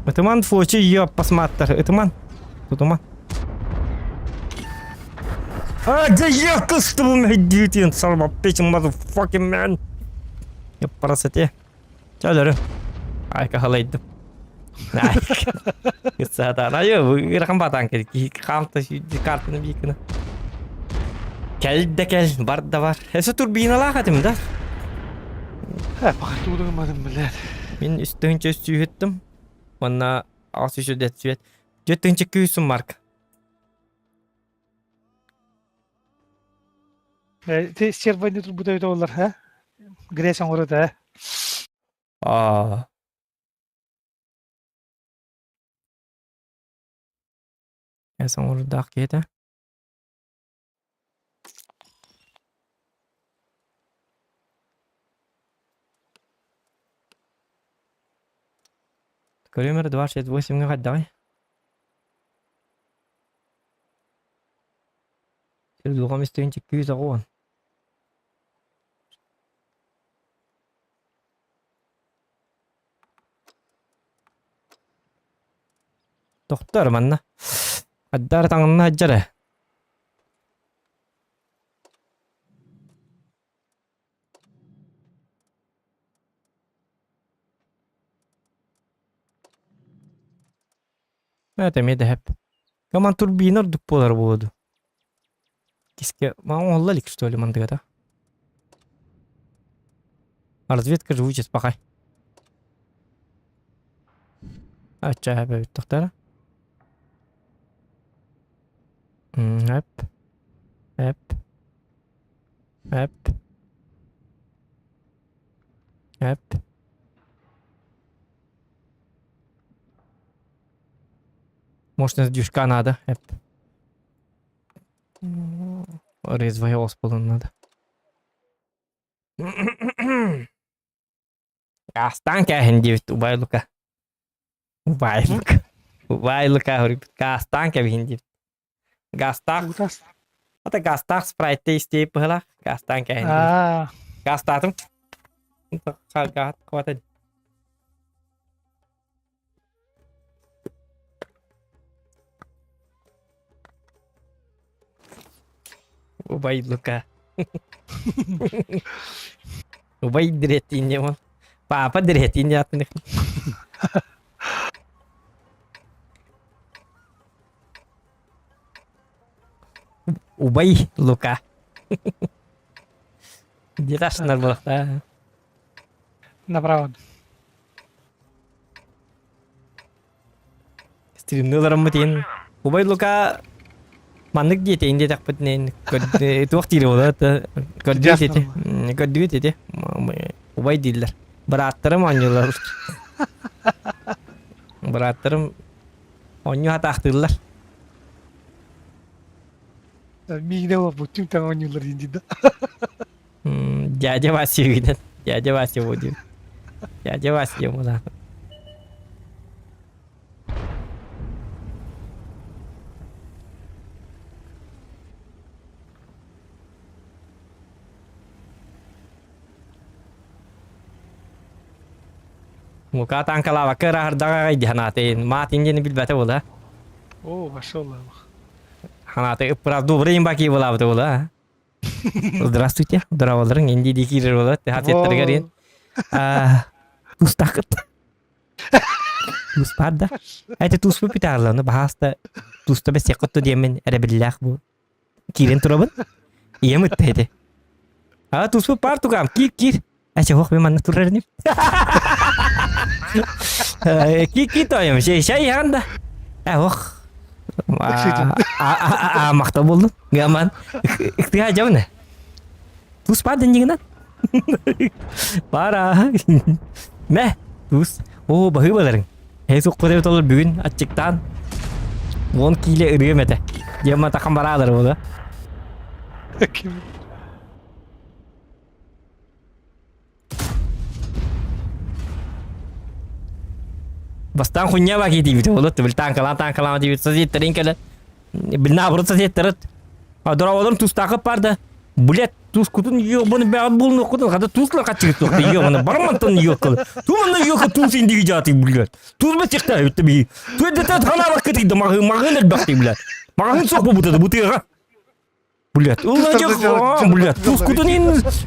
Ытыман фочи ее посматтар. Ытыман. Тутуман. А, да я кыстыбым өйдүүтүн son of a bitch motherfucking man. Ёппарасате. Чалары. Айка халайдым. Сатан айы ырахан батан кел. Камта картаны бикина. Кел да кел, бар да бар. Эсэ турбиналаах этим да. Э, пока туудугумадым, блядь. Мин үстүнчө сүүһүттүм. Онна ас үсү свет. Жетинче күүсүм марк. Э, сервайны турбута өтө олар, ха? Грес оҥорута, э? Аа. Эс оҥордаах киһитэ. Көрүм эрэ 268-ҥа хайдаҕый? Дулҕам истигин чиккүүс оҕуон. Тохтор манна. Аддар таҥынна сылдьар ээ. Это эмиэ да сөп. Коман турбина ордук буолар буолуо дуу? Киске оҥоһулла илик что ли мандыгата? Разведка живучесть пахай. Ачча эбит тохтара. Эп. Эп. Эп. Эп. Мощность движка надо. Эп. Резвый оспалын надо. Астан кээһин диэбит убай Лука. Убай Лука. Убай Лука говорит, Гаастаан кэбиһин диэбит. Гаастаах. Ата гаастаах спрайтта истиэп быһылаах. Гаастаан кээһин диэбит. Гаастаатым. Хватит. Убай Лука. Убай дириэттиин диэн Папа дириэттиин диэн Убай Лука. Где-то ашынар буолуохтаах. Направо. Стримныыларыммыт иһин Убай Лука маннык диэтэйин диэтэхпитинэ туох диир буолар көрдүгүт ити көрдүгүт ити убай дииллэр бырааттарым оонньуулар бырааттарым оонньуу хатаахтыыллар Миигинэ олорбут түҥ таҥ оонньууллар диин да Дядя Вася виден. Дядя Вася будет. Дядя Вася була. Мука танкалаабакка ырааһырдаҕа дии санаатын маатын диэни билбэтэ була. О, пошел. Санааты ыппыраах добрый имбаки булаабыта була. Здравствуйте, здраволарың инди дии киирэр буолар театрга диэн. Тустаахыт. Туус баар да. Эти тууспу бүтаарланы баһааста тууста бэсиэххит диэммин эрэбиллээх бу. Киирэн турабын. Ийэм ытта ити. А тууспу паар тугаам киир киир. Эчэ ох мен манна турар иним. Киир киир тоойум. Шай иһэҕин да. Э ох. А махта болду. Гаман. Ыктыга жабына. Тус бар дэннигинен. Бара. Мэ. Тус. О, баһы баларың. Эй суққы деп олар бүгүн аччыктаан. 10 кииле ырыам этэ. Дьиэм атахан бараалар була. Ким? Бастаан хуйня баки диибит буолу бил таанкалаан таанкалаан диибит сосиэттерин кэлэ бил наоборот сосиэттерит а дороолорун тустаахы парда блядь тускутун ёбаны бэҕэ булнуоххутун хата туслар хаччыгыт туохта ёбаны бармантан ёккалы туманна ёкка туус индиги жааты блядь туус бэтихта битте биһи туэддэтэ ханаабакка тигде маҕын маҕын элбэхти блядь маҕын суох буолбута бутыга Блядь, блядь, тускутун ин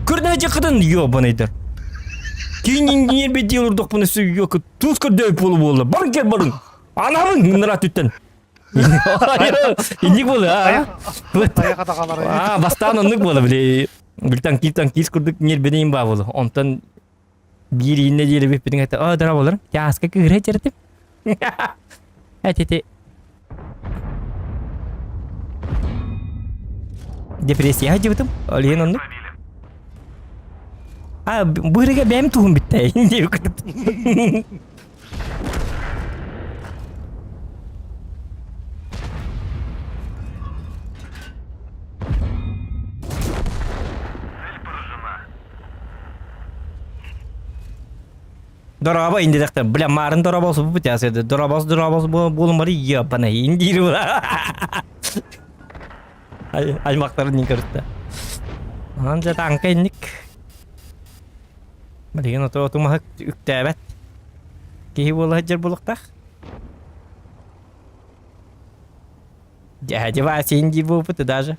көрдө жакытын ёбаныйдар. Кейин нербе олордохпуна ёк туус көрдөй болу буолла. Барың кел барың. Анабын мынара түттен. Инник болу, а? А, бастаан оннук буола, били. Билтан кийтан кис курдук нербенейин баа болу. Онтон биир иинне диэри бүппүтүн этэ, "О, дара болар. Тяска кыыра жердим." Этити Депрессия дебитим. Олиен оннук. А, бу ырыга бэйэм туһум бүттэ. Диэбит курдук. Дорообо инди бля марын дорообос бу тяседі. Дорообос дорообос буолумары ебана индири Аймақтарын не көрді. Анан жата аңка инник. Билигин ото отумаһык үктээбэт. Киһи буола сылдьар буолуохтаах. Дядя Вася инди буолбут даже.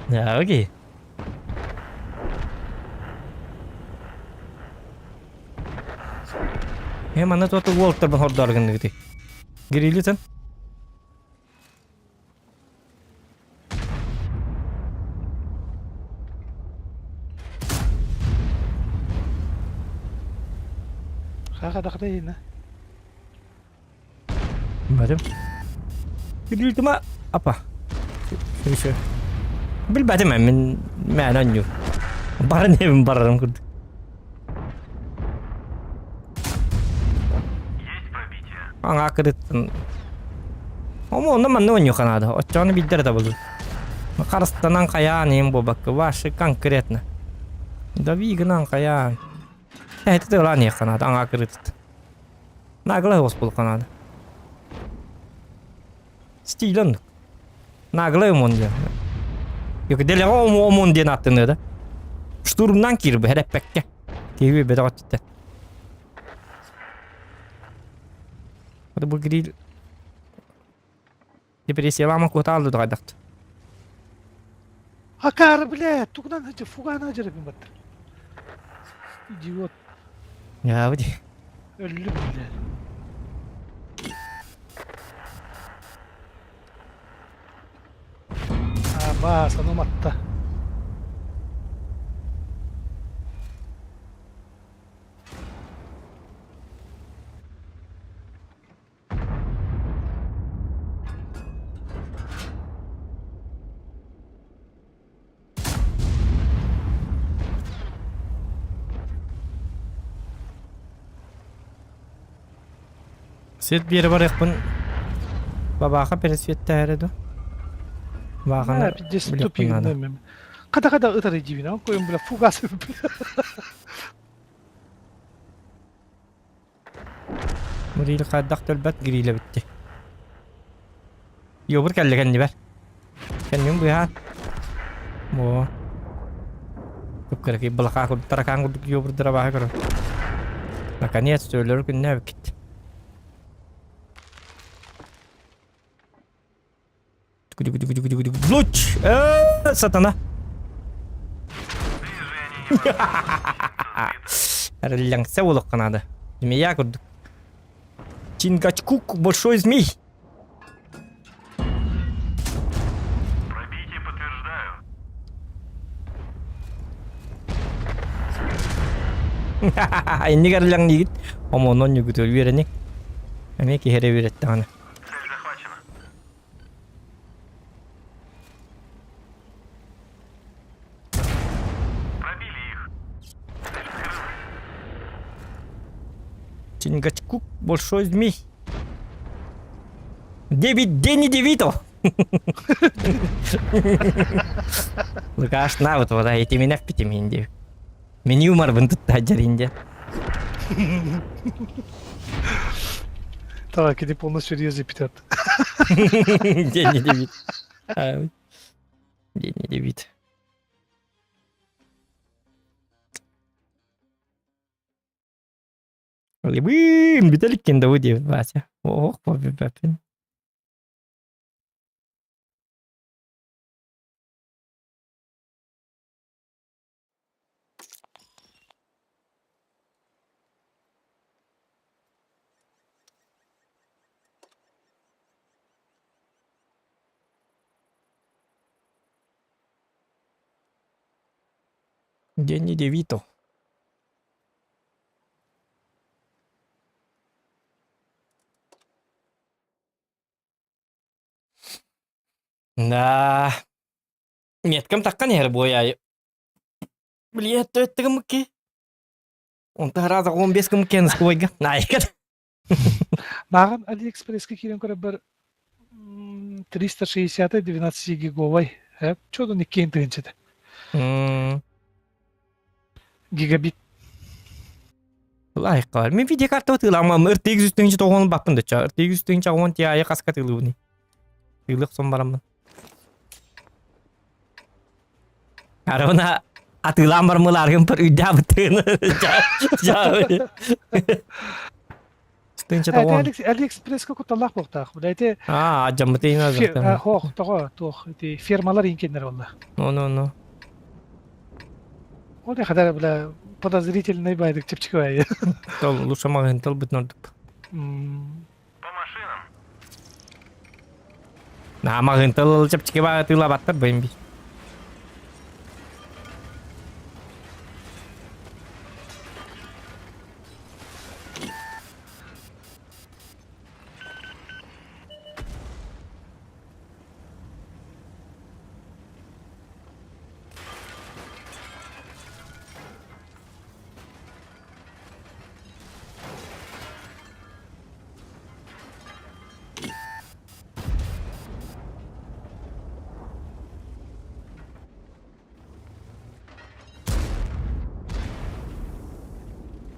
Да, окей. Э, манна туоту уолтарбын хордоор гынныгыты. Гирилитен. Хаха ина. Барым. Гирилитима апа. Еще. Билбэтим мин мээнэ онньуу. Баран эбин барарым курдук. Аңаа кырыттын. Омо онно манна оонньуохха наада. Оччоҕуна биирдэ эрэ табыллар. Харыстанан хайаан иһин буолбакка, вообще конкретно. Дави гынан хайаан. Эһэти тыалаан иһиэххэ наада, аҥаа кырыытыт. Наглай оҕус буолуохха наада. Стиль оннук. Наглай омон диэн. Yok дэлэҕэ омон диэн ааттаныа да. Штурмнан киирбэ эрэппэккэ. Киһи бөтөх өттүттэн. Бу гриль депрессиялаама куотааллы дохайдахт. Акары, блядь, тугунан фугана жеребин баттыр. Идиот. Я выйди. Өллүм, блядь. А, бас, ону матта. Свет биэрэ барыахпын бабааха пересветтээри ду бааханы Пиздец, билиэхпин тупик наада. Када када ытар дивина, коем бля фугас. Гриль хайдах төлбөт гриле битти. Йобур кэллэ кэннибэр. Кэнним быһаан. Бо. Кып-кыракый балака курдук таракаан курдук йобурдара баһа көрөр. Наконец төлөр күннэ эбиккит. Луч! Э, сатана! Реллэҥсэ буолуохха наада. Змея курдук. Чингачкук большой змей. Пробитие подтверждаю. Инник эрэлэҥниигит. Омонон ньүгүтүөр үөрэни. Эмиэ киһи эрэ үөрэттэҕинэ. Чингачкук большой змей. Девять день девито. Лукаш на вот вода этиминef питимин дип. Мин юморбын тутта дьарин Так, иди полностью серьезно питят. День девит. День девит. Либым, Виталик да диэбит Вася. Ох, попипапин. День Девито. Да. Меткам таккан иһэр буойаайы. Блин, төттүгүм ки. Онто раза 15 кым кен скойга. Найка. Мааҕын Алиэкспресскэ киирэн көрөрбөр 360 12 гиговай. Чодон иккиэн тыһыынчата. Гигабит. Лайкалар. Мен видеокарта тыыламам. RTX 390 баппын да ча. RTX 390 Ti хаска тыылыбыны. Тыылык сон бараммын. Арона атыылаан бармылааргын пыр үйдээбытыын. Тыынча тоҕон. Алиэкспресска кутталлаах буолтаах. Бля ити Аа, дьаммытыйын азыртан. Хоох, тоҕо, туох, ити фермалар инкеннер болла. Ну, ну, ну. Ол хадара бля подозрительный байдык чепчик бай. Тол лучше магын тыл бит нордук. На магын тыл чепчики ба тыла баттар бэйм би.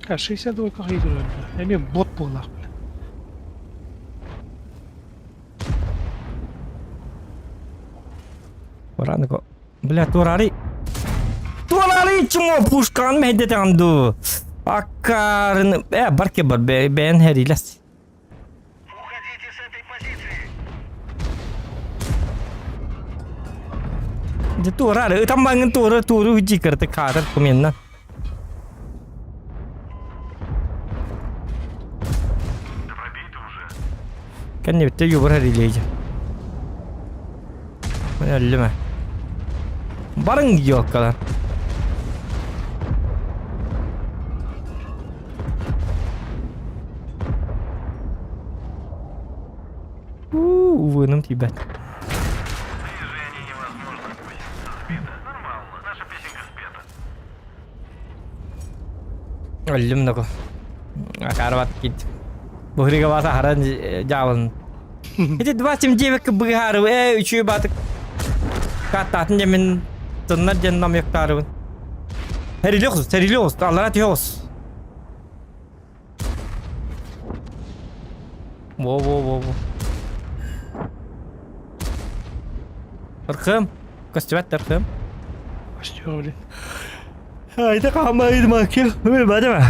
А 62 хайдыр Эми бот буоллах. Бараныко. Бля, туорари. Туорари чмо пушкан медетан ду. Аккарын. Э, барке бар, бен херилес. Дьэ туораары, ытан баҥҥын туора туору үдьи кырытык хаатар кумиэнна. Кэннибиттэ юбар хэрилиэйдэ. Өллүмэ. Барыҥ ёлкалар. Увыным тиийбэт. Өллүм да Акаарбат кит. Быһырыга бааса харан дьаабын. Ити 29 быһаарып, ээ үчүгэй баатык каттаатын дьэмин тыннар дьэн намыктаарыбын. Тэрилиэхус, тэрилиэхус, аллара түһэҕус. Во-во-во-во. Ыркым. Көстүбэт ыркым. Көстүө блин. Айда хаамайдым акы. Бадыма.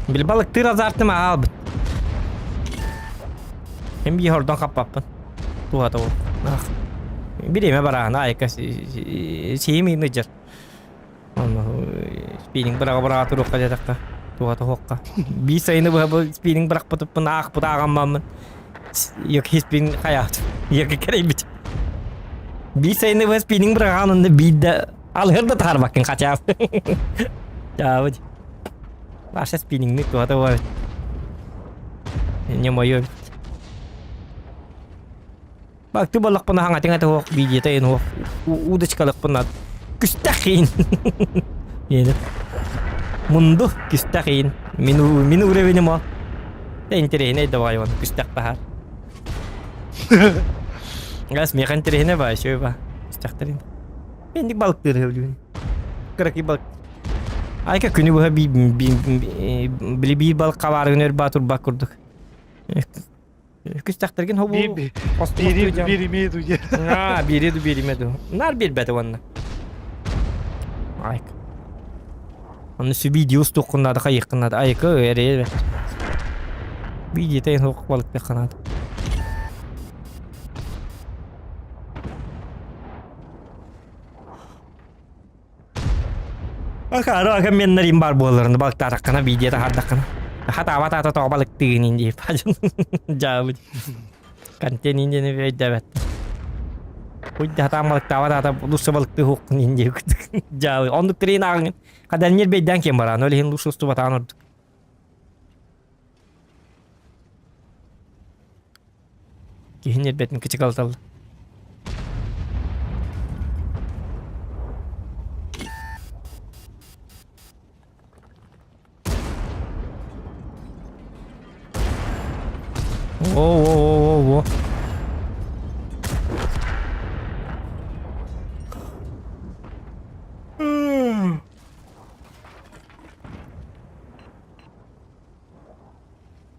Били балыктыыр азартым аалбыт. Hem bir hordan хаппаппын. Туһата ол. Бириэмэ бараана айка сиим иныдьар. Онно спиннинг быраға быраға туруққа жатаққа. Туһата хуохха. Биир сайыны быһа бу спиннинг бырахпытыппын аахпыт ааҕаммаммын. Йок спин хайаат. Йок кэрэйбит. Биир сайыны быһа спиннинг быраҕаан онно биир да алыһыр да таһарбаккын хачаап. Чаабыт. Ваша спиннингни туһата буолбут. Не мое эбит. Бакты буоллахпына хаҥатыҥ ата суох, видеота иһин суох, удочкалыахпын күстэх иһин. Диэни. Мунду күстэх иһин. Мин мин уровенем ол. Интэриэһинэй да баҕайы күстэх таһаар. Газ миэхэ интэриэһинэй баҕайы үчүгэй ба. Күстэхтэрин. Инник балыктыыр сөбүлүүбүн. Кыракый балык. Айка күнү быһа били биир балык хабаарыгын өр баа турбат курдук. Күстэхтэргин хобу Биири бииримиэ ду диэн. Аа, биири ду бииримэ ду. Наар биэрбэтэ уонна. Айк. Онно сүбиидио устуоххун наада, хайыаххын наада. Айка эрэйэ бэрт. Видео эн хуох балыктыахха наада. Акаары ака меннарим бар буолларына балыктаатаххына видео таһаардаххына. Хатаабат аата тоҕо балыктыыгын диир дьаабыт. Контент индияны өйдөөбөт. Хуйда хатаан балыктаабат аата лучше балыктыы хуоххун индия дьаабы. Оннук трейн ааҕыҥын. Хадальнир бэйдээн киэн бараан. Ол иһин лучше устубатаан ордук. Киһи ньиэрбэтин кычыкалаталлар. О-о-о-о-о.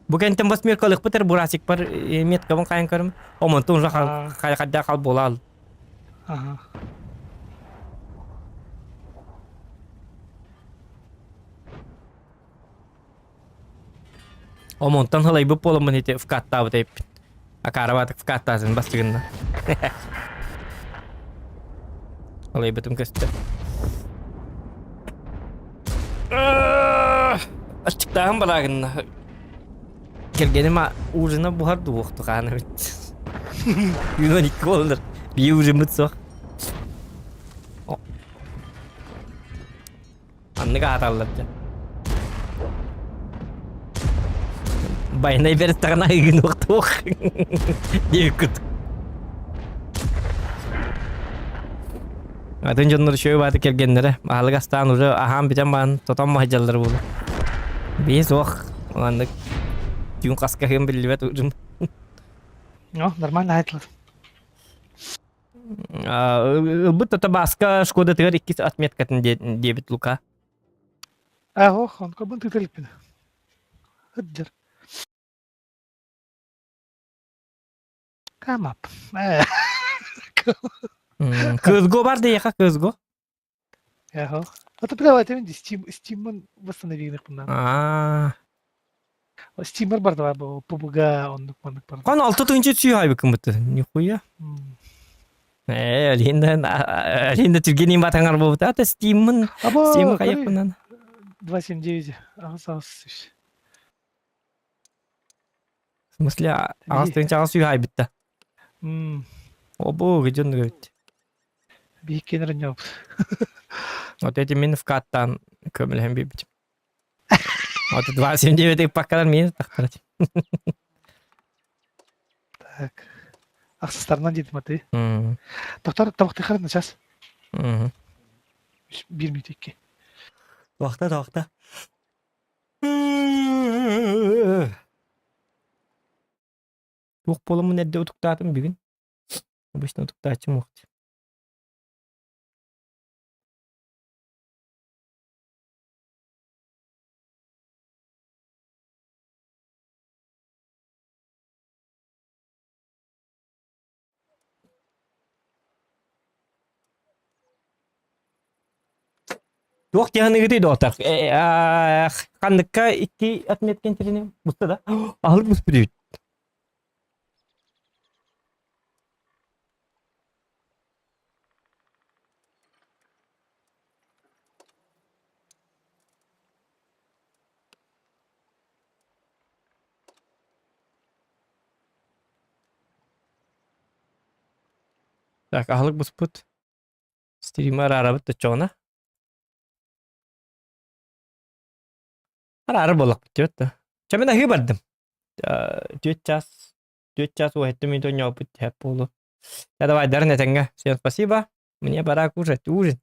Бу кэнтэн восьмеркалыахпыт эр бурасикпар меткабын хайан көрүм. Омонтон уже хайда хал буолаал. Ага. Омонтон халайбыт буоламмын ити вкаттаабыт эппит. Акаарабаатык вкаттаасын бастыгынна. Халайбытым көстө. Аччыктааһын бараагынна. Кэргэним ужина буһар дуохту хаана бит. Күн икки буоллар. Бии ужиммыт суох. Аннык ааталлар дьэ. Байнай береттэҕинэ айыгын уохтуох диэбиккит. Атын дьоннор үчүгэй бааты кэргэннэрэ аһылык астаан уже аһаан бүтэн баран тотон маһдьаллар буолуо. Биһи суох маннык түүн хаска аһыам биллибэт ужин. Ну, нормально айтылар. Ылбыт тото Бааска Шкодатыгар иккис отметкатын диэбит Лука. Ах, он кабын тытылпин. Ыддыр. Come up. Кызго бар дейеха кызго. Ага. А то давайте Steam Steam'ын восстановили кунан. Аа. Steam'ар бар давай бу PUBG оннук маннык бар. Кан алты тыынча сүй хайбыкын бытты. Нихуя. Э, Алина, Алина түргенин батаңар болбут. Ата Steam'ын Steam кайыппынан. 279 ағыс ағыс үш. В смысле, ағыс тыынча ағыс сүй хайбытта. Обо, где он говорит? Биһиккиэн эрэнньэбит. Вот эти мин вкаттан көмөлөһөн биэрбитим. Вот 279 ыппаккалар миин тахтарат. Так. Ахсыстарынан диэтим аты. Доктор табахтыхар сейчас. Биир мүнүүтэ икки. Туохта, туохта. Туох буоламмын эрдэ утуктаатым бүгүн. Обычно утуктааччым уох. Туох тиһаныгытый доҕоттор? Ханныкка икки отметкин тириним буста да? Аһылык буспут Так, аһылык буспут. Стримы араарабыт оччоҕуна. Араары буоллахпыт диэбит да. Чэ мин аһыы бардым. 4 час 4 час уһэттим минут оонньообут диэп буолуо. Я давай, Дарья этэҥҥэ. Всем спасибо. Мне пора кушать ужин.